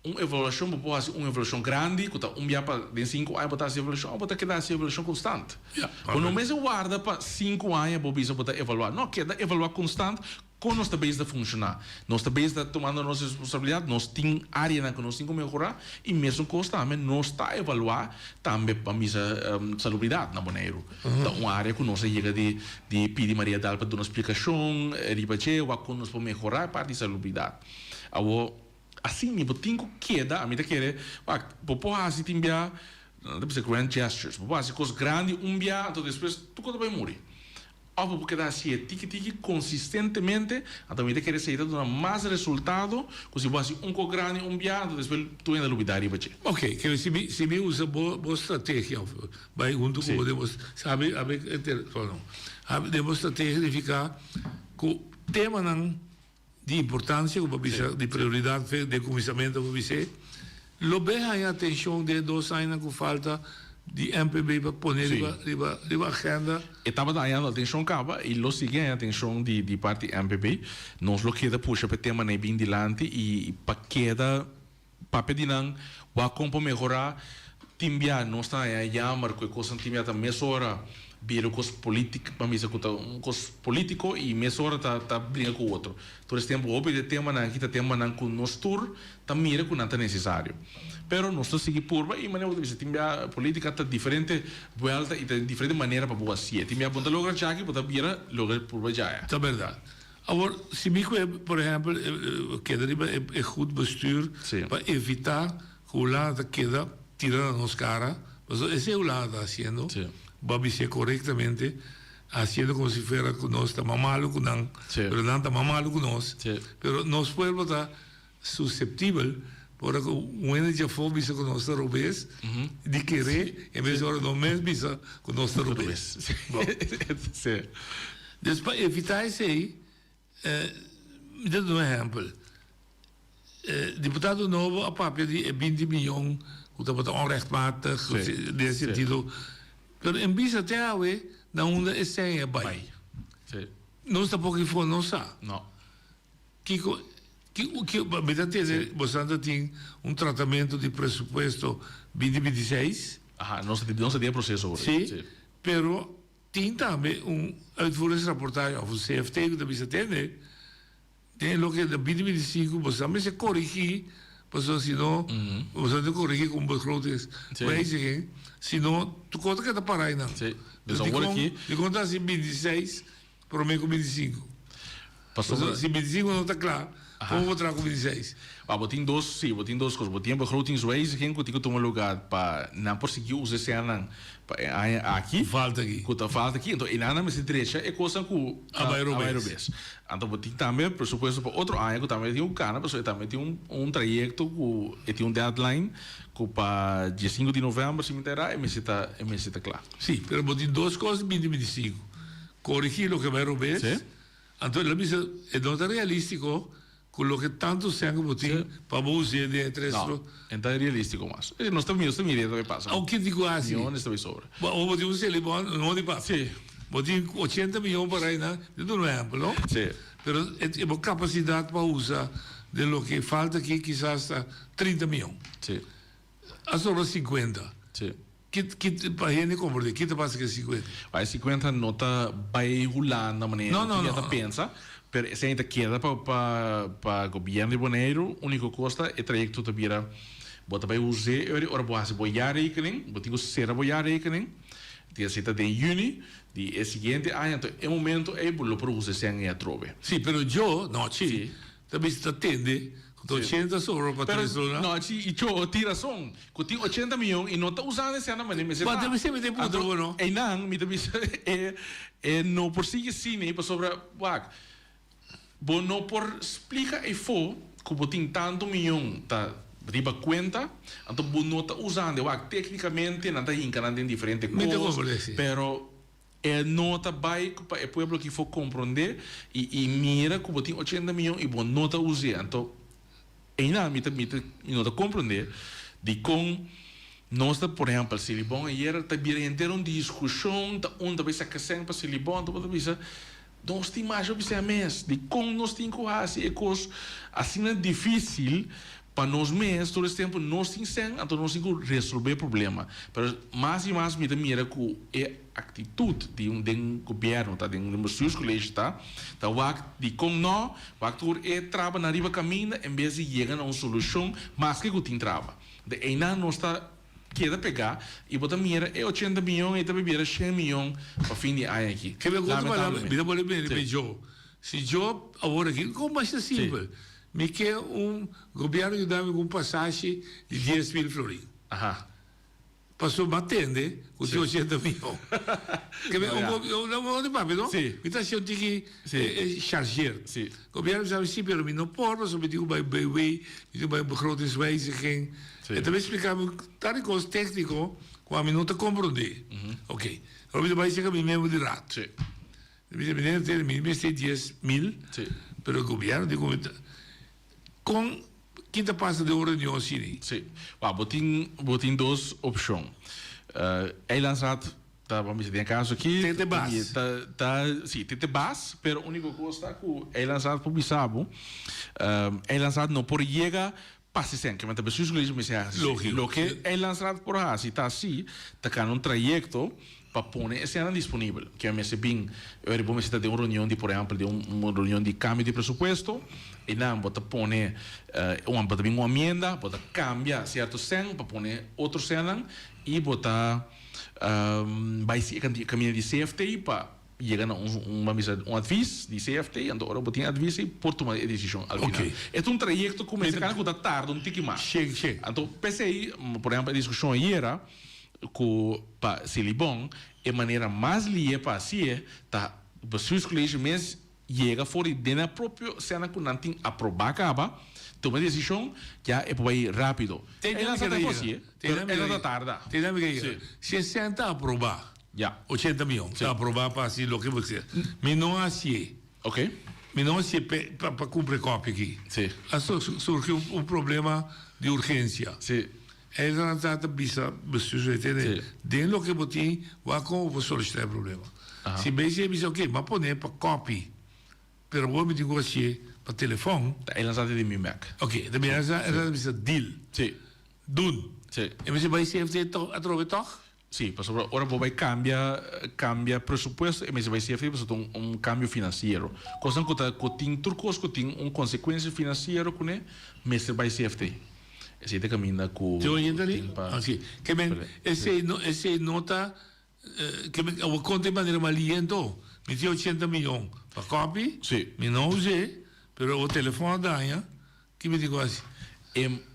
un evaluashon, bo por hasi un evaluashon grandi ku ta un bia pa den sinku aña bo ta hasi evaluashon òf bo ta keda hasi evaluashon konstant. Ya, Bo no mester warda pa sinku aña bo bisa bo ta evaluá. No, keda evaluá konstant Kon nos ta bezig ta funshoná? Nos ta bezig ta tumando nos responsabilidat? Nos tin áreanan ku nos tin ku mehorá? I mesun kos tambe nos ta evaluá tambe pa misa salubridat na Boneiru. Ta un área ku nos a yega di di pidi Maria Daal pa duna splikashon riba dje, wak kon nos por mehorá e parti di salubridat. Awor, asina bo tin ku keda, ami ta kere, wak, bo por hasi tin bia, nan ta bisa grand gestures, bo por hasi kos grandi un bia, anto despues tur kos ta bai muri. Òf bo por keda hasié tiki tiki konsistentemente, anto mi ta kere esei ta duna mas resultado ku si bo hasi un kos grandi un bia anto despues tur hende a lubidá riba dje. Ok, kere si mi si mi usa bo bo strategia òf bai huntu ku bo den bo sabi abi enter no abi den bo strategia signifiká ku temanan di importancia cu bo bisa di prioridad fe den cuminsamentu bo bis'é, lo bay haña atencion den e dos añanan cu falta di MPB pa pone riba riba riba agenda. E tabata hañando atencion caba y lo sigui haña atencion di di parti MPB. Nos lo keda pusha pa e temanan ei bin dilanti y pa keda Papia di nan, wak kon por mehorá. Tin bia nos ta haña jammer ku e kosnan tin bia ta mesora bira un kos politik, ban bisa ku ta un kos politiko i mesora ta ta bringa ku otro. Tur es tempu hopi di e temanan aki ta temanan ku nos tur ta mira ku nan ta nesesario. Pero nos ta sigui purba i manera bo ta bisa tin bia politika ta diferente buelta i ta diferente manera pa bo hasié. Tin bia bo no ta logra djaki bo ta bira logra purba djaya. Ta bèrdat. Awor, si mi ku e, por ehèmpel, keda riba e goed bestuur pa evitá ku Hulanda ta keda tira na nos kara, pasobra esei Hulanda ta hasiendo, bo a bis'é korektamente, hasiendo komo si fuera ku nos ta mas malu ku nan, pero nan ta mas malu ku nos, pero nos pueblo ta suseptibel ora ku un hende djafó bisa ku nos ta robes, di keré en bes di ora nos mes bisa ku nos ta robes. Bon. Dus pa evitá esei, mi ta duna un ehèmpel. Diputado nobo a papia di e binti miyon ku tabata onrechtmatig, den e sentido, pero en bista te awe na unda e sèn a bai. Nos tampoco ifo no sa. Kiko, mi ta tende boso ta tin un tratamento di presupuesto binti 26. Aha, nos ta den e proceso awor. Si, pero tin tambe un uitvoeringsrapportage of un CFT ku ta bisa tende. Den loke ta 2025 bo sa mester korigí pasobra si no bo sa tin korigí ku un begrotingswijziging si no tur kos ta keda pará einan. Sí. Dus awor aki. Dikon ta hasi 26 promé ku 25? Pasobra si 25 no ta kla kon bo traha ku 26? Ba bo tin dos sí bo tin dos kos bo tin e begrotingswijziging ku tin ku tuma lugá pa nan por sigui usa e senanan Pa e aña aki. Ku falta aki. Ku ta falta aki. Anto einan nan mester drecha e kosnan ku a bai robes. Anto bo tin tambe presupuesto pa otro aña ku tambe tin ku kana pasobra e tambe tin un un trayekto ku e tin un deadline ku pa diesinku di novèmber si mi ta erá e mester ta e mester ta kla. Sí, pero bo tin dos kos binti 25. Korigí loke bai robes. Sí. Anto el a bisa e no ta realístiko Ku loke tantu sèn ku bo tin pa bo us'é den e tres No, e ta realístiko mas. E nos ta nos ta mira e ta bai pasa. Aw kiti ku hasi? Miyones ta bai sobra. Bo awor bo tin un selibon, no di papia. Sí. Bo tin ochenta miyon pa rei nan, mi ta duna un ehèmpel, no? Sí. Pero e bo kapasidat pa usa den loke falta aki kisas ta 30 miyon. Sí. A sobra 50. Sí. Ki ki pa hende komprendé, ki ta pasa ku e 50? Wak, e 50 no ta bai Hulanda manera No, no, ku no. ta pensa, pero esei ta keda pa pa pa gobièrnu di Boneiru. Úniko kos ta e trayekto ta bira bo ta bai us'é e ora bo hasi bo jaarrekening, bo tin ku sera bo jaarrekening, di esei ta den yüni di e siguiente aña, anto e momento ei bo lo por usa esei aña atrobe. Sí, pero yo, nochi, Sí. Ta bisa ta tende ku ta ochenta sobra pa Pero tres luna. no, si i cho tin rason ku tin 80 miyon i no ta usando esei na manera mester Ba ta. ta bisa mi ta puntra Anto bo no. einan mi ta bisa e e no por sigui asina pasobra wak bo no por splika efo ku bo tin tantu miyon ta riba kuenta anto bo no ta usando wak teknikamente nan ta hinka nan den diferente Mi ta kos komprende si. pero E no ta bai pa e pueblo aki for comprende y y mira cu bo tin 80 miyon y bo no ta us'e. Anto eynan mi ta mi ta mi no ta comprende dicon nos ta por ehempel Silibon ayer ta bira henter un discusion ta un ta bay saca cen pa Silibon anto bo ta bisa nos tin masha bis'e mes dicon nos tin cu haci e cos asina dificil Pa nos mes, tur es tempu nos tin sèn, anto nos tin ku resolvé problema. Pero mas i mas mi ta mira ku e aktitut di un den gobièrnu ta, den un bestuurscollege ta, ta wak dikon nò, wak tur e trabanan riba kaminda en bes di yega na un solushon maske ku tin traba. De einan nos ta keda pegá i bo ta mira e 80 miyon ei ta bai bira shen miyon pa fin di aña aki. Ke mi a konta palabra, Lamentablemente. mi ta pone bini riba e Joe. Si Joe awor aki, kon masha simpel. Mi ke un gobierno yuda mi ku un pasashi di 10.000 florin. Aha. Pasobra mi a tende ku tin 80 miyon. Ke mi un go, no di papia no? Si. Mi ta hasi un tiki Si. chargeer. Si. Gobierno bisa mi si pero mi no por pasobra mi tin ku bai BW, mi tin ku bai begrotingswijziging. Si. E ta bin splika mi tal di kos tekniko ku ami no ta komprondé. Oké. Awor mi ta bai seka mi miembro di raad. Si. Mi bisa, meneer, tene mi mester 10.000, Sí. pero e gobierno di cu con ki ta pasa den un reunion asina? Sí. Wou, bo tin, bo tin dos opcion. Uh, Eilandsraad ta, ban bisa den e caso aki, Tin te bas. Ta, ta, sí, tin te bas, pero unico cos ta cu Eilandsraad por bisa bo, uh, Eilandsraad no por yega pa hasi esei, kende ta bestuurscollege mester hasi esei. Lógico. Loke Eilandsraad por hasi ta si ta kana un trayecto pa pone eseinan disponibel. Ke mester bin, ora bo mester ta den un reunion di, por ehempel, den un reunion di cambio di presupuesto, einan bo ta pone un, bo ta bin un amienda, bo ta cambia cierto cen pa pone otro cennan y bo ta bai si e camino di CFT pa yega na un, un, ban bisa, un advies di CFT, anto ora bo tin e advies ei por tuma e decision al final. E ta un trayecto cu mester cana cu ta tarda un tiki mas. Anto p'esei, por ehempel, e discusion ayera cu pa Silibon, e manera mas lihe pa haci'e ta Bestuurscollege mes yega for di den nan propio sena cu nan tin aproba caba, tuma e decision, ya e por bay rapido. Te E nan sa ta haci'e, pero e no ta tarda. Te nan mi ke yega. Si e sèn ta aproba, Ya. 80 miyon, ta aproba pa haci loke bo kier. Mi no haci'e. Ok. Mi no hacié pe pa pa cumpra e copia aki. Sí. A surgi un un problema di urgencia. Sí. Eilandsraad ta bisa bestuursrechter Sí. den loke bo tin wak como bo por soluciona e problema. Aha. Si bes e bisa ok, m'a pone pa copy, pero awor mi tin cu hacié pa telefon. Ta Eilandsraad di mi mek. Ok, ta bira Eilandsraad ta bisa deal. Sí. Doen. Sí. E mester bai CFT toch atrobe toch? Sí, pasobra ora bo bai cambia cambia presupuesto e mester bai CFT pasobra ta un un cambio financiero. Cosnan cu ta cu tin tur cos cu tin un consecuencia financiero cune mester bai CFT. Esey ta caminda cu Tin oyen ta tin pa Ah, sí. Ke men esey no esey no ta ke men awor conta e manera maliento. Mi tin ochenta miyon pa copy. Sí. Mi no us'e pero awor telefon a daña. Ki mi tin ku hasi? E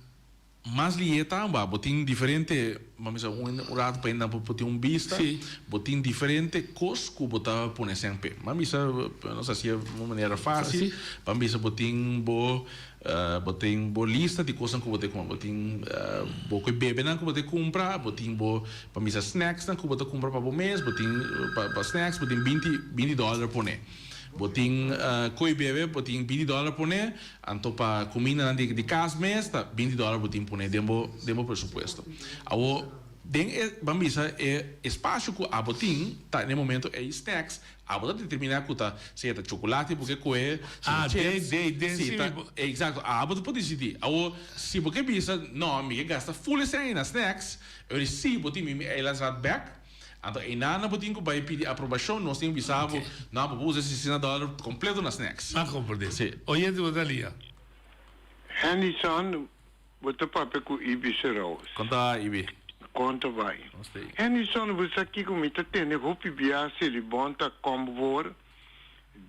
mas lihe tamba, bo tin diferente, bo mester un rato pa hende por tin un bista, bo tin diferente kos ku bo ta pone sèn p'e. Ban bisa, nos hasié un manera fásil, ban bisa bo tin bo bo tin bo lista di kosnan ku bo ta kumpra, bo tin bo ku e bebenan ku bo ta kumpra, bo tin bo, ban bisa snèksnan ku bo ta kumpra pa bo mes, bo tin pa snèks bo tin binti binti dòler pone. Bo tin koe bebe, bo tin binti dòler pone. Anto pa cumindanan di di cas mes ta binti dollar bo tin pone den bo den bo presupuesto. Awo den e ban bisa e espacio cu abo tin ta den e momento ey snacks abo ta determina cu ta sea ta chocolate bo ke cohe si ta Ah, chips den den den si si ta mi bo. exacto abo ta por dicidi. Awo si bo ke bisa no mi ke gasta full esey na snacks e ora si bo tin mi mi eilandsraad bek. Anto einan bo tin ku bai pidi aprobashon, nos tin ku bisa bo, no, bo por usa e sesenta dòler kompleto na snacks. A komprendé. Sí. Oyente bo ta lia. Hennyson, bo ta papia ku Ibi Seraus. Kon ta, Ibi? Kon ta bai? Nos ta ei. Hennyson, bo sa kiko mi ta tende hopi bia Selibon ta kom voor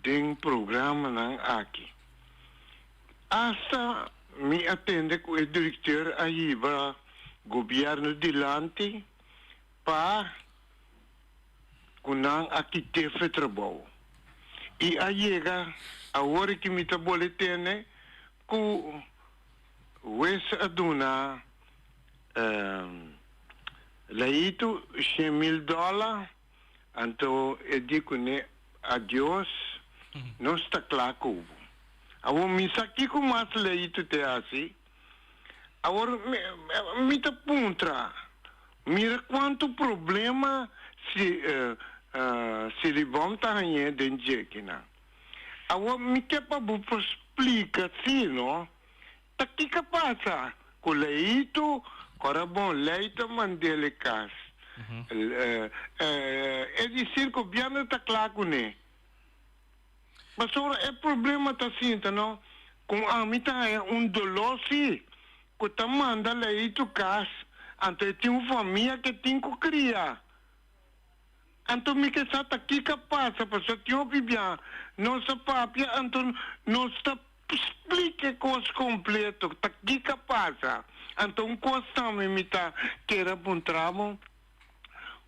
den programanan aki. Asta mi a tende ku e direkteur a hiba gobièrnu dilanti Pa ku nan a kit'é fe trabou. I a yega awor ki mi ta bole tene ku hues a duna Laitu 100,000 dòla, anto e di kuné, Adios, nos ta kla ku bo. Awor mi sa kiko mas Laitu te hasi. Awor mi ta puntra, mira cuanto problema si Silibom ta hañ'é den djekinan. Awor mi ke pa bo por splica si no, ta kiko pasa cu Leito, ora bon ley ta mand'el e cas. E dicir gobierno ta cla cune. Pasobra e problema ta sinta no ku ami ta haña un doló sí ku ta manda Leito kas anto e tin un famia ke tin ku kria. Anto mi ke sa ta kiko a pasa pasobra tin hopi bia nos ta papia anto nos ta splika e kos kompleto ta kiko a pasa. Anto un kos tambe mi ta kere puntra bo.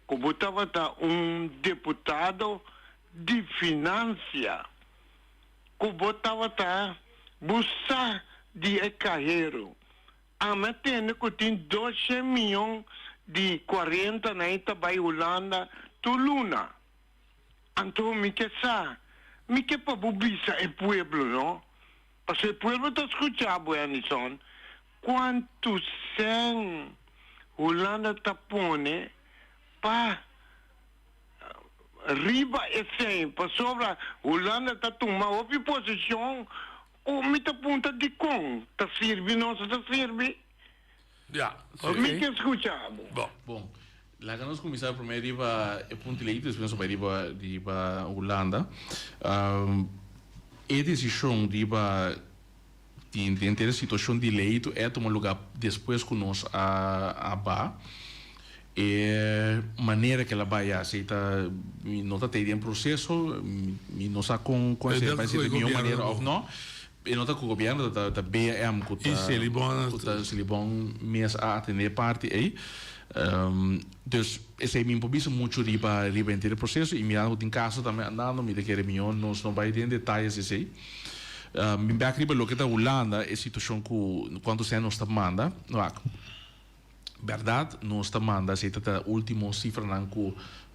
Ku bo tabata un deputado di finansia, ku bo tabata busa di e kahero. Ami a tende ku tin doshen miyon di kuarenta na e ta bai Hulanda tur luna. Anto mi ke sa, mi ke pa bo bisa e pueblo no, pasobra e pueblo ta skucha bo, Anderson, Kuantu sèn Hulanda ta pone pa riba e sèn? Pasobra Hulanda ta tuma hopi posishon ku mi ta punta dikon ta sirbi nos ta sirbi? Ya, ok. Mi ke skucha bo. Bon. Bon, laga nos kuminsá promé riba e punto lei, despues nos bai riba riba Hulanda. E desishon riba Tin den ter situacion di leito e a tuma lugar despues cu nos a a ba. E manera cu el a bay haci ta mi no ta tey den proceso, mi no sa con con esey a bay si ta e miho manera of no. E no ta cu gobierno, ta ta BAM cu ta cu ta Selibon mes a atende e parti ey. Dus esey mi no por bisa mucho riba riba henter e proceso y mirando cu tin caso tambe andando mi ta kere miho nos no bay den detayes esey. Bin bek riba loke ta Hulanda, e situashon ku kuantu sèn nos ta manda. Wak, bèrdat nos ta manda, esei ta ta último sifranan ku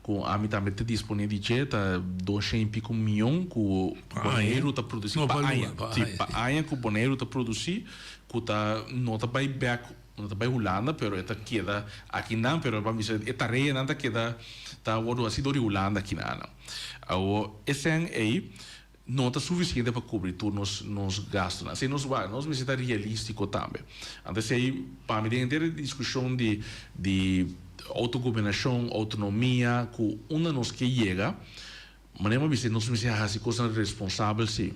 Ku ami tambe ta disponé di dje ta doshen i piko mion ku Boneiru ta produsí pa aña. Sí, pa aña ku Boneiru ta produsí ku ta no ta bai bèk, no ta bai Hulanda pero e ta keda akinan pero ban bisa e tareanan ta keda ta wòrdu hasi dor di Hulanda akinan. Awor e sèn ei no ta sufisiente pa kubri tur nos nos gastunan. Asei nos wak, nos mester ta realístiko tambe. Anto esei pa mi den henter e diskushon di di outogobernashon, outonomia ku unda nos ke yega, manera mi a bisa nos mester hasi kosnan responsabel si.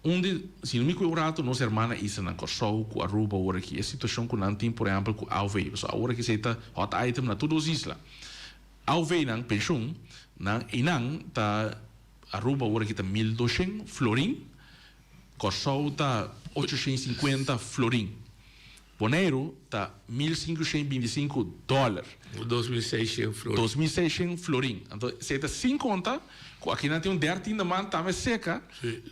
Un di, si no mi koe un ratu nos hermana islanan Kòrsou ku Aruba awor aki e situashon ku nan tin por ehèmpel ku AOV, pasobra awor aki esei ta hot item na tur dos isla. AOV nan penshun nan einan ta Aruba awor aki ta 1200 florin, Kòrsou ta 850 florin, Boneiru ta 1525 dòler. 2600 florin. 2600 florin. Anto esei ta sin konta ku aki nan tin un dertiende maand tambe seka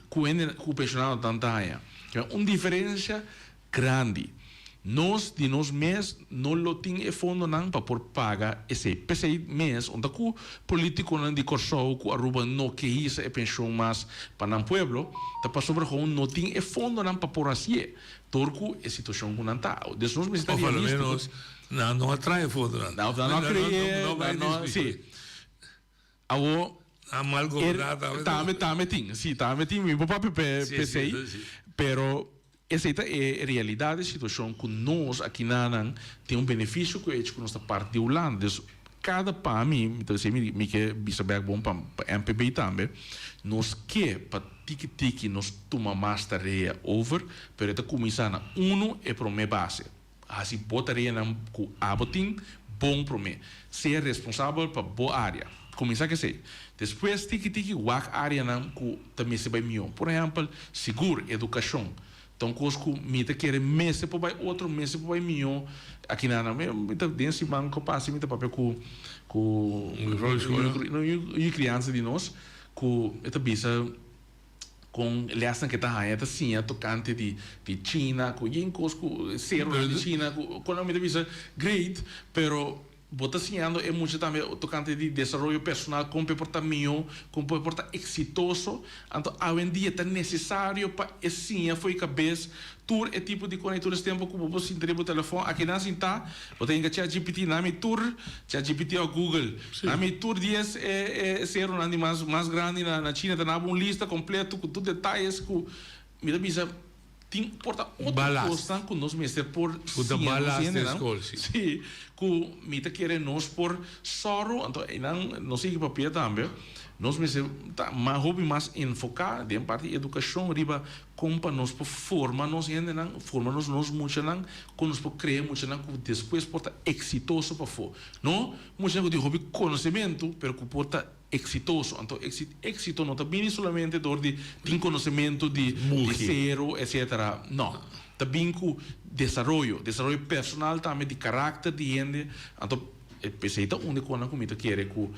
ku hende ku penshonado ta haña. Un diferensia grandi. Nos di nos mes no lo tin e fondonan pa por paga esei. P'esei mes unda ku politikonan di Kòrsou ku Aruba no ke hisa e penshon mas pa nan pueblo, ta pasobra gewoon no tin e fondonan pa por hasié, dor ku e situashon ku nan ta. Dus nos mester ta Of a lo realístiko. menos nan no a trae fondonan. Nan no a kre'é, nan no, sí. Awor, Nan mal goberná tambe. Tambe, tambe tin. Sí, tambe tin. Mi por papia p'esei. Pero esei ta e realidat di situashon ku nos akinanan tin un benefisio ku e hecho ku nos ta parti di Hulanda. Dus kada pa mi, mi ta bis'ei mi ke bisa bèk bon pa MPB tambe, nos ke pa tiki tiki nos tuma mas tarea over, pero e ta kuminsá na unu e promé base. Hasi bo tareanan ku abo tin bon promé. Sea responsabel pa bo área. Kuminsá ku esei. Despues tiki tiki wak áreanan ku ta mester bai mihó. Por ehèmpel, sigur edukashon ta un kos ku mi ta kere mester por bai otro, mester por bai mihó. Akinan mi ta den siman ku a pasa mi ta papia ku ku yu kriansa di nos ku e ta bisa. Kon lèsnan ke ta haña ta siña tokante di di China ku yen kos ku seronan di China ku kon mi ta bisa great pero bo ta siñando e mucha tambe tokante di desaroyo personal kon pa e por ta mihó kon pa e por ta eksitoso anto awendia ta nesesario pa e siña fo'i kabes Tur e tipo di kone tur es tempo ku bo por sinta riba bo telefon akinan sintá bo ta hinka ChatGPT nami tur ChatGPT òf Google nami tur dies e e seronan di mas mas grandi na na China ta nabo un lista kompleto ku tur detayes ku mi ta bisa tin por ta otro kosnan ku nos mester por siña nos hendenan si ku mi ta kere nos por sòru anto einan nos sigui papia tambe nos mester ta hopi mas enfoká den parti edukashon riba Kon pa nos por forma nos hendenan, forma nos nos muchanan, kon nos por krea muchanan ku despues por ta eksitoso pafó. No muchanan ku tin hopi konosementu, pero ku por ta eksitoso. Anto éksito no ta bini solamente dor di tin konosementu di di sero, etsetera. No. Ta bin ku desaroyo, desaroyo personal tambe, di karakter di hende. Anto esei ta un di konan ku mi ta kere ku.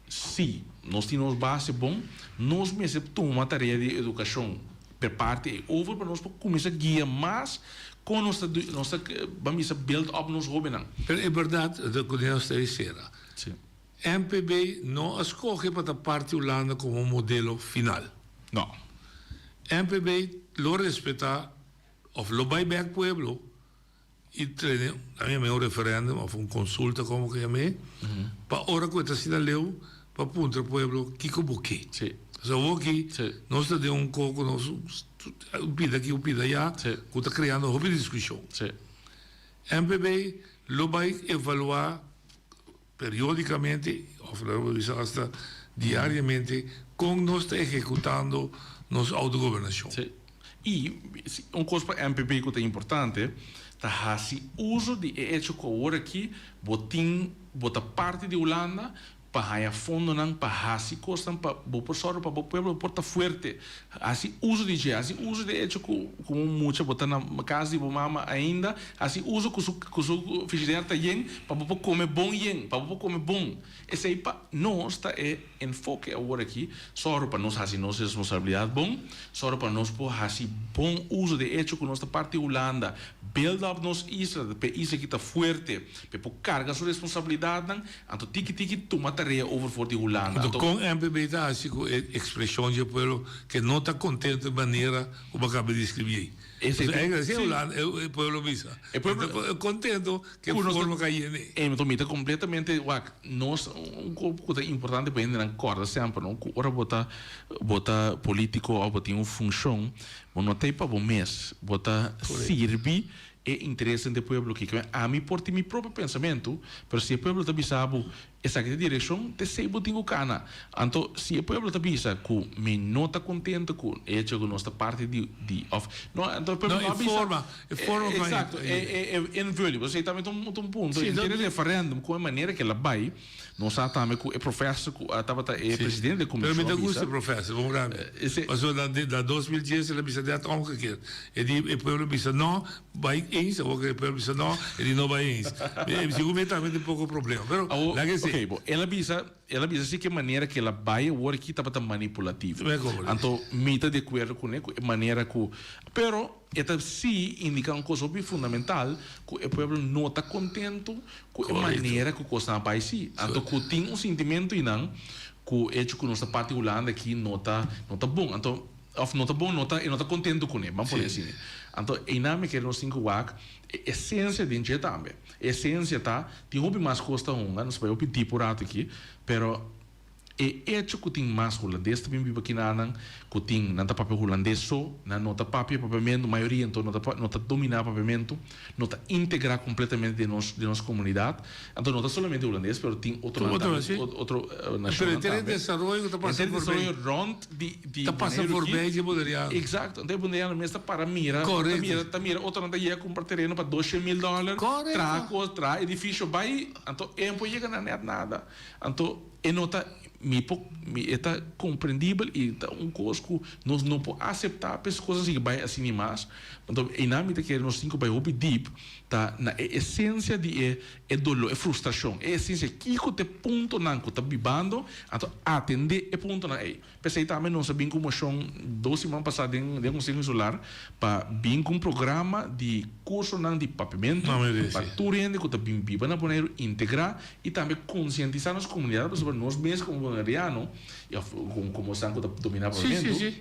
Sí, nos tin nos base bon, nos mester tuma tarea di edukashon per parti ei over pa nos por kuminsá guia mas kon nos ta nos ta ban bisa build up nos hóbennan. Pero e bèrdat ku nos ta esera. MPB no a skohe pa ta parti Hulanda komo modelo final. No. MPB lo respetá òf lo bai bèk pueblo I trene, a mi yam'é un referendum of un consulta como ke yam'é, pa ora ku e ta asina leu pa puntra pueblo kiko bo ke. Pasobra awor aki nos ta den un koko nos un pida aki un pida ayá ku ta kreando hopi diskushon. MPB lo bai evaluá periodicamente of lo por bisa hasta diariamente con nos ta ehecutando nos autogobernacion. Sí. Y un cos pa MPB cu ta importante ta haci uso di e hecho cu awor aki bo tin bo ta parti di Hulanda pa haña fondonan pa haci cosnan pa bo por sòru pa bo pueblo por ta fuerte. Hasi uso di dje, hasi uso di e echo ku ku un mucha bo ta na kas di bo mama ainda, hasi uso ku su ku su frigider ta yen pa bo por kome bon yen, pa bo por kome bon. Esei pa nos ta e enfoke awor aki, sòru pa nos hasi nos responsabilidat bon, sòru pa nos por hasi bon uso di e echo ku nos ta parti Hulanda. build up nos isla, p'e isla aki ta fuerte, p'e por carga su responsabilidadnan, anto tiki tiki tuma tarea over for di Hulanda. Anto con MPB ta haci cu e expresion dje pueblo ke no ta contento e manera cu bo a caba di describi ey? Esey ta, si. Hulanda, e pueblo bisa. E pueblo contento cu e forma cu a yene. Ey, anto mi ta completamente, wak, nos, un cos cu ta importante pa hendenan corda semper, no, cu ora bo ta, bo ta politico of bo tin un funcion, Bo no ta ei pa bo mes, bo ta sirbi e interesnan di e pueblo aki. Kibé ami por tin mi propio pensamentu, pero si e pueblo ta bisa bo esaki ta e direkshon, ta esei bo tin ku kana. Anto si e pueblo ta bisa ku mi no ta kontento ku e hecho ku nos ta parti di di òf no, anto e pueblo no a bisa. E forma, e forma ku a. Eksakto, e e invulling. Pasobra esei tambe ta un punto. Henter e referendum ku e manera ku el a bai. Nos sa tambe cu e professor cu a tabata e presidente di e Pero comision mi a ta bisa. gusta e professor, bon rabia. Pasobra na na 2010 el a bisa net omgekeerd. E di e pueblo bisa no, bai eens, awor cu e pueblo bisa no, e di no bai eens. Segun mi tambe tin poco problema, pero Awor, laga esey. ok, bo, el a bisa, el a bisa si cu e manera cu el a bai awor aki tabata manipulativo. Mi a comprende. Anto mi ta di acuerdo cune cu e manera cu, pero. E ta sí indica un cos hopi fundamental, cu e pueblo no ta contento cu e manera cu cosnan a bay sí. Anto cu tin un sintimento eynan cu hecho cu nos ta parti Hulanda aki no ta no ta bon. Anto of no ta bon no ta e no ta contento cune, ban pone asina. Anto eynan mi kere nos tin cu wak e esencia den dje tambe. E esencia ta tin hopi mas cos ta hunga, nos ta bay hopi diep un rato aki, pero. E echo ku tin mas hulandes ta bin biba kinanan, ku tin nan ta papia hulandes so, nan no ta papia papiamentu, mayoria anto no ta no ta dominá papiamentu, no ta integrá kompletamente den nos den nos komunidat. Anto no ta solamente hulandes, pero tin otronan Otro, tambe, si. otro Pero nashonnan henter e tambe. desaroyo ku ta pasa Henter e voorbij. desaroyo rònt di di Ta pasa Boneiru aki. voorbij di e boneriano. Eksakto. Anto e boneriano mes ta para mira, ta Korekto. mira ta mira otronan ta yega kumpra tereno pa 200.000 dòler, Korekto. traha kos, traha edifisio bai, anto e por yega na nèt nada. Anto e no ta mi por mi e ta comprendibel y ta un cos cu nos no por acepta p'es cosnan sigui bay asina mas. Anto eynan mi ta kere nos tin cu bay hopi deep ta na e esencia di e e dolor, e frustracion, e esencia kico ta e puntonan cu ta bibando, anto atende e puntonan ey. P'esei tambe nos a bin ku moshon dos siman pasá den den Konseho Insular pa bin ku un programa di kursonan di papiamentu pa tur hende ku ta bin biba na Boneiru integrá i tambe konsientisá nos komunidat pasobra nos mes komo boneriano i òf komo esnan ku ta dominá papiamentu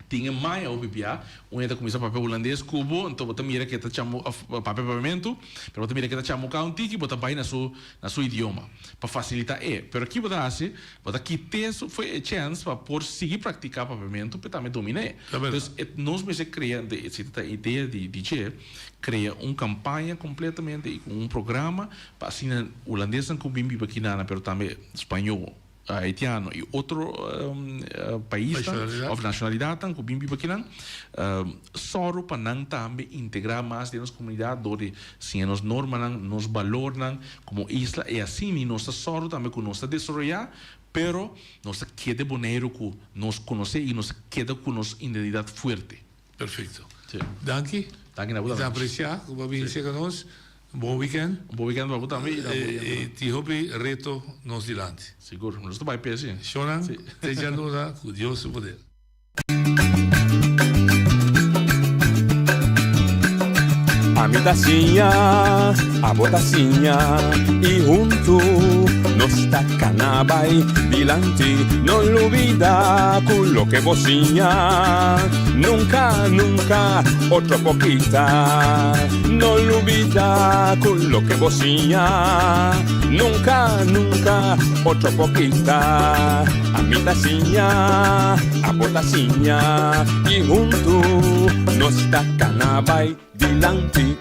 tin e maya hopi bia un hende ta kuminsá papia hulandes ku bo anto bo ta mira ke ta chamo òf papia papiamentu pero bo ta mira ke ta chamuká un tiki bo ta bai na su na su idioma pa fasilitá e. Pero ki bo ta hasi? Bo ta kit'é su foi e chèns pa por sigui praktiká papiamentu p'e tambe domin'é. Entonces e nos mester krea, si ta e idea di di dje, krea un kampaña kompletamente i ku un programa pa asina hulandesnan ku bin biba kinana pero tambe spañó, haitiano i otro paisnan òf nashonalidatnan ku bin biba kinan, sòru pa nan tambe integrá mas den nos komunidat dor di siña nos normanan, nos balornan komo isla i asini nos ta sòru tambe ku nos ta desaroyá pero nos ta keda Boneiru ku nos konosé i nos ta keda ku nos identidat fuerte. Perfecto. Danki. Danki na bo Mi ta tambe. aprecia cu bo a bini cerca nos. Un bon weekend. Un bon weekend pa bo tambe y na bo Y tin hopi reto nos dilanti. Sigur. Nos ta bay p'e si. Shownan, te djaluna cu Dios su poder. Ami ta siña, abo ta siña y huntu nos ta cana bay dilanti. No lubida cu loke bo siña nunca, nunca otro por kita. No lubida cu loke bo siña nunca, nunca otro por kita. Ami ta siña, abo ta siña y huntu nos ta cana bay dilanti.